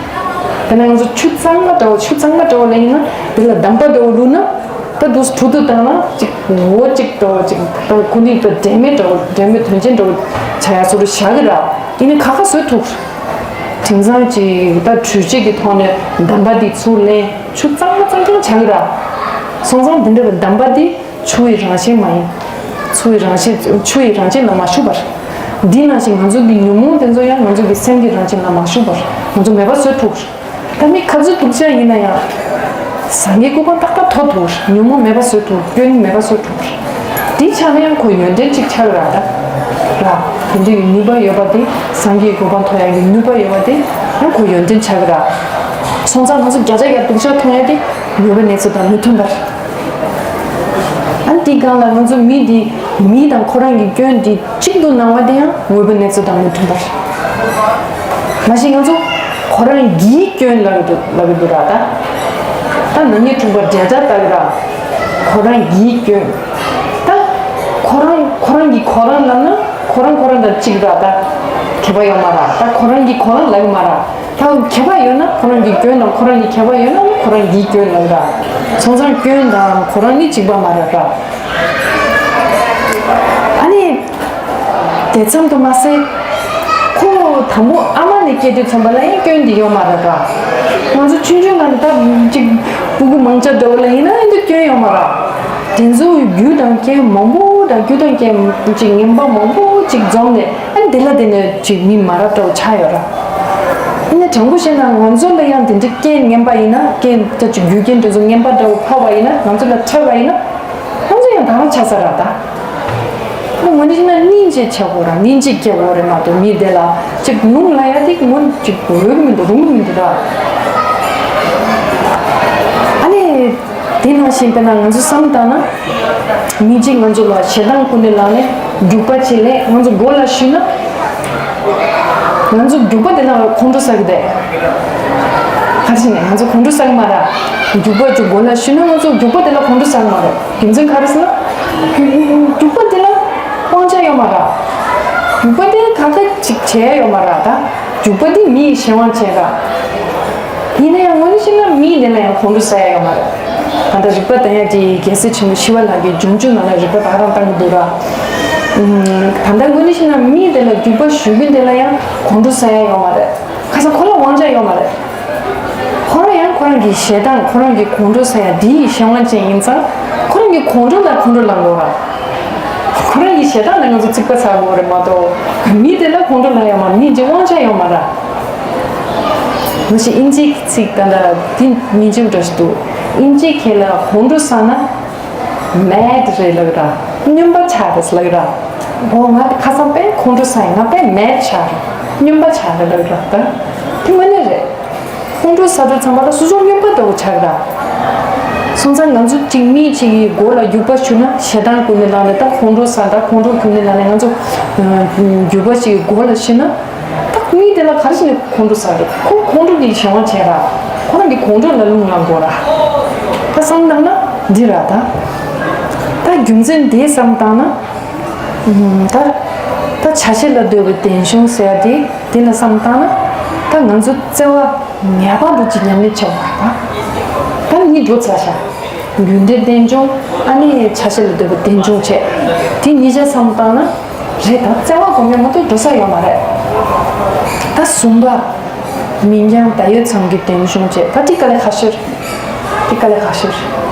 དེ་ནས་ང་ཚོ་ཆུ་གཙང་མ་འདྲ་བོ། ཆུ་གཙང་མ་འདྲ་བོ་ལ་ཡིན་ན་དེ་ལ་འདམ་པ་འདྲ་བོ་བླུགས་ན། ད་དུས་དྲུག་ཏུ་བཏང་ན་ཅིག་འོ་ཅིག་འདྲ་བོ་ཅིག་ད་ཁོ་ནི་ད་འབྲས་མེད་འདྲ་བོ། འབྲས་མེད་དོན་ཆེན་འདྲ་བོ་ཆགས་ཡ་བཟོ་འདྲ་བཞག་གི་ར། ཡིན་ནའི་ཁ་ཁ་བཟོ་ཐུབ། དེང་སང་ཅིག་ད་འཕྲུལ་ཆས་ཀྱི་ཐོག་ནས་འདམ་པ་འདི་ཚུར་ལེན། ཆུ་གཙང་མ་གཙང་རྐྱང་ཆགས་ཀྱི་ར། སོང་ཙང་དེ་འདྲ་བའི་འདམ་པ་འདི་ཆུ་ཡི་རང་བཞིན་མ་ཡིན། ཆུ་ཡི་རང་བཞིན། ཆུ་ཡི་རང་བཞིན་ལ་མ་ཞུགས་པར། འདི་ནང་བཞིན་ང་ཚོ་གི་ཉོན་མོངས་དེ་ཚོ་ཡང་ང་ཚོ་གི་སེམས་ཀྱི་རང་བཞིན་ལ་མ་ཞུགས་པར་ང་ཚོ་མེད་པ་བཟོ་ཐུབ། ད་མི་ག་ཚོད་སྡུག་ཅག་ཡིན་ན་ཡང་། སངས་རྒྱས་སྐུ་པར་ཏག་ཏག་ཐོབ་ཐུབ། ཉོན་མོངས་མེད་པ་བཟོ་ཐུབ། སྐྱོན་མེད་པ་བཟོ་ཐུབ། དེ་ཆགས་ན་ཡང་ཁོ་ཡོན་ཏན་གཅིག་ཆགས་ར་ད། ར། དེ་འདྲ་ཡི་ནུས་པ་ཡོད་པ་དེ། སངས་རྒྱས་སྐུ་པར་ཐོབ་ཡག་གི་ནུས་པ་ཡོད་པ་དེ་ཡང་ཁོ་ཡོན་ཏན་ཆགས་ར། སོང་ཙང་ང་ཚོ་བརྒྱ་ཆ་བརྒྱ་སྡུག་ཅག་མཐོང་ཡ་དེ་དངོས་པོའི་གནས་ཚུལ་དང་མི་མཐུན་པར། ཨ་ནི་དེའི་སྒང་ལ་ང་ཚོ་མི་འདི། མི་དང་ཁོ་རང་གི་སྐྱོན་འདི་གཅིག་ཏུ་སྣང་བ་དེ་ཡང་དངོས་པོའི་གནས་ཚུལ་དང་མི་མཐུན་པར། མ་གཞི་ང་ཚོ་ཁོ་རང་གི་སྐྱོན་ལབ་ཀྱི་འདུག་ལབ་ཀྱི་འདུག་ར་ད། ད་ནག་ཉེས་དྲུག་པ་འབྲེལ་སྒྲ་ལྟ་གི་ར། ཁོ་རང་གི་སྐྱོན། ད་ཁོ་རང་ཁོ་རང་གི་ཁོ་རང་ལབ་ན་ཁོ་རང་ཁོ་རང་དང་གཅིག་ར་ད། ཁྱད་པར་ཡོད་མ་ར། ད་ཁོ་རང་གི་ཁོ་རང་ལབ་ཀྱི་མ་ར། ད་ཁྱད་པར་ཡོད་ན། ཁོ་རང་གི་སྐྱོན་དང་ཁོ་རང་གི་ཁྱད་པར་ཡོད་ན་ཁོ་རང་གི་སྐྱོན་ལབ་ར། སོང་ཙང་སྐྱོན་དང་ཁོ་རང་ནི་གཅིག་པ་མ་རེད་ར། ཨ་ནི། དེ་ཙམ་དུ་མ་ཟད། ཁོ་དང་པོ་ཨ་མ་ནས་སྐྱེས་དུས་ཙམ་པ་ལ་ཡང་སྐྱོན་འདི་ཡོད་མ་རེད་ར། ང་ཚོ་ཆུང་ཆུང་ནང་ད་ཅིག་སྤུ་གུ་མང་ཆེ་འདྲ་བོ་ལ་ཡིན་ན་ཡང་འདི་སྐྱོན་ཡོད་མ་རེད། དེ་ཚོ་རྒྱུ་དང་རྐྱེན་མང་པོ་དང་རྒྱུ་དང་རྐྱེན་ཅིག་ངན་པ་མང་པོ་ཅིག་འཛོམས་ནས། ཨ་ནི་དེ་ལ་བརྟེན་ནས་ཅིག་མི་མ་རབས་འདྲ་བོ་ཆགས་ཡོད་ར། ཨ་ནི་དྲང་པོ་བཤད་ན་ང་ཚོ་ལ་ཡང་དེ་འདྲའི་རྐྱེན་ངན་པ་ཡིན་ན། རྐྱེན་ད་ཅིག་རྒྱུ་རྐྱེན་དེ་ཚོ་ངན་པ་འདྲ་བོ་ཕོག་པ་ཡིན་ན། ང་ཚོ་ལ་འཕྲད་པ་ཡིན་ན། ང་ཚོ་ཡང་ད་རང་ཆགས་ས་ར་ད། ཨ་ནི་ང་ནི་བྱས་ན་སྙིང་རྗེ་ཆགས་དགོས་ར། སྙིང་རྗེ་སྐྱེ་དགོས་རེད་མ་གཏོགས་མི་དེ་ལ་ཅིག་ལུང་ལ་ཡ་དེ་ངོ་ཅིག་འོས་མི་འདུག་རུང་མི་འདུག་ར། ཨ་ནི། དེ་ནང་བཞིན་དཔེར་ན་ང་ཚོ་བསམ་བཏང་ན། མི་གཅིག་ང་ཚོ་ལ་ཞེ་སྡང་ཀུན་ནས་ལངས་ནས་རྒྱུག་པ་ཅིག་ལས་ང་ཚོ་མགོ་ལ་གཞུས་ན། ང་ཚོ་རྒྱུག་པ་དེ་ལ་ཁོང་ཁྲོ་ཟ་གི་རེད། ག་རེ་ཟེར་ན་ང་ཚོ་ཁོང་ཁྲོ་ཟ་གི་མ་རེད། རྒྱུག་པ་ཅིག་མགོ་ལ་གཞུས་ན་ང་ཚོ་རྒྱུག་པ་དེ་ལ་ཁོང་ཁྲོ་ཟ་གི་མ་རེད། རྒྱུ་མཚན་ག་རེ་ཟེར་ན། རྒྱུག་པ་དེ་ལ་དབང་ཆ་ཡོད་མ་རེད། རྒྱུག་པ་དེ་ག་ག་ཅིག་བྱས་ཡོད་མ་རེད་ད། རྒྱུག་པ་འདི་མི་ཡི་གཞན་དབང་ཅན་རེད། ཡིན་ན་ཡང་དངོས་གནས་བཤད་ན་མི་དེ་ལ་ཡང་ཁོང་ཁྲོ་ཟ་ཡ་ཡོད་མ་རེད། ད་ལྟ་རིག་པ་བསྟན་ཡ་དེ་རྒྱལ་སྲས་ཆེན་པོ་ཞི་བ་ལྷ་གི་སྦྱོང་བརྒྱུད་ནང་ལ་རིག་པ་ད་ག་རང་བཏང་གི་འདུག་ར། ཨུམ། ད་ལྟ་དངོས་གནས་བཤད་ན་མི་དེ་ལ་རྒྱུག་པ་གཞུ་མཁན་དེ་ལ་ཡང་ཁོང་ཁྲོ་ཟ་ཡ་ཡོད་མ་རེད། ཁ་སང་ཁོ་ལ་དབང་ཆ་ཡོད་མ་རེད། ཁོ་རང་ཡང་ཁོ་རང་གི་ཞེ་སྡང་ཁོ་རང་གི་ཁོང་ཁྲོ་ཟ་ཡ་དེ་ཡི་གཞན་དབང་ཅན་ཡིན་ཙང་། ཁོ་རང་གི་ཁོང་ཁྲོ་ལ་ཁོང་ཁྲོ་ལངས་དགོས་ར། ཁོ་རང་གི་ཞེ་སྡང་ལ་ང་ཚོ་རྩིག་པ་ཟ་དགོས་རེད་མ་གཏོགས། མི་དེ་ལ་ཁོང་ཁྲོ་ལངས་ཡ་མ་མི་གཅིག་དབང་ཆ་ཡོད་མ་ར། ང་ཞིག་དབྱིན་ཇིའི་ཚིག་ད་ལྟ་འདི་སྙིང་རྗེ་པོ་འདྲ་ཞིག་འདུག་དབྱིན་ཇིའི་ཁྱེད་ལ་ཁོང་ཁྲོ་ཟ་ན། མེད་རེད་ལབ་ར། སྨྱོན་པ་ཆགས་རེད་ལབ་ར། འོ་ང་ཁ་སང་དཔེ་ཁོང་ཁྲོ་ཟ་ཡིན། ང་དཔེ་མེད་ཆགས་རེད། སྨྱོན་པ་ཆགས་རེད་ལབ་ར། ད་དེ་དངོས་གནས་རེད། ཁོང་ཁྲོ་ཟ་དུས་ཙམ་པ་ལ་སོ་སོ་སྨྱོན་པ་ལྟ་བུ་ཆགས་ར། སོང་ཙང་ང་ཚོ་གཅིག་མི་གཅིག་གི་མགོ་ལ་རྒྱུག་པ་གཞུ་ན་ཞེ་སྡང་ཀུན་ནས་ལངས་ནས། ད་ཁོང་ཁྲོ་ཟ། ད་ཁོང་ཁྲོ་ཀུན་ནས་ལངས་ནས་ང་ཚོ་རྒྱུག་པ་གཅིག་གི་མགོ་ལ་གཞུ་ན། ད་མི་དེ་ལ་ག་རེ་བྱས་ནས་ཁོང་ཁྲོ་ཟ་རེད། ཁོ་ཁོང་ཁྲོ་གི་གཞན་དབང་བྱས་ར། ཁོ་རང་གི་ཁོང་ཁྲོ་ལ་རླུང་ལངས་དགོས་ར། ད་བསམ་བཏང་ན་འདི་ར་ད། ད་རྒྱུ་མཚན་དེ་བསམ་བཏང་ན། ཨུམ། ད་ད་ཆ་ཤས་ལ་ལྟོས་པའི་བདེན་གཞུང་ཟེར་ཡ་དེ་དེ་ལ་བསམ་བཏང་ན། ད་ང་ཚོ་བརྩེ་བ་ངེས་པར་དུ་ཅིག་ཉམས་ལེན་བྱེད་དགོས་པ། ད་གཉིས་འགྲོ་ཚར་ཤག་རྒྱུ་འབྲས་རྟེན་འབྱུང་། ཨ་ནི་ཆ་ཤས་ལ་ལྟོས་པའི་བདེན་འབྱུང་བྱས། དེ་གཉིས་ཆ་བསམ་བཏང་ན། རེད། ད་བརྩེ་བ་སྒོམ་ཡ་མ་གཏོགས་འགྲོ་ས་ཡོད་མ་རེད། ད་གསུམ་པ། མིང་རྐྱང་བརྡ་ཡོད་ཙམ་གྱི་བདེན་གཞུང་བྱས། ད་དེ་དཀའ་ལས་ཁག་ཤོས་རེད། དེ་དཀའ་ལས་ཁག་ཤོས་རེད།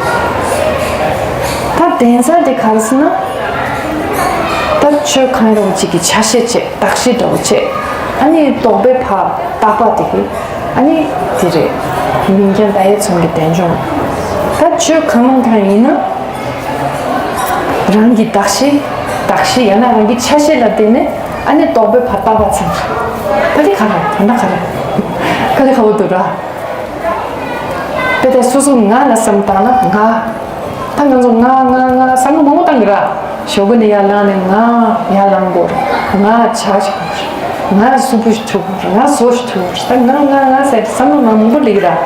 ད་བདེན་ས་དེ་ག་རེ་ཟེར་ན། ད་ཆོས་གང་ཡིན་རུང་གཅིག་གི་ཆ་ཤས་བྱས། གདགས་གཞི་འདྲ་བོ་བྱས། ཨ་ནི་རྟོག་པའི་བར་བཏགས་པ་དེ་གི། ཨ་ནི་དེ་རེད། མིང་རྐྱང་བརྡ་ཡོད་ཙམ་གྱི་བདེན་འབྱུང་། ད་ཆོས་གང་རུང་གང་ཡིན་ན། རང་གི་གདགས་གཞི། གདགས་གཞི་ཡང་ན་རང་གི་ཆ་ཤས་ལ་བརྟེན་ནས། ཨ་ནི་རྟོག་པའི་བར་བཏགས་པ་ཙམ་རེད། ད་དེ་ག་རེད། ད་ག་རེད། དཀའ་ལས་ཁག་པོ་འདུག་ར། དཔེ་དེ་སོ་སོ་ང་ལ་བསམ་བཏང་ན། ང་། ད་ང་ཚོ་ང་ང་ང་བསམ་བློ་མང་པོ་བཏང་གི་ར། ཞོགས་པ་ནས་ཡར་ལངས་ནས་ང་ཡར་ལངས་དགོས་རེད། ང་ཇ་ཞིག་དགོས་རེད། ང་གཟུགས་པོ་ཞིག་འཁྲུ་དགོས་རེད། ང་བཟོ་ཞིག་འཁྲུ་དགོས་རེད། ད་ང་ང་ང་ཟེར་བསམ་བློ་མང་པོ་སླེབས་ཀྱི་ར།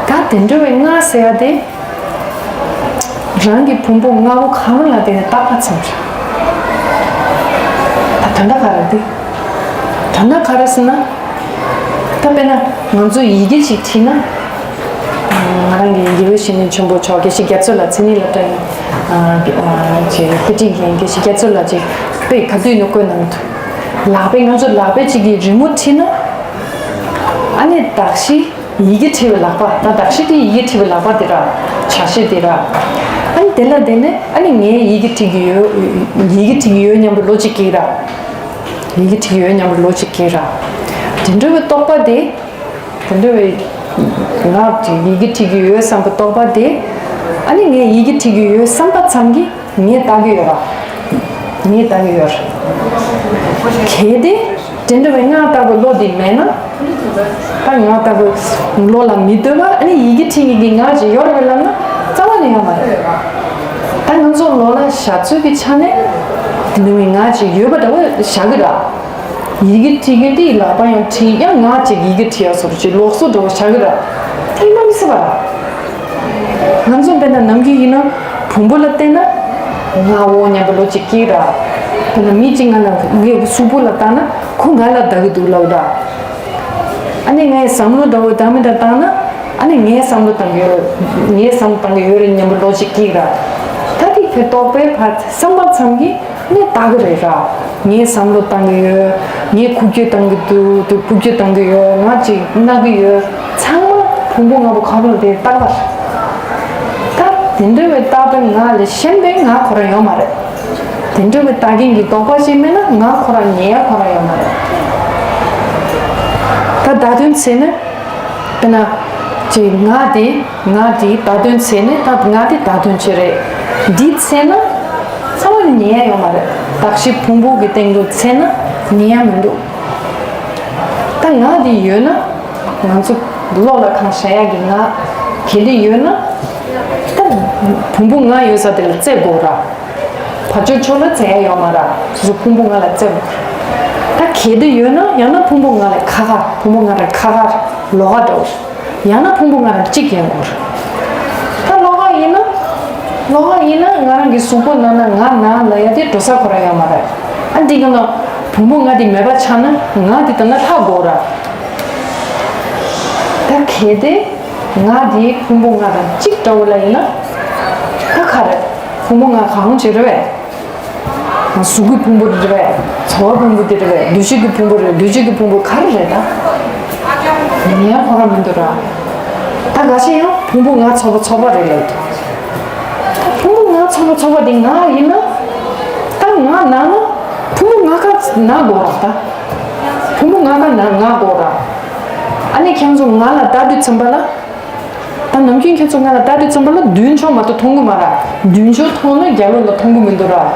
ད་དེ་འདྲ་བའི་ང་ཟེར་ཡ་དེ། རང་གི་ཕུང་པོ་ལྔ་པོ་གང་ལ་བརྟེན་ནས་བཏགས་པ་ཙམ་རེད། ད་དོན་དག་ག་རེ་འདུག་དོན་དག་ག་རེ་ཟེར་ན། ད་དཔེར་ན་ང་ཚོ་ཡི་གེ་ཅིག་བྲིས་ན། ང་རང་གི་དགེ་བའི་བཤེས་གཉེན་ཆེན་པོ་མཆོག་དགེ་བཤེས་རྒྱ་མཚོ་ལགས། མཚན་ཉིད་སློབ་གྲྭ་ཡིན། ཨ་ཅེ་དཔེ་ཁྲིད་མཁན་དགེ་བཤེས་རྒྱ་མཚོ་ལགས་ཀྱིས་དཔེ་ག་དུས་ནས་བཀོད་གནང་འདུག་ལག་པས། ང་ཚོ་ལག་པས་ཅིག་གི་རི་མོ་བྲིས་ན། ཨ་ནི་གདགས་གཞི། ཡི་གེ་བྲིས་པའི་ལག་པ། ད་གདགས་གཞི་དེ་ཡི་གེ་བྲིས་པའི་ལག་པ་དེ་ར། བྱ་བྱེད་དེ་ར། ཨ་ནི་དེ་ལ་བརྟེན་ནས། ཨ་ནི་ངས་ཡི་གེ་བྲིས་ཀྱི་ཡོད། ཡི་གེ་བྲིས་ཀྱི་ཡོད་སྙམ་པའི་བློ་ཅིག་སྐྱེ་གི་ར། ཡི་གེ་བྲིས་ཀྱི་ཡོད་སྙམ་པའི་བློ་ཅིག་སྐྱེ་གི་ར། དེ་འདྲ་བའི་རྟོག་པ་དེ། དེ་འདྲ་བའི་ང་ཡི་གེ་བྲིས་ཀྱི་ཡོད་བསམ་པའི་རྟོག་པ་དེ། ཨ་ནི་ངས་ཡི་གེ་བྲིས་ཀྱི་ཡོད་བསམ་པ་ཙམ་གྱིས། ངས་བལྟ་གི་ཡོད་ར། ངས་བལྟ་གི་ཡོད་ར། གལ་ཏེ་དེ་འདྲ་བའི་ང་ལྟ་བུའི་བློ་དེ་མེད་ན། ད་ང་ལྟ་བུའི་བློ་ལ་མི་ལྟོས་པ། ཨ་ནི་ཡི་གེ་བྲིས་མཁན་གྱི་ང་ཅིག་ཡོད་རེད་ལབ་ན་རྩ་བ་ནས་ཡོད་མ་རེད། ད་ང་ཚོ་ལོ་ལ་བཞག་ཚུལ་གྱི་ཆ་ནས་དེ་འདྲ་བའི་ང་ཅིག་ཡོད་པ་འདྲ་བོ་བཞག་གི་ར། ཡི་གེ་བྲིས་མཁན་དེའི་ལག་པ་ཡང་བྲིས། ཡང་ང་ཅིག་ཡི་གེ་བྲིས་ཡ་བཟོ་འདྲ་ཅིག་ལོགས་སུ་འགྲོ་བ་བཞག་གི་ར། དེ་ཡིན་པ་མི་སྲིད་པ་ར། ང་ཚོ་དཔེར་ན་ནམ་རྒྱུན་ཡིན་ན་བོང་བུ་ལ་བལྟས་ན་ང་འོ་སྙམ་པའི་བློ་ཅིག་སྐྱེ་ར། དཔེར་ན་མི་གཅིག་ང་ལ། ངའི་གཟུགས་པོ་ལ་བལྟས་ན་ཁོ་ང་ལ་བལྟ་གི་འདུག་ལབ་ར། ཨ་ནི་ངའི་བསམ་བློ་འདྲ་བོ་འདྲ་མི་འདྲ་བཏང་ན། ཨ་ནི་ངའི་བསམ་བློ་བཏང་གི་ཡོད། ངའི་བསམ་བློ་བཏང་གི་ཡོད་རེད་སྙམ་པའི་བློ་ཅིག་སྐྱེ་ར། ད་དེ་ཕར་རྟོག་པའི་བར་བསམ་པ་ཙམ་གྱིས། ངས་བལྟ་གི་རེད་ར། ངས་བསམ་བློ་བཏང་གི་ཡོད། ངས་ཁུག་ཀྱོག་བཏང་གི་འདུག་འདུག་ཁུག་ཀྱོག་བཏང་གི་ཡོད། ང་ཅིག་ན་གི་ཡོད། ཚང་མ་ཕུང་པོ་ལྔ་པོ་གང་རུང་དེ་བཏགས་པ་རེད། ད་དེ་འདྲ་བའི་བཏགས་པའི་ང་ལས་གཞན་པའི་ང་ཁོ་རང་ཡོད་མ་རེད། དེ་འདྲ་བའི་བཏགས་མཁན་གྱི་རྟོག་པ་ཞིག་མེད་ན་ང་ཁོ་རང་ཉལ་ཡ་ཁོ་རང་ཡོད་མ་རེད། ད་བརྡ་དོན་བྱས་ན། དཔེར་ན། ཅིག་ང་དེ། ང་དེ་བརྡ་དོན་བྱས་ནས། ད་ང་དེ་བརྡ་དོན་ཅིག་རེད། འདི་བྱས་ན་རྩ་བ་ནས་ཉལ་ཡ་ཡོད་མ་རེད། གདགས་གཞི་ཕུང་པོ་གི་སྟེང་དུ་བྱས་ན་ཉལ་ཡ་མི་འདུག་ད་ང་དེ་ཡོད་ན། ང་ཚོ་བློ་ལ་གང་བཞག་ཡ་གི་ང་གལ་ཏེ་ཡོད་ན། ད་ཕུང་པོ་ལྔ་ཡོད་ས་དེ་ལ་རྩེ་དགོས་ར། བར་ཆད་ཆོ་ལ་རྩེ་ཡ་ཡོད་མ་ར། སོ་སོ་ཕུང་པོ་ལྔ་ལ་རྩེ་དགོས། ད་གལ་ཏེ་ཡོད་ན་ཡང་ན་ཕུང་པོ་ལྔ་ལ་ཁ་ཁ། ཕུང་པོ་ལྔ་ལ་ཁ་ཁ་ལོགས་ཀ་འདྲ་བོ། ཡང་ན་ཕུང་པོ་ལྔ་རང་གཅིག་ཡིན་དགོས། ད་ལོགས་ཀ་ཡིན་ན། ལོགས་ཀ་ཡིན་ན་ང་རང་གི་གཟུགས་པོ་ན་ན་ང་ན་ལབ་ཡ་དེ་འགྲོ་ས་ཁོ་རང་ཡོད་མ་རེད། ཨ་འདི་ག་ན་ཕུང་པོ་ལྔ་དེ་མེད་པ་ཆགས་ན་ང་དེ་ལྟ་ན་ལྷག་དགོས་ར། ད་གལ་ཏེ་ང་དེ་ཕུང་པོ་ལྔ་རང་གཅིག་འདྲ་བོ་ལ་ཡིན་ན། ད་ག་རེད། ཕུང་པོ་ལྔ་གང་ཅི་རེད་པས། གཟུགས་ཀྱི་ཕུང་པོ་རེད་པས། ཚོར་བའི་ཕུང་པོ་དེ་རེད་པས། འདུ་ཤེས་ཀྱི་ཕུང་པོ་རེད། འདུ་བྱེད་ཀྱི་ཕུང་པོ་ག་རེ་རེད་ད། ངས་ཁོ་རང་མི་འདུག་ར། ད་འགའ་ཤས་ཡང་ཕུང་པོ་ལྔ་ཚོགས་པ་ཚོགས་པ་རེད་ལབ་འདུག་ཕུང་པོ་ལྔ་ཚོགས་པ་ཚོགས་པ་དེ་ང་ཡིན་ན། ད་ང་ན་ན་ཕུང་པོ་ལྔ་ཀ་ན་དགོས་ར་ད། ཕུང་པོ་ལྔ་ཀ་ན་ང་དགོས་ར། ཨ་ནི་ཁྱེད་ཚོ་ང་ལ་ལྟ་དུས་ཙམ་པ་ལ། ད་ནམ་རྒྱུན་ཁྱེད་ཚོ་ང་ལ་ལྟ་དུས་ཙམ་པ་ལ་མདུན་ཕྱོགས་མ་གཏོགས་མཐོང་གི་མ་རེད། མདུན་ཕྱོགས་མཐོང་ན་རྒྱབ་ལོགས་ལ་མཐོང་གི་མི་འདུག་ར།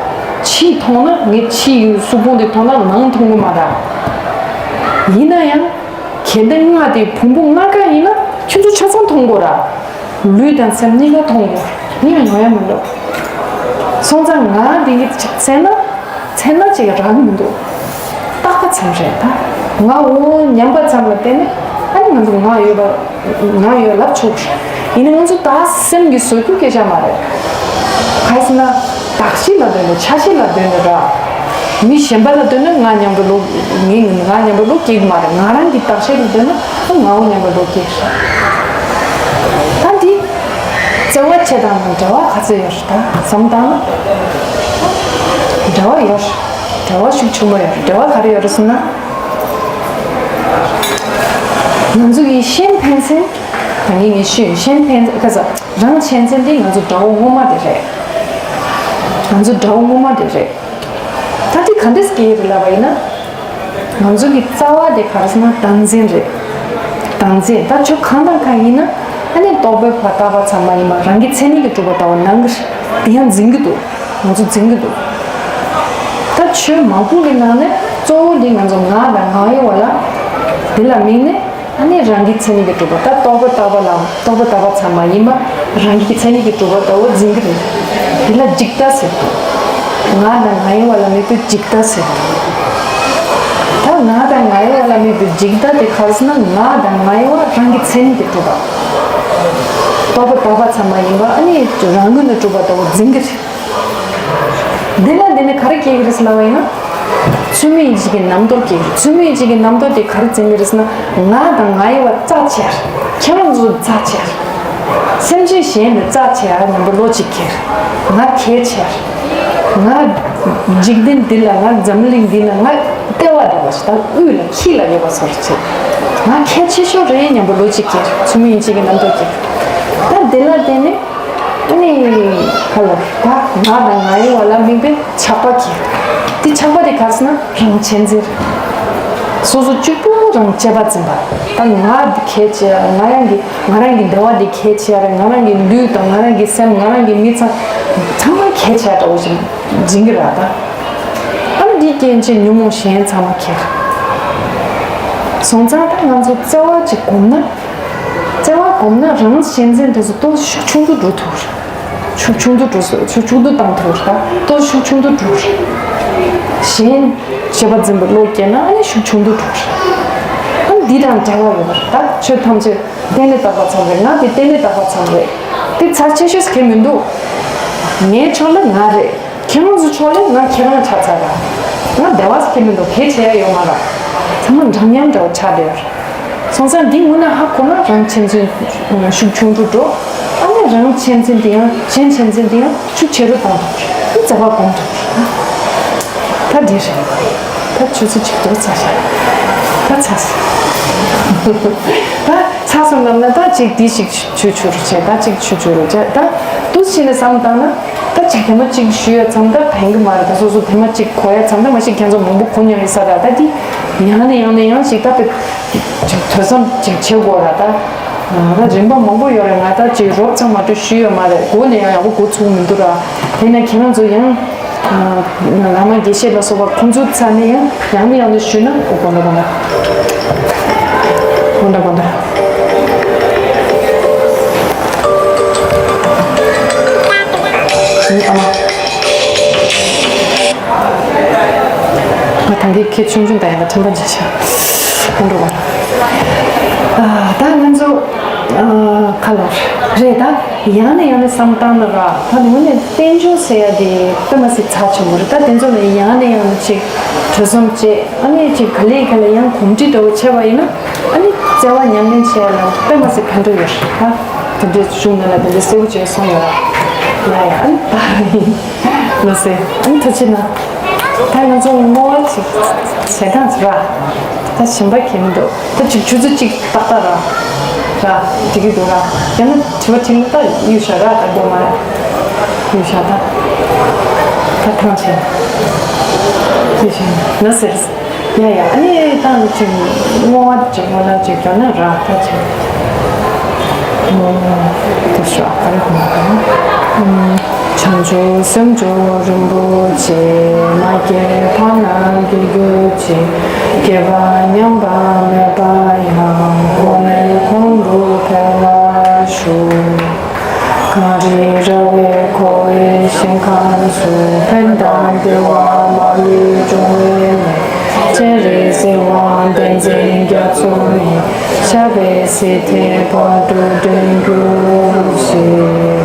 ཕྱི་མཐོང་ན་ངའི་ཕྱི་ཡི་གཟུགས་ཕུང་དེ་མཐོང་ན་ནང་མཐོང་གི་མ་རེད། ཡིན་ན་ཡང་། གལ་ཏེ་ལྔ་དེ་ཕུང་པོ་ལྔ་ཀ་ཡིན་ན་ཁྱེད་ཚོ་ཆ་ཚང་མཐོང་དགོས་ར། ལུས་དང་སེམས་གཉིས་ཀ་མཐོང་དགོས། གཉིས་ཀ་ཉོ་ཡ་མི་འདུག་སོང་ཙང་ང་འདི་གི་ཅིག་བཙལ་ན། ཚེ་ན་ཅིག་རག་གི་མི་འདུག་བཏགས་པ་ཙམ་རེད་ད། ང་འོ་སྙམ་པ་ཙམ་ལ་བརྟེན་ནས་ཨ་ནི་ང་ཚོ་ང་ཡོད་པ། ང་ཡོད་ལབ་ཆོག་ཡིན་ན་ང་ཚོ་ད་སེམས་ཀྱི་བཟོ་རྒྱུ་སྐད་ཆ་མ་རེད། ག་རེ་ཟེར་ན། བདག་གཞན་ལ་ལྟོས་ནས་ཆ་ཤས་ལ་ལྟོས་ནས་ར། མི་གཞན་པ་ལ་ལྟོས་ན་ང་སྙམ་པའི་བློ། ངའི་ང་སྙམ་པའི་བློ་སྐྱེ་གི་མ་རེད། ང་རང་གི་བདག་གཞན་ལ་ལྟོས་ན་ང་འོ་སྙམ་པའི་བློ་སྐྱེ་གི་རེད། ད་འདི་བརྩེ་བ་ཆེ་དང་ནི་འབྲེལ་བ་ག་ཚོད་ཡོད་རེད། ད་བསམ་བཏང་ན་འབྲེལ་བ་ཡོད་རེད། འབྲེལ་བ་ཤུགས་ཆེན་པོ་ཡོད་རེད། འབྲེལ་བ་ག་རེ་ཡོད་རེད་ཟེར་ན། ང་ཚོ་གི་གཞན་ཕན་ཚུན། ད་ངས་ངས་ཤོད། གཞན་ཕན་ཚུན་ག་ས་རང་གཞན་ཕན་ཚུན་འདི་ང་ཚོ་དགྲ་བོ་ངོ་མ་དེ་རེད། ང་ཚོ་དགྲ་བོ་ངོ་མ་དེ་རེད། ད་དེ་ག་འདྲས་སྐྱེ་ཡི་རེད་ལབ་པ་ཡིན་ན། ང་ཚོ་གི་རྩ་བ་དེ་ག་རེ་ཟེར་ན་བདག་འཛིན་རེད། བདག་འཛིན། ད་ཆོས་གང་དང་གང་ཡིན་ན་ཨ་ནི་རྟོག་པས་བར་བཏགས་པ་ཙམ་མ་ཡིན་པར་རང་གི་མཚན་ཉིད་ཀྱིས་གྲུབ་པ་ལྟ་བུ་སྣང་གི་རེད། དེ་ཡང་འཛིན་གྱི་འདུག་ང་ཚོ་འཛིན་གྱི་འདུག་ད་ཆོས་མང་པོ་གི་ནང་ནས་གཙོ་བོ་འདི་ང་ཚོ་ང་དང་ང་ཡོད་པ་ལ། འདི་ལ་དམིགས་ནས་ཨ་ནི་རང་གི་མཚན་ཉིད་ཀྱིས་གྲུབ་པ། ད་རྟོག་པས་བཏགས་པ་ལ་རྟོག་པས་བཏགས་པ་ཙམ་མ་ཡིན་པར་རང་གི་མཚན་ཉིད་ཀྱིས་གྲུབ་པ་ལྟ་བུ་འཛིན་གྱི་རེད། འདི་ལ་འཇིག་ལྟ་ཟེར། ང་དང་ང་ཡོད་པ་ལ་དམིགས་པའི་འཇིག་ལྟ་ཟེར། ད་ང་དང་ང་ཡོད་པ་ལ་དམིགས་པའི་འཇིག་ལྟ་དེ་ག་རེ་ཟེར་ན། ང་དང་ང་ཡོད་པ་རང་གི་མཚན་ཉིད་ཀྱིས་གྲུབ་པ། རྟོག་པས་བཏགས་པ་ཙམ་མ་ཡིན་པར་ཨ་ནི་རང་ངོས་ནས་གྲུབ་པ་ལྟ་བུ་འཛིན་གྱི་རེད། འདི་ལ་འདི་ནི་ག་རེ་སྐྱེ་གི་རེད་ཟེར་ལབ་པ་ཡིན་ན། ཚུལ་མིན་ཡིད་བྱེད་ཀྱི་རྣམ་རྟོག་སྐྱེ་གི་རེད། ཚུལ་མིན་ཡིད་བྱེད་ཀྱི་རྣམ་རྟོག་དེ་ག་རེ་འཛིན་གི་རེད་ཟེར་ན། ང་དང་ང་ཡོད་པ་རྩ་ཆེ་ཡ་རེད། ཁྱེད་རང་ཚོ་རྩ་ཆེ་ཡ་རེད། སེམས་ཅན་གཞན་ལས་རྩ་ཆེ་ཡ་སྙམ་པའི་བློ་གཅིག་སྐྱེ་རེད། ང་གལ་ཆེ་ཡ་རེད། ང་འཇིག་རྟེན་འདི་ལ། ང་འཛམ་གླིང་འདི་ལ་ང་ལྟེ་བ་འདྲ་བ་ཞིག་དང་དབུས་ལ་དཀྱིལ་ལ་ཡོད་པ་ཚོར་བྱེད། ང་གལ་ཆེ་ཤོས་རེད་སྙམ་པའི་བློ་གཅིག་སྐྱེ་རེད། ཚུལ་མིན་ཡིད་བྱེད་ཀྱི་རྣམ་རྟོག་སྐྱེ་རེད། ད་འདི་ལ་བརྟེན་ནས། ཨ་ནི། ཧ་ལོ། ད་ང་དང་ང་ཡོད་པ་ལ་དམིགས་པའི་ཆགས་པ་སྐྱེ། དེ་ཆགས་པ་དེ་ག་རེ་ཟེར་ན་རང་གཅེས་འཛིན་རེད། སོ་སོ་གཅིག་པུ་རང་གཅེས་པར་འཛིན་པ། ད་ང་གལ་ཆེ་ཡ་རེད། ང་རང་གི་ང་རང་གི་བདེ་བ་དེ་གལ་ཆེ་ཡ་རེད། ང་རང་གི་ལུས་དང་ང་རང་གི་སེམས། ང་རང་གི་མི་ཚང་ཚང་མ་གལ་ཆེ་ཡ་འདྲ་བོ་ཞིག་འཛིན་གྱི་རེད་ད། ཨ་ནི་དེའི་རྐྱེན་གྱིས་ཉོན་མོངས་གཞན་ཚང་མ་གལ། སོང་ཙང་ད་ང་ཚོ་བརྩེ་བ་ཅིག་སྒོམ་ན། བརྩེ་བ་སྒོམ་ན་རང་གཅེས་འཛིན་དེ་ཚོ་ཏོག་ཙམ་ཤུགས་ཆུང་དུ་འགྲོ་ཐུབ་རེད། ཤུགས་ཆུང་དུ་འགྲོ་སོ། ཤུགས་ཆུང་དུ་བཏང་ཐུབ་རེད། ད་ཏོག་ཙམ་ཤུགས་ཆུང་དུ་འགྲོ་རེད། གཞན་གཅེས་པར་འཛིན་པའི་བློ་སྐྱེས་ན་ཨ་ནི་ཤུགས་ཆུང་དུ་འགྲོ་རེད། ཨ་ནི་འདི་དང་འབྲེལ་བ་ཡོད་པ་རེད། ད་ཆོས་ཐམས་ཅད་རྟེན་ལས་བཏགས་པ་ཙམ་རེད། ང་དེ་རྟེན་ལས་བཏགས་པ་ཙམ་རེད། དེ་རྩ་ཆེ་ཤོས་གལ་མི་འདུག་ངའི་ཕྱོགས་ལ་ང་རེད། ཁྱེད་རང་ཚོའི་ཕྱོགས་ལ་ང་ཁྱེད་རང་ཆགས་ཚར་ར། ང་བདེ་བ་ཟེར་མི་འདུག་གལ་ཆེ་ཡ་ཡོད་མ་རེད། ཚང་མ་འདྲ་མཉམ་འདྲ་བོ་ཆགས་བསྡད་ཡོད་རེད། སོང་ཙང་འདི་དངོས་གནས་ཧ་གོ་ན་རང་གཅེས་འཛིན་ཤུགས་ཆུང་དུ་འགྲོ། ཨ་ནི་རང་གཅེས་འཛིན་དེ་ཡང་གཞན་གཅེས་འཛིན་དེ་ཡང་ཤུགས་ཆེ་རུ་གཏོང་ཐུབ་རེད། བརྩེ་བ་སྒོམ་ཐུབ་རེད། ད་འདི་རེད། ད་ཆུ་ཚོད་གཅིག་ཏུ་ཚར་ཤག་ད་ཚར་སོང་། ད་ཚར་སོང་ལབ་ན་ད་ཅིག་འདི་ཞིག་ཆུ་ཆུ་རུ་བྱས། ད་ཅིག་ཆུ་ཆུ་རུ་བྱས། ད་འདུག་སེ་བྱས་ནས་བསམ་བཏང་ན། ད་ཅིག་དེ་མ་ཅིག་ཞུ་ཡ་ཙམ་ད་ཕན་གི་མ་རེད། ད་སོ་སོ་དེ་མ་ཅིག་གོ་ཡ་ཙམ་ད་མ་ཤེས། ཁྱེད་ཚོ་མང་པོ་གོ་མྱོང་ཡོད་ས་ར། ད་འདི་ཡང་ནས་ཡང་ནས་ཡང་ཞིག་ད་དཔེ་ཅིག་ཐོས་བསམ་ཅིག་བྱེད་དགོས་ར། ད་ད་རིམ་པ་མང་པོ་ཡོད་རེད། ང་ད་ཅིག་རོབ་ཙམ་མ་གཏོགས་ཞུས་ཡོད་མ་རེད། མགོ་ནས་ཡང་ཡག་པོ་གོ་ཚུགས་མི་འདུག་ར། དེ་ནས་ཁྱེད་རང་ཚོ་ཡང་བླ་མ་དགེ་བཤེས་ལ་སོགས་པ་ཁོང་ཚོའི་རྩ་ནས་ཡང་ཡང་ནས་ཡང་ནས་ཞུས་ན། འོ་དགོངས་དག་དགོངས་དག་དགོངས་དག་དགོངས་དག་ཨ་མ། ང་ད་གིན་ཁྱེད་ཆུང་ཆུང་ད་ཡང་ཁྲམ་པ་འཇལ་ཤག་ཁོང་ཁྲོ་བ། ད་ང་ཚོ་ཁ་ལོ་རེད། ད་ཡང་ནས་ཡང་ནས་བསམ་བཏང་ན་ར། ད་ངོས་ནས་དཔལ་འབྱོར་ཟེར་ཡ་དེ་དཔེ་མ་སྲིད་ཚབས་ཆེན་པོ་རེད། ད་དེ་ཚོ་ནས་ཡང་ནས་ཡང་ནས་ཅིག་གྲོས་བསམ་བྱས། ཨ་ནི་ཅིག་ག་ལེ་ག་ལེ་ཡང་གོམས་འདྲིས་འདྲ་བོ་བྱས་པ་ཡིན་ན། ཨ་ནི་བརྩེ་བ་ཉམས་ལེན་བྱས་ཡ་ལ་དཔེ་མ་སྲིད་ཕན་ཐོགས་ཡོད་རེད། ད་དེ་འདྲའི་གཞུང་ནང་ལ་དེ་འདྲའི་གསལ་པོ་བྱས་གསུངས་ཡོད་ར། ཡ་ཡ། ཨ་ནི་ད་ཡིན། ལགས་སེ། ཨ་ནི་ཐུགས་རྗེ་གནང་། ད་ང་ཚོ་བསྔོ་བ་ཅིག་བྱེད་སྟངས་ཅིག་ར། ད་ཞིམ་པ་གྱིན་འདུག་ད་ཅིག་ཆུ་ཚོད་གཅིག་ཏག་ཏག་ར། ར། འགྲིག་གི་འདུག་ར། ཡང་ན་དྲི་བ་དྲིས་ན་ད་གཡུག་བཞག་ར། ད་སྒོ་མ་ར། གཡུག་བཞག་ད། ད་ཐང་ཆད། གཡུག་བཞག་ལགས་སེ། ཡ་ཡ། ཨ་ནི་ད་ཅིག་བསྔོ་བ་ཅིག་བསྔོ་བ་ཅིག་བྱས་ན་ར། ད་ཅིག་དེ་ཤོག་ཨ་རེ་ཧོ་མ་ག་ནི། བྱང་ཆུབ་སེམས་མཆོག་རིན་པོ་ཆེ། མ་སྐྱེས་ཕ་མར་སྐྱེ་གྱུར་ཅིག་སྐྱེས་པ་ཉམས་པ་མེད་པ་ཡང་། གོང་ནས་གོང་དུ་འཕེལ་བར་ཤོག་གངས་རི་ར་བས་བསྐོར་བའི་ཞིང་ཁམས་སུ། ཕན་དང་བདེ་བ་མ་ལུས་འབྱུང་བའི་གནས། སྤྱན་རས་གཟིགས་དབང་བསྟན་འཛིན་རྒྱ་མཚོ་ནས། ཞབས་པད་སྲིད་མཐའི་བར་དུ་བརྟན་གྱུར་ཅིག